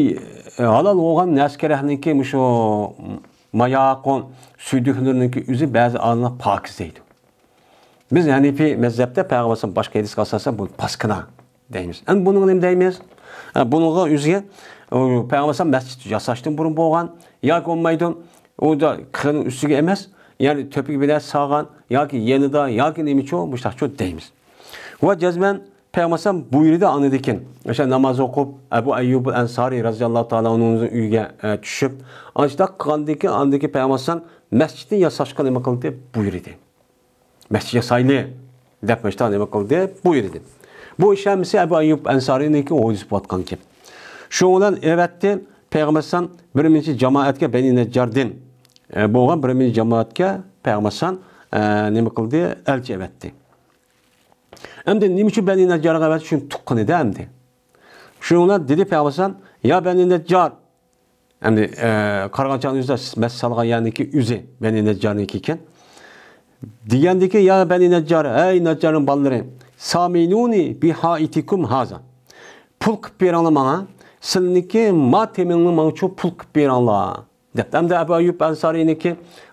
ئە، ھالال بولغان نەسكەرەھنىڭكى مۇشۇ ماياقۇ سۈيدۈكلىرىنىڭكى ئۆزى بەزى ئالىملار پاكىز دەيدۇ. بىز ھەنىفىي مەزھەپتە پەيغەمبەر باشقا ھەدىسكە ئاساسەن بۇ پاسكىنا دەيمىز. ئەمدى بۇنىڭغا نېمە دەيمىز؟ ئە، بۇنىڭغا ئۆزىگە، ئۇ، پەيغەمبەر مەسچىت ياساشتىن بۇرۇن بولغان ياكى بولمايدۇ، ئۇ دا قىرىنىڭ ئۈستىگە ئەمەس، يەنى تۆپىگە بىنە سالغان ياكى يېنىدا ياكى نېمىچۇ، مۇشتاقچۇ دەيمىز. ۋە جەزمەن پەيغەمبەر بۇيرۇدى ئاندىن كېيىن، ئاشۇ ناماز ئوقۇپ، ئەبۇ ئەييۇب ئەنسارى رەزىياللاھۇ تائالا ئەنھۇنىڭ ئۆيىگە، ئە، چۈشۈپ، ئاشۇنداق قىلغاندىن كېيىن، ئاندىن كېيىن پەيغەمبەر مەسچىتنى ياساشقا نېمە قىلدى؟ بۇيرۇدى. مەسچىت ياسايلى دەپ مۇشۇنداق نېمە قىلدى؟ بۇيرۇدى. بۇ ئىش ھەممىسى ئەبۇ ئەييۇب ئەنسارىنىڭكى ھويلىسى بولۇۋاتقان گەپ. شۇنىڭ بىلەن ئەۋەتتى پەيغەمبەر بىر نەچچە جامائەتكە بەنى نەججاردىن، ئە، بولغان بىر نەچچە جامائەتكە پەيغەمبەر، ئە، نېمە قىلدى؟ ئەلچى ئەۋەتتى. ئەمدى نېمە ئۈچۈن بەنى نەججارغا ئەۋەتتى؟ چۈنكى تۇغقىنىدە ئەمدى. شۇنىڭ بىلەن دېدى پەيغەمبەر، يا بەنى نەججار، ئەمدى، ئە، قارىغان چاغدا ئۆزى مەس سالغان يەرنىڭكى ئۆزى بەنى نەججارنىڭكى ئىكەن. دېگەندىكى، يا بەنى نەججار، ئەي نەججارنىڭ بالىلىرى، سامىنۇنى بىھائىتىكۇم ھازا. پۇل قىلىپ بېرىڭلار ماڭا، سىلىنىڭكى ما تېمىڭلار ماڭا شۇ پۇل قىلىپ بېرىڭلار. دەپتۇ. ئەمدى ئەبۇ ئەييۇب ئەنسارىنىڭكى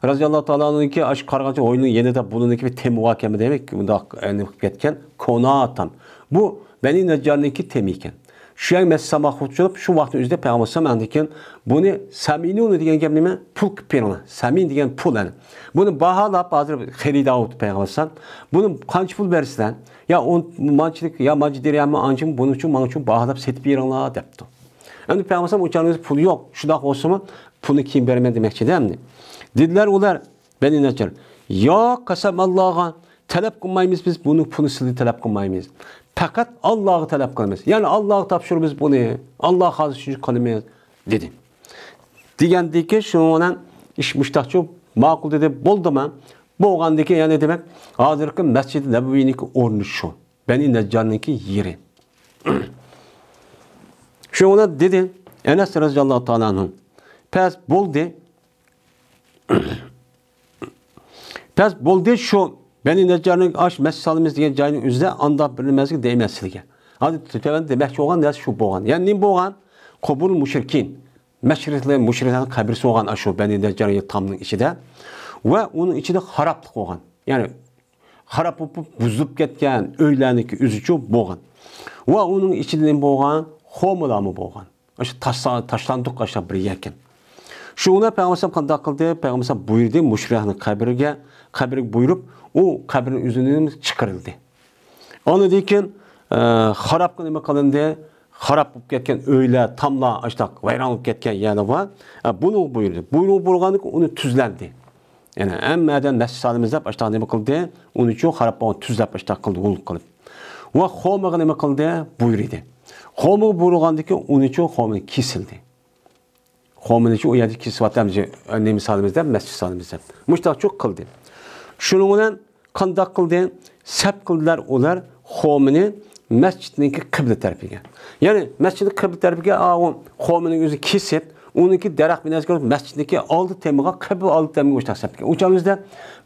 رەزىياللاھۇ تائالا ئەنھۇنىڭكى ئاشۇ قارىغانچە ھويلىنىڭ يېنىدا بۇنىڭكى بىر تېمى باركەنمۇ دېمەك، مۇنداق، ئە، نېمە قىلىپ كەتكەن، كونا تام. بۇ بەنى نەججارنىڭكى تېمى ئىكەن. شۇ يەرگە مەسچىت سالماقچى بولۇپ، شۇ ۋاقىتنىڭ ئۆزىدە پەيغەمبەر ئەلەيھىسسالام ئاندىن كېيىن بۇنى سامىنۇنى دېگەن گەپ نېمە؟ پۇل قىلىپ بېرىڭلار. سامىن دېگەن پۇل ئەنە. بۇنى باھالاپ ھازىر خېرىدار بولۇپتۇ پەيغەمبەر ئەلەيھىسسالام. بۇنى قانچە پۇل بېرىسىلەر؟ يا ئون مانچىلىك، يا مانچە دىرھەممۇ ئانچىمۇ بۇنىڭ ئۈچۈن ماڭا شۇ باھالاپ سېتىپ بېرىڭلار دەپتۇ. ئەمدى پەيغەمبەر ئۇ چاغنىڭ ئۆزى پۇل يوق. شۇنداق بولسىمۇ پۇلنى كېيىن بېرىمەن دېمەكچىدە ئەمدى. دېدىلەر ئۇلار، بەنى نەججار، ياق، قەسەم ئاللاغا تەلەپ قىلمايمىز بىز، بۇنى پۇلنى سىلىدىن تەلەپ قىلمايمىز. پەقەت ئاللاغا تەلەپ قىلىمىز. يەنى ئاللاغا تاپشۇرىمىز بۇنى. ئاللا خالىسا شۇنى قىلىمىز، دېدى. دېگەندىكى شۇنىڭ بىلەن ئىش مۇشتاقچۇ ماقۇل دېدى، بولدىما؟ بولغاندىكى يەنى دېمەك، ھازىرقى مەسچىدى نەبەۋىنىڭكى ئورنى شۇ. بەنى نەججارنىڭكى يېرى. شۇنىڭ بىلەن دېدى ئەنەس رەزىياللاھۇ تائالا ئەنھۇ، پەس بولدى. پەس بولدى شۇ بەنى نەججارنىڭ ئاش مەسچىت سالىمىز دېگەن جاينىڭ ئۆزىدە ئانداق بىر نېمەسىگە دەيمەن سىلىگە. ھازىر تۆۋەندە دېمەكچى بولغان نەرسە شۇ بولغان. يەنى نېمە بولغان؟ قۇبۇر مۇشرىكىن. مەشرىكلەر، مۇشرىكلارنىڭ قەبرىسى بولغان ئاشۇ بەنى نەججار تامنىڭ ئىچىدە. ۋە ئۇنىڭ ئىچىدە خارابلىق بولغان. يەنى خاراب بولۇپ، بۇزۇلۇپ كەتكەن ئۆيلەرنىڭكى ئۆزىچۇ بولغان. ۋە ئۇنىڭ ئىچىدە نېمە بولغان؟ خومىلارمۇ بولغان. ئاشۇ تاشلا-، تاشلاندۇق ئاشۇ بىر يەركەن. شۇڭا پەيغەمبەر قانداق قىلدى؟ پەيغەمبەر بۇيرۇدى، مۇشرىكنىڭ قەبرىگە، قەبرىگە بۇيرۇپ، ئۇ قەبرىنىڭ ئۆزىدىن چىقىرىلدى. ئاندىن كېيىن، ئە، خارابقا نېمە قىلىندى؟ خاراب بولۇپ كەتكەن ئۆيلەر، تاملار، ئاشتاق ۋەيران بولۇپ كەتكەن يەرلەر بار. ئە، بۇنىڭغا بۇيرۇدى. بۇنىڭغا بۇيرۇغاندىن كېيىن ئۇنى تۈزلەندى. يەنى ھەممە ئادەم مەسچىت سالىمىز دەپ ئاشتاق نېمە قىلدى؟ ئۇنى چۇ خاراب بولغان تۈزلەپ ئاشتاق قىلدى، ھۇلقۇم قىلىپ. ۋە خومىغا نېمە قىلدى؟ بۇيرۇدى. خومىغا بۇيرۇغاندىن كېيىن ئۇنى چۇ خومى كېسىلدى. خومىنىچۇ ئۇ يەردە كېسىۋاتامىز، نېمە سالىمىز دەپ، مەسچىت سالىمىز دەپ. مۇشتاقچۇ قىلدى. شۇنىڭ بىلەن قانداق قىلدى؟ سەپ قىلدىلەر ئۇلار خومىنى مەسچىتنىڭكى قىبلە تەرىپىگە. يەنى مەسچىتنىڭ قىبلە تەرىپىگە، ئاۋۇ خومىنىڭ ئۆزى كېسىپ، ئۇنىڭكى دەرەخ بىناسىغا مەسچىتنىڭكى ئالدى تېمىغا، قىبلە ئالدى تېمىغا مۇشتاق سەپكەن. ئۇ چاغ ئۆزىدە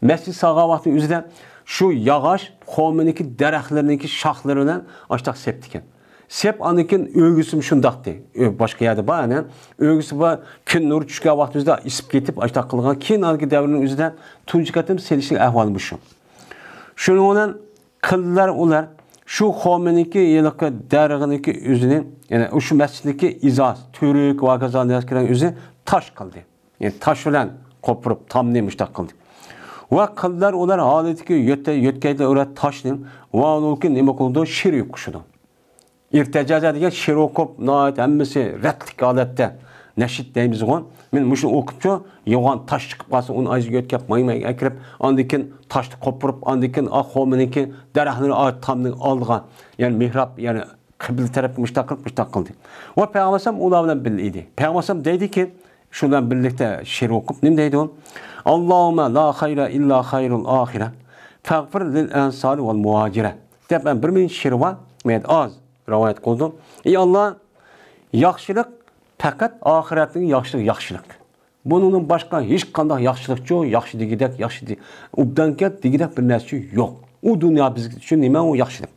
مەسچىت سالغان ۋاقتى ئۆزىدە شۇ ياغاچ خومىنىڭكى دەرەخلىرىنىڭكى شاخلىرى بىلەن ئاشتاق سەپتىكەن. سەپ ئاندىن كېيىن ئۆگزىمۇ شۇنداقتى. ئۆ-، باشقا يەردە بار، ئەنە. ئۆگزىسى بار، كۈن نۇرى چۈشكەن ۋاقتىمىزدا ئىسسىپ كېتىپ، ئاشتاق قىلغان. كېيىن ھازىرقى دەۋرنىڭ ئۆزىدە تۇنجى قېتىم سېلىشنىڭ ئەھۋالى مۇشۇ. شۇنىڭ بىلەن قىلدىلار ئۇلار شۇ خومىنىڭكى ھېلىقى دەرىخىنىڭكى ئۆزىنى، يەنى شۇ مەسچىتنىڭكى ئىزاس، تۈرۈك ۋە ھاكازا نەرسىلەرنىڭ ئۆزىنى تاش قىلدى. يەنى تاش بىلەن قوپۇرۇپ، تامنى مۇشتاق قىلدى. ۋە قىلدىلار ئۇلار ھالىتىكى يۆتە-، يۆتكەيدە ئۇلار تاشنى ۋە ئۇنىڭكى نېمە قىلىدۇ؟ شىر يوقۇشىدۇ. ئىرتىجازا دېگەن شېئىر ئوقۇپ، ناھايىتى ھەممىسى رەتلىك ھالەتتە نەشىد دەيمىزغۇ. مەن مۇشۇنى ئوقۇپچۇ، يوغان تاش چىقىپ قالسا، ئۇنى ئايزىگە يۆتكەپ، مايمايغا ئەكىرىپ، ئاندىن كېيىن تاشنى قوپۇرۇپ، ئاندىن كېيىن ئا خومىنىڭكى دەرەخلىرى ئا تامنىڭ ئالدىغا، يەنى مېھراب، يەنى قىبلە تەرەپكە مۇشتاق قىلىپ، مۇشتاق قىلدى. ۋە پەيغەمبەر ئۇلار بىلەن بىللە ئىدى. پەيغەمبەر دەيدىكى، شۇ بىلەن بىرلىكتە شېئىر ئوقۇپ، نېمە دەيدۇ؟ اللهم لا خير إلا خير الآخرة فاغفر للأنصار والمهاجرة دەپ، بىر مىنچە شېئىر بار. مەن ئاز رىۋايەت قىلدىم. ئى ئاللا، ياخشىلىق پەقەت ئاخىرەتنىڭ ياخشىلىقى، ياخشىلىق. بۇنىڭدىن باشقا ھېچقانداق ياخشىلىقچۇ، ياخشى دېگۈدەك، ياخشى دې-، ئوبدانكەن دېگۈدەك بىر نەرسىچۇ يوق. ئۇ دۇنيا بىز ئۈچۈن نېمە ئۇ ياخشىلىق؟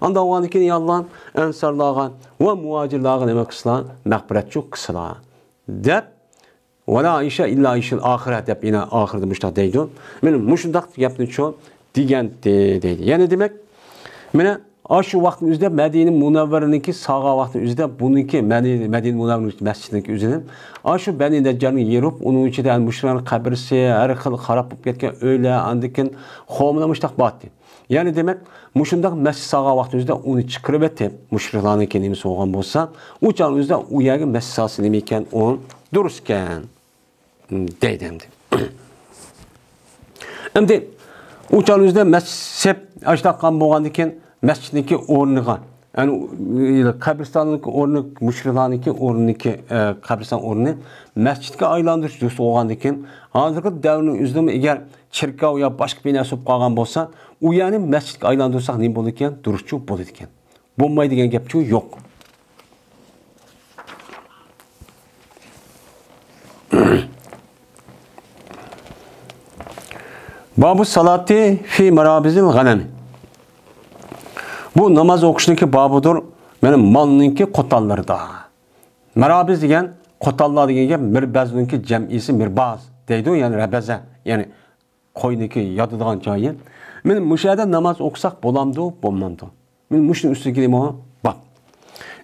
ئانداق بولغاندىن كېيىن، يا ئاللا، ئەنسارلارغا ۋە مۇھاجىرلارغا نېمە قىلسىلا، مەغپىرەتچۇ قىلسىلا، دەپ، ۋەلا ئىشا ئىللا ئىشىل ئاخىرە دەپ يەنە ئاخىرىدا مۇشۇنداق دەيدۇ. مانا مۇشۇنداق گەپنىچۇ دېگەنتى دەيدۇ. يەنى دېمەك، مانا ئاشۇ ۋاقىتنىڭ ئۆزىدە مەدىنە مۇنەۋۋەرىنىڭكى ساغا ۋاقىتنىڭ ئۆزىدە بۇنىڭكى مەدىنە، مەدىنە مۇنەۋۋەرىنىڭ مەسچىتىنىڭكى ئۆزىدىن ئاشۇ بەنى نەججارنى يېرىپ، ئۇنىڭ ئىچىدە مۇشۇلارنىڭ قەبرىسى، ھەر خىل خاراب بولۇپ كەتكەن ئۆيلەر، ئاندىن كېيىن خومىلار مۇشۇنداق بارتى. يەنى دېمەك، مۇشۇنداق مەسچىت سالغان ۋاقتىمىزدا ئۇنى چىقىرىۋېتىپ، مۇشرىكلارنىڭكى نېمىسى بولغان بولسا، ئۇ چاغنىڭ ئۆزىدە ئۇ يەرگە مەسچىت سالسا نېمە ئىكەن، ئۇ دۇرۇس ئىكەن، دەيدۇ ئەمدى. ئەمدى ئۇ چاغنىڭ ئۆزىدە مەسچىت سېپ ئاشتاق قىلغان بولغاندىن كېيىن، مەسچىتنىڭكى ئورنىغا، يەنى قەبرىستاننىڭكى ئورنى، مۇشرىكلارنىڭكى ئورنىنىڭكى، ئە، قەبرىستان ئورنىنى مەسچىتكە ئايلاندۇرۇش دۇرۇس بولغاندىن كېيىن، ھازىرقى دەۋرنىڭ ئۆزىدىمۇ ئەگەر چېركاۋ يا باشقا بىناسى بولۇپ قالغان بولسا، ئۇ يەرنى مەسچىتكە ئايلاندۇرساق نېمە بولىدىكەن؟ دۇرۇسچۇ بولىدىكەن. بولمايدۇ دېگەن گەپچۇ يوق. بابۇ سالاتى فى مارابىزىل غەنەم. بۇ ناماز ئوقۇشنىڭكى بابىدۇر، مانا مالنىڭكى قوتانلىرىدا. مارابىز دېگەن قوتانلار دېگەن گەپ، مىربەزنىڭكى جەمئىسى مىرباز دەيدۇ، يەنى رەبەزە، يەنى قوينىكى ياتىدىغان جايى. مانا مۇشۇ يەردە ناماز ئوقۇساق بولامدۇ، بولمامدۇ؟ مانا مۇشۇنىڭ ئۈستىدىكى نېمە بار؟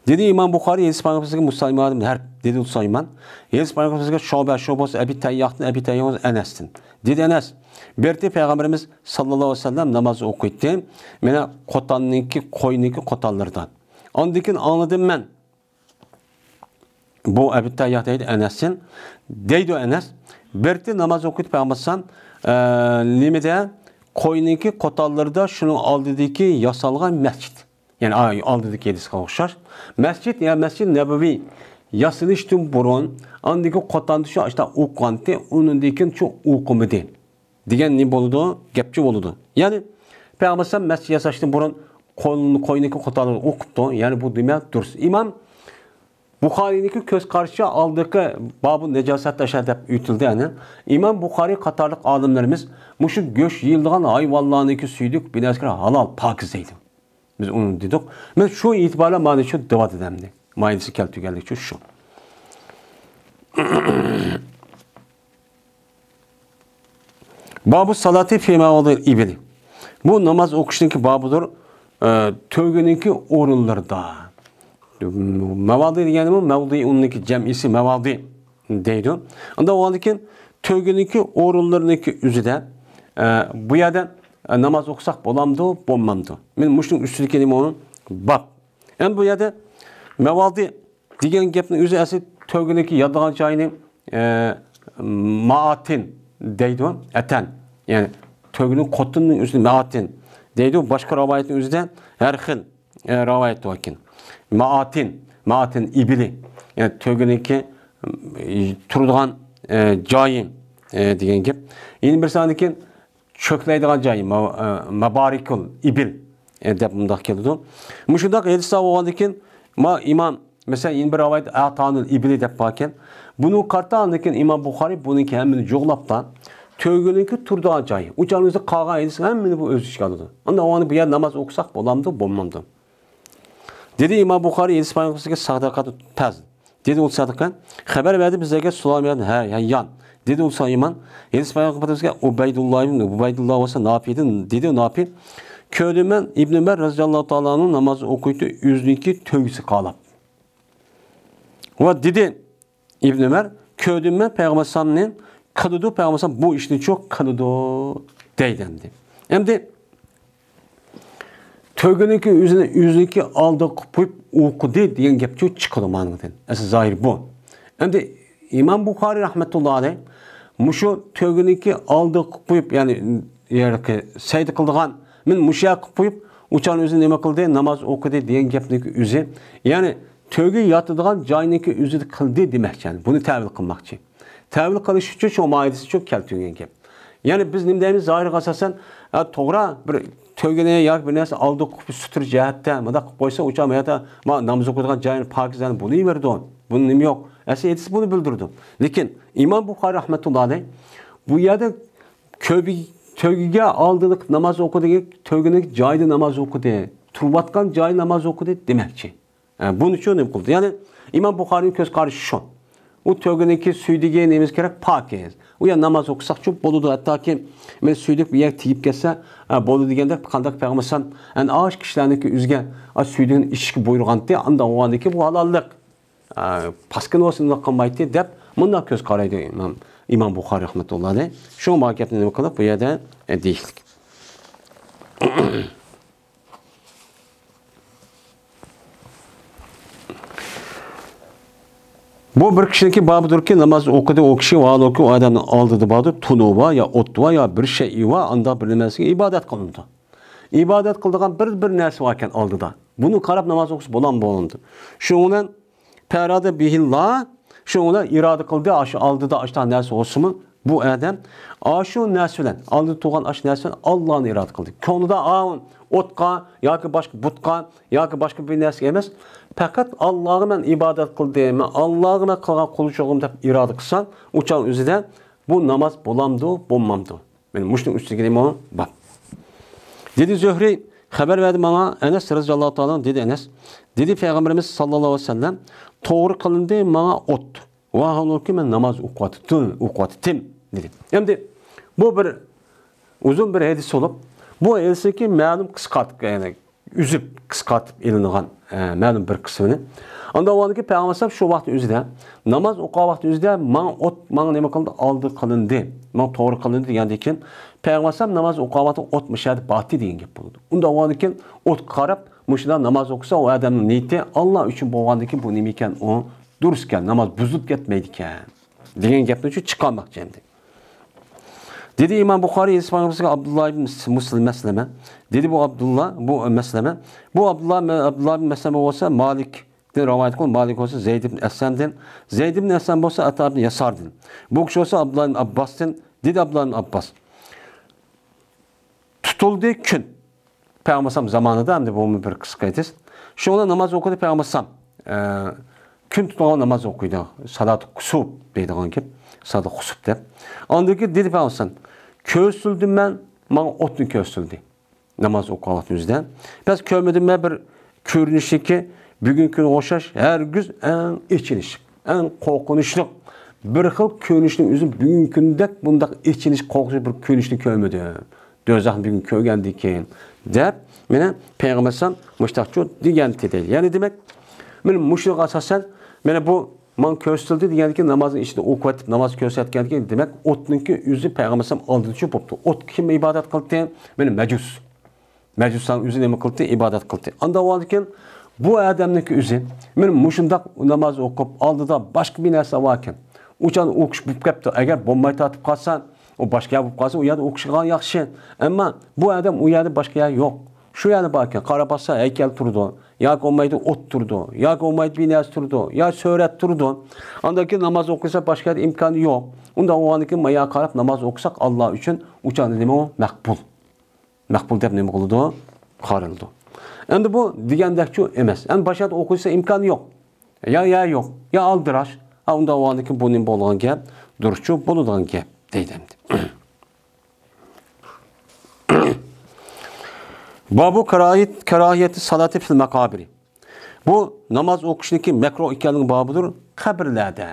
دېدى ئىمام بۇخارىي، ھەدىس پەيغەمبىرىمىزگە مۇسايمان ھەر، دېدى سۇلايمان. ھەدىس پەيغەمبىرىمىزگە شۇبە، شۇبە بولسا ئەبى تەيياھتىن، ئەبى تەيياھ بولسا ئەنەستىن. دېدى ئەنەس، بىر قېتى پەيغەمبىرىمىز ساللاللاھۇ ئەلەيھى ۋەسەللەم ناماز ئوقۇيتتى. مانا قوتاننىڭكى، قوينىڭكى قوتانلىرىدا. ئاندىن كېيىن ئاڭلىدىم مەن. بۇ ئەبۇ تەيياھ دەيدۇ، ئەنەستىن. دەيدۇ ئەنەس، بىر قېتى ناماز ئوقۇيتتى پەيغەمبەر ئەلەيھىسسالام، ئە، نېمىدە؟ قوينىڭكى قوتانلىرىدا شۇنىڭ ئالدىدىكى ياسالغان مەسچىت. يەنى، ئا، ئالدىدىكى ھەدىسكە ئوخشاش. مەسچىت، يا مەسچىت نەبەۋى ياسىلىشتىن بۇرۇن، ئاندىكى قوتاندا شۇ ئاشتا ئوقۇغانتى، ئۇنىڭدىن كېيىن شۇ ئوقۇمىدى. دېگەن نېمە بولىدۇ؟ گەپچۇ بولىدۇ. يەنى، پەيغەمبەر ئەلەيھىسسالام مەسچىت ياساشتىن بۇرۇن قول-، قوينىكى قوتانلىرىدا ئوقۇپتۇ. يەنى بۇ دېمەك دۇرۇس. ئىمام بۇخارىينىڭكى كۆز قارىشىچە ئالدىقى بابۇ نەجاسەت ئەشە دەپ ئۆتۈلدى ئەنە. ئىمام بۇخارىي قاتارلىق ئالىملىرىمىز مۇشۇ گۆش يېيىلىدىغان ھايۋانلارنىڭكى سۈيىدىكى بىناسكىرى ھالال، پاكىز دەيدۇ. بىز ئۇنى دېدۇق. مانا شۇ ئېتىبارى بىلەن مانا شۇ دەۋاتىدۇ ئەمدى. ماينىسى كەلتۈرگەنلىكچە شۇ. بابۇ سالاتى فى مەۋاضىئىل ئىبىلى. بۇ ناماز ئوقۇشنىڭكى بابىدۇر، ئە، تۆگىنىڭكى ئورۇنلىرىدا. مەۋاضىئ دېگەنمۇ مەۋدىئۇننىڭكى جەمئىسى مەۋاضىئ. دەيدۇ. ئۇنداق بولغاندىن كېيىن تۆگىنىڭكى ئورۇنلىرىنىڭكى ئۆزىدە، ئە، بۇ يەردە، ئە، ناماز ئوقۇساق بولامدۇ، بولمامدۇ؟ مەن مۇشۇنىڭ ئۈستىدىكى نېمە ئۇنىڭ باب. ئەمدى بۇ يەردە مەۋادى دېگەن گەپنىڭ ئۆزى ئەسلى تۆگىنىڭكى ياتىدىغان جايىنى، ئە، مائاتىن دەيدۇ، ئەتەن. يەنى تۆگىنىڭ قوتىنىنىڭ ئۆزىنى مائاتىن دەيدۇ. باشقا رىۋايەتنىڭ ئۆزىدە ھەر خىل ئە، رىۋايەت باركەن. مائاتىن، مائاتىن ئىبلى. يەنى تۆگىنىڭكى، ئە، تۇرىدىغان، ئە، جايى، ئە، دېگەن گەپ. يەنە بىرسى ئاندىن كېيىن چۆكلەيدىغان جايى، ما-، ئە، مابارىكۇل ئىبل، ئە، دەپ مۇنداق كېلىدۇ. مۇشۇنداق ھەدىسلەر بولغاندىن كېيىن، ما ئىمام، مەسىلەن، يەنە بىر رىۋايەت ئاتانۇل ئىبلى دەپ باركەن. بۇنىڭغا قارىتا ئاندىن كېيىن ئىمام بۇخارىي بۇنىڭكى ھەممىنى جۇغلاپلا، تۆگىنىڭكى تۇرىدىغان جايى، ئۇ چاغنىڭ ئۆزى قالغان ھەدىسنىڭ ھەممىنى بۇ ئۆز ئىچىگە ئالىدۇ. ئاندىن ئۇنى بۇ يەردە ناماز ئوقۇساق بولامدۇ، بولمامدۇ؟ دېدى ئىمام بۇخارىي، ھەدىس پەيغەمبىرىمىزگە سەدىقەتۇ پەز. دېدى ئۇ سەدىقە، خەۋەر بەردى بىزلەرگە سۇلەيمان ھە-، ھەييان. دېدى ئۇ سۇلەيمان، ھەدىس پەيغەمبىرىمىزگە ئۇبەيدۇللا ئىبن، ئۇبەيدۇللا بولسا ناپىدىن، دېدى ئۇ ناپى، كۆردۈم مەن ئىبن ئۆمەر رەزىياللاھۇ تائالا ئەنھۇ ناماز ئوقۇيتتى، ئۆزىنىڭكى تۆگىسى قالاپ. ۋە دېدى، ئىبن ئۆمەر، كۆردۈم مەن پەيغەمبەر ئەلەيھىسسالامنى قىلىدۇ، پەيغەمبەر ئەلەيھىسسالام بۇ ئىشنى چوق قىلىدۇ دەيدۇ ئەمدى. ئەمدى تۆگىنىڭكى ئۆزىنى، ئۆزىنىڭكى ئالدىغا قويۇپ ئوقۇدى دېگەن گەپ چىقىدۇ مانىدىن. ئەسلى زاھىر بۇ. ئەمدى ئىمام بۇخارىي رەھمەتۇللا ئەلەيھ مۇشۇ تۆگىنىڭكى ئالدىغا قويۇپ، يەنى يەرگە سەجدە قىلىدىغان، مەن مۇشۇ يەرگە قويۇپ، ئۇ چاغنى ئۆزى نېمە قىلدى؟ ناماز ئوقۇدى دېگەن گەپنىڭكى ئۆزى. يەنى تۆگە ياتىدىغان جاينىڭكى ئۆزىدە قىلدى دېمەكچى. يەنى بۇنى تەۋىل قىلماقچى. تەۋىل قىلىش ئۈچۈن شۇ مائىدىسى شۇ كەلتۈرگەن گەپ. يەنى بىز نېمە دەيمىز؟ زاھىرغا ئاساسەن، ھە، توغرا، بىر تۆگىنى ياكى بىر نەرسە ئالدىغا قويۇپ سۈتۈر جەھەتتە مۇنداق قىلىپ قويسا، ئۇ چاغ ما يەردە ما ناماز ئوقۇيدىغان جاينى پاكىزانە بولۇۋېرىدۇ. بۇنى نېمە يوق؟ ئەسلى ھەدىس بۇنى بىلدۈرىدۇ. لېكىن ئىمام بۇخارىي رەھمەتۇللا ئەلەيھ بۇ يەردە كۆبى-، تۆگىگە ئالدىلىق ناماز ئوقۇدى، تۆگىنىڭ جايىدا ناماز ئوقۇدى، تۇرۇۋاتقان جايىدا ناماز ئوقۇدى دېمەكچى. ئە، بۇنى شۇ نېمە قىلدى؟ يەنى ئىمام بۇخارىينىڭ كۆز قارىشى شۇ. ئۇ تۆگىنىڭكى سۈيدۈكى نېمىسى كېرەك؟ پاكىز. ئۇ يەر ناماز ئوقۇساقچۇ بولىدۇ، ھەتتاكى مەن سۈيدۈك بىر يەرگە تېگىپ كەتسە، ئە، بولىدۇ دېگەندەك، قانداق پەيغەمبەر ئەلەيھىسسالام ئەنە ئاشۇ كىشىلەرنىڭكى ئۆزىگە، ئە، سۈيدۈكنى ئىچىشكە بۇيرۇغانتى، ئاندىن ئۇنىڭكى بۇ ھالاللىق. ئە، پاسكىنا بولسا ئۇنداق قىلمايتتى دەپ مۇنداق كۆز قارايدۇ ئىمام، ئىمام بۇخارىي رەھمەتۇللا ئەلەيھ. شۇ ما گەپنى نېمە قىلىپ بۇ يەردە، ئە، دېيىشلىك. بۇ بىر كىشىنىڭكى بابىدۇركى، ناماز ئوقۇدى ئۇ كىشى، ۋاھالۇكى ئۇ ئادەمنىڭ ئالدىدا باردۇر، تونۇ بار يا ئوت بار يا بىر شەيئى بار، ئاندا بىر نېمىسىگە ئىبادەت قىلىنىدۇ. ئىبادەت قىلىدىغان بىر، بىر نەرسە باركەن ئالدىدا. بۇنى قاراپ ناماز ئوقۇسا بولامدۇ، بولمامدۇ؟ شۇنىڭ بىلەن پەرادە بىھىللا، شۇنىڭ بىلەن ئىرادە قىلدى، ئاشۇ ئالدىدا ئاشۇنداق نەرسە بولسىمۇ، بۇ ئادەم ئاشۇ نەرسە بىلەن، ئالدىدا تۇرغان ئاشۇ نەرسە بىلەن ئاللانى ئىرادە قىلدى. كۆڭلىدە ئاۋۇ ئوتقا ياكى باشقا بۇتقا ياكى باشقا بىر نەرسىگە ئەمەس، پەقەت ئاللاغا مەن ئىبادەت قىلدىم، مەن ئاللاغا مەن قىلغان قۇلچىلىقىم دەپ ئىرادە قىلسا، ئۇ چاغ ئۆزىدە بۇ ناماز بولامدۇ، بولمامدۇ؟ مانا مۇشۇنىڭ ئۈستىگە نېمە بار؟ دېدى زۆھرى، خەۋەر بەردى ماڭا ئەنەس رەزىياللاھۇ تائالا ئەنھۇ، دېدى ئەنەس، دېدى پەيغەمبىرىمىز ساللاللاھۇ ئەلەيھى ۋەسەللەم، توغرا قىلىندى ماڭا ئوت. ۋاھالۇكى مەن ناماز ئوقۇۋاتىتتىم، ئوقۇۋاتىتتىم، دېدى. ئەمدى بۇ بىر ئۇزۇن بىر ھەدىس بولۇپ، بۇ ھەدىسنىڭكى مەلۇم قىسقارتىپ، يەنى ئۈزۈپ، قىسقارتىپ ئېلىنغان، ئە، مەلۇم بىر قىسمىنى. ئاندا ئۇ پەيغەمبەر ئەلەيھىسسالام شۇ ۋاقىت ئۆزىدە، ناماز ئوقۇغان ۋاقىت ئۆزىدە ماڭا ئوت، ماڭا نېمە قىلدى؟ ئالدى قىلىندى. ماڭا توغرا قىلىندى دېگەندىن كېيىن، پەيغەمبەر ئەلەيھىسسالام ناماز ئوقۇغان ۋاقىتتا ئوت مۇشۇ يەردە بارتى دېگەن گەپ بولىدۇ. ئۇنداق بولغاندىن كېيىن، ئوتقا قاراپ، مۇشۇنداق ناماز ئوقۇسا، ئۇ ئادەمنىڭ نىيىتى ئاللا ئۈچۈن بولغاندىن كېيىن، بۇ نېمە ئىكەن؟ ئۇ دۇرۇس ئىكەن، ناماز بۇزۇلۇپ كەتمەيدىكەن. دېگەن گەپنى شۇ چىقارماقچى ئەمدى. دېدى ئىمام بۇخارىي، ھەدىس پەيغەمبىرىمىزگە ئابدۇللا ئىبن مۇسلىم مەسلەمە. دېدى بۇ ئابدۇللا، بۇ مەسلەمە. بۇ ئابدۇللا، ئابدۇللا ئىبن مەسلەمە بولسا مالىكتىن رىۋايەت قىلىپ، مالىك بولسا زەيد ئىبن ئەسلەمدىن، زەيد ئىبن ئەسلەم بولسا ئاتا ئىبن ياساردىن. بۇ كىشى بولسا ئابدۇللا ئىبن ئابباستىن. دېدى ئابدۇللا ئىبن ئابباس. تۇتۇلدى كۈن. پەيغەمبەر ئەلەيھىسسالام زامانىدا، ئەمدى بۇمۇ بىر قىسقا ھەدىس. شۇنىڭ بىلەن ناماز ئوقۇدى پەيغەمبەر ئەلەيھىسسالام. ئە، كۈن تۇتۇلغان ناماز ئوقۇيدۇ. سالات قۇسۇپ دەيدىغان گەپ. سالات قۇسۇپ دەپ. ئاندىن كېيىن دېدى پەيغەمبەر ئەلەيھىسسالام، كۆرسىتىلدىم مەن، ماڭا ئۆتنى كۆرسىتىلدى. ناماز ئوقۇغان ۋاقتىمىزدا. بەس كۆرمىدىم مەن بىر كۆرۈنۈشنىكى بۈگۈنكى كۈنگە ئوخشاش ھەرگىز ئەڭ ئېچىنىشلىق، ئەڭ قورقۇنچلۇق بىر خىل كۆرۈنۈشنىڭ ئۆزى بۈگۈنكى كۈندەك بۇنداق ئېچىنىش، قورقۇنچلۇق بىر كۆرۈنۈشنى كۆرمىدىم. دوزاخنى بۈگۈن كۆرگەندىن كېيىن دەپ، مانا پەيغەمبەر ئەلەيھىسسالام مۇشتاقچۇ دېگەنتى دەيدۇ. يەنى دېمەك، مانا مۇشۇنىڭغا ئاساسەن، مانا بۇ ماڭا كۆرسىتىلدى دېگەندىكىن، نامازنىڭ ئىچىدە ئوقۇۋېتىپ ناماز كۆرسەتكەندىكىن، دېمەك، ئوتنىڭكى ئۆزى پەيغەمبەر ئالدىدىچۇ بوپتۇ. ئوتقا كىم ئىبادەت قىلدى؟ مانا مەجۇس. مەجۇسلارنىڭ ئۆزى نېمە قىلدى؟ ئىبادەت قىلدى. ئانداق بولغاندىكىن، بۇ ئادەمنىڭكى ئۆزى، مانا مۇشۇنداق ناماز ئوقۇپ، ئالدىدا باشقا بىر نەرسە باركەن، ئۇ چاغدا ئوقۇش بولۇپ كەپتۇ. ئەگەر بولماي تارتىپ قالسا، ئۇ باشقا يەر بولۇپ قالسا، ئۇ يەردە ئوقۇشىغان ياخشى. ئەمما بۇ ئادەم ئۇ يەردە باشقا يەر يوق. شۇ يەردە باركەن، قاراپ باقسا، ھەيكەل تۇرىدۇ، ياكى بولمايدۇ ئوت تۇرىدۇ، ياكى بولمايدۇ بىر نەرسە تۇرىدۇ، يا سۈرەت تۇرىدۇ. ئاندىن كېيىن ناماز ئوقۇسا، باشقا يەردە ئىمكانى يوق. ئۇنداق بولغاندىن كېيىن، مايا قاراپ ناماز ئوقۇساق، ئاللا ئۈچۈن ئۇ چاغدا نېمە ئۇ؟ مەقبۇل. مەقبۇل دەپ نېمە قىلىدۇ؟ قارىلىدۇ. ئەمدى بۇ دېگەندەكچۇ ئەمەس. ئەمدى باشقا يەردە ئوقۇسا ئىمكانى يوق. يا، يا يوق، يا ئالدىراش. ھا، ئۇنداق بولغاندىكىن بۇ نېمە بولىدىغان گەپ؟ دۇرۇسچۇ بولىدىغان گەپ دەيدۇ ئەمدى. بابۇ كاراھىيەت، كاراھىيەتى سالاتى فىل ماقابىرى. بۇ ناماز ئوقۇشنىڭكى مەكرۇھ ئىكەنلىكى بابىدۇر. قەبرىلەردە،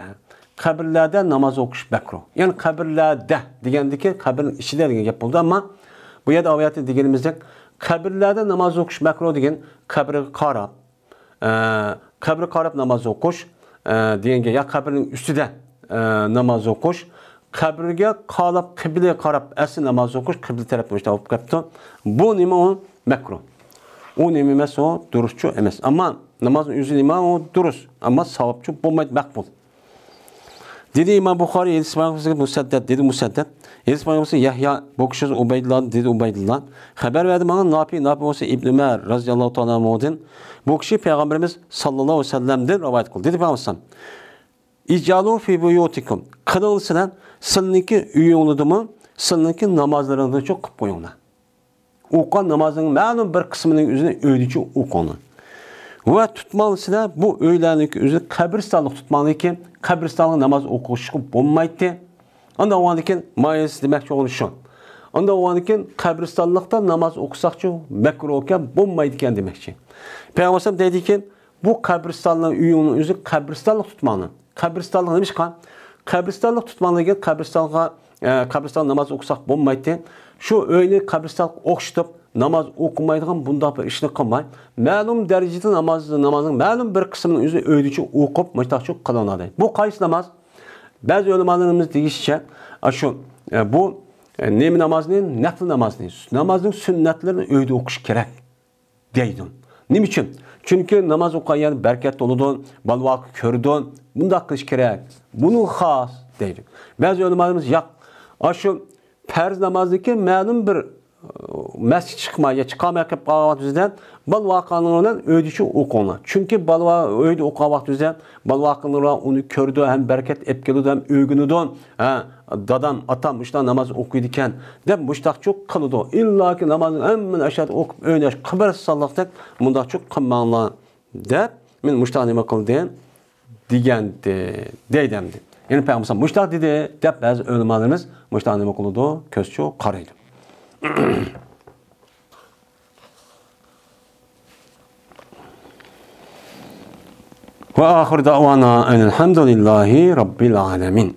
قەبرىلەردە ناماز ئوقۇش مەكرۇھ. يەنى قەبرىلەردە دېگەندىكى قەبرىنىڭ ئىچىدە دېگەن گەپ بولدى. ئەمما بۇ يەردە ئايەتتە دېگىنىمىزدەك، قەبرىلەردە ناماز ئوقۇش مەكرۇھ دېگەن قەبرىگە قاراپ، ئە، قەبرىگە قاراپ ناماز ئوقۇش، ئە، دېگەنگە، يا قەبرىنىڭ ئۈستىدە، ئە، ناماز ئوقۇش، قەبرىگە قاراپ، قىبلىگە قاراپ ئەسلى ناماز ئوقۇش، قىبلە تەرەپتە مۇشۇنداق بولۇپ كەپتۇ. بۇ نېمە ئۇ؟ مەكرۇھ. ئۇ نېمە ئەمەس ئۇ؟ دۇرۇسچۇ ئەمەس. ئەمما نامازنىڭ ئۆزى نېمە ئۇ؟ دۇرۇس. ئەمما ساۋابچۇ بولمايدۇ، مەقبۇل. دېدى ئىمام بۇخارى، ھەدىس پەيغەمبىرىمىزگە مۇسەددەد، دېدى مۇسەددەد. ھەدىس پەيغەمبىرىمىز يەھيا، بۇ كىشى ئۇبەيدۇللا، دېدى ئۇبەيدۇللا. خەۋەر بەردى ماڭا ناپى، ناپى بولسا ئىبنى ئۆمەر رەزىياللاھۇ تائالا ئەنھۇدىن. بۇ كىشى پەيغەمبىرىمىز ساللاللاھۇ ئەلەيھى ۋەسەللەمدىن رىۋايەت قىلدى. دېدى پەيغەمبىرىمىز، ئىجئالۇ فى بۇيۇتىكۇم. قىلىڭ سىلەر، سىلىنىڭكى ئۆيۈڭلىدىمۇ، سىلىنىڭكى نامازلىرىڭدىچۇ قىلىپ قويۇڭلار. ئوقۇغان نامازنىڭ مەلۇم بىر قىسمىنىڭ ئۆزىنى ئۆيدىچۇ ئوقۇڭلار. ۋە تۇتماڭلار سىلەر بۇ ئۆيلەرنىڭكى ئۆزىنى قەبرىستانلىق تۇتماڭلار، لېكىن قەبرىستانلىق ناماز ئوقۇشقا بولمايتتى. ئانداق بولغاندىكىن، مايىس دېمەكچى بولغىنى شۇ. ئانداق بولغاندىكىن، قەبرىستانلىقتا ناماز ئوقۇساقچۇ، مەكرۇھكەن، بولمايدىكەن دېمەكچى. پەيغەمبەر ئەلەيھىسسالام دەيدىكەن، بۇ قەبرىستاننىڭ ئۆيىنىڭ ئۆزى قەبرىستانلىق تۇتماڭلار. قەبرىستانلىق نېمىشقا؟ قەبرىستانلىق تۇتماڭلار دېگەن، قەبرىستانغا، ئە، قەبرىستاندا ناماز ئوقۇساق بولمايتتى. شۇ ئۆينى قەبرىستانغا ئوخشىتىپ، ناماز ئوقۇمايدىغان بۇنداق بىر ئىشنى قىلماي، مەلۇم دەرىجىدە ناماز، نامازنىڭ مەلۇم بىر قىسمىنىڭ ئۆزىنى ئۆيدىچۇ ئوقۇپ، مۇشتاقچۇ قىلىڭلار دەيدۇ. بۇ قايسى ناماز؟ بەزى ئۆلىمالىرىمىز دېيىشىچە، ئاشۇ، ئە، بۇ، ئە، نېمە نامازنى؟ نەپلى نامازنى، نامازنىڭ سۈننەتلىرىنى ئۆيدە ئوقۇش كېرەك دەيدۇ. نېمە ئۈچۈن؟ چۈنكى ناماز ئوقۇغان يەردە بەرىكەت بولىدۇ، بالا-ۋاقا كۆرىدۇ، بۇنداق قىلىش كېرەك، بۇنىڭ خاس دەيدۇ. بەزى ئۆلىمالىرىمىز ياق، ئاشۇ پەرز نامازدىكى مەلۇم بىر، ئە، مەسچىتكە چىقماي يا چىقالماي قېلىپ قالغان ۋاقتىمىزدا بالا-ۋاقاڭلار بىلەن ئۆيدىچۇ ئوقۇڭلار. چۈنكى بالا-، ئۆيدە ئوقۇغان ۋاقتىمىزدا بالا-ۋاقىڭلار ئۇنى كۆرىدۇ، ھەم بەرىكەت ئېلىپ كېلىدۇ، ھەم ئۆگىنىدۇ. ھە، دادام، ئاتام مۇشۇنداق ناماز ئوقۇيدىكەن دەپ مۇشتاقچۇ قىلىدۇ. ئىللاكى نامازنى ھەممىنى ئاشۇ يەردە ئوقۇپ ئۆينى قىبرىستانلىقتەك مۇنداقچۇ قىلماڭلار دەپ، مېنى مۇشتاق نېمە قىلدى دېگەنتى، دەيدۇ ئەمدى. يەنى پەيغەمبەر مۇشتاق دېدى دەپ بەزى ئۆلىمالىرىمىز مۇشتاق نېمە قىلىدۇ؟ كۆزچۇ قارايدۇ. وآخر دعوانا أن الحمد لله رب العالمين.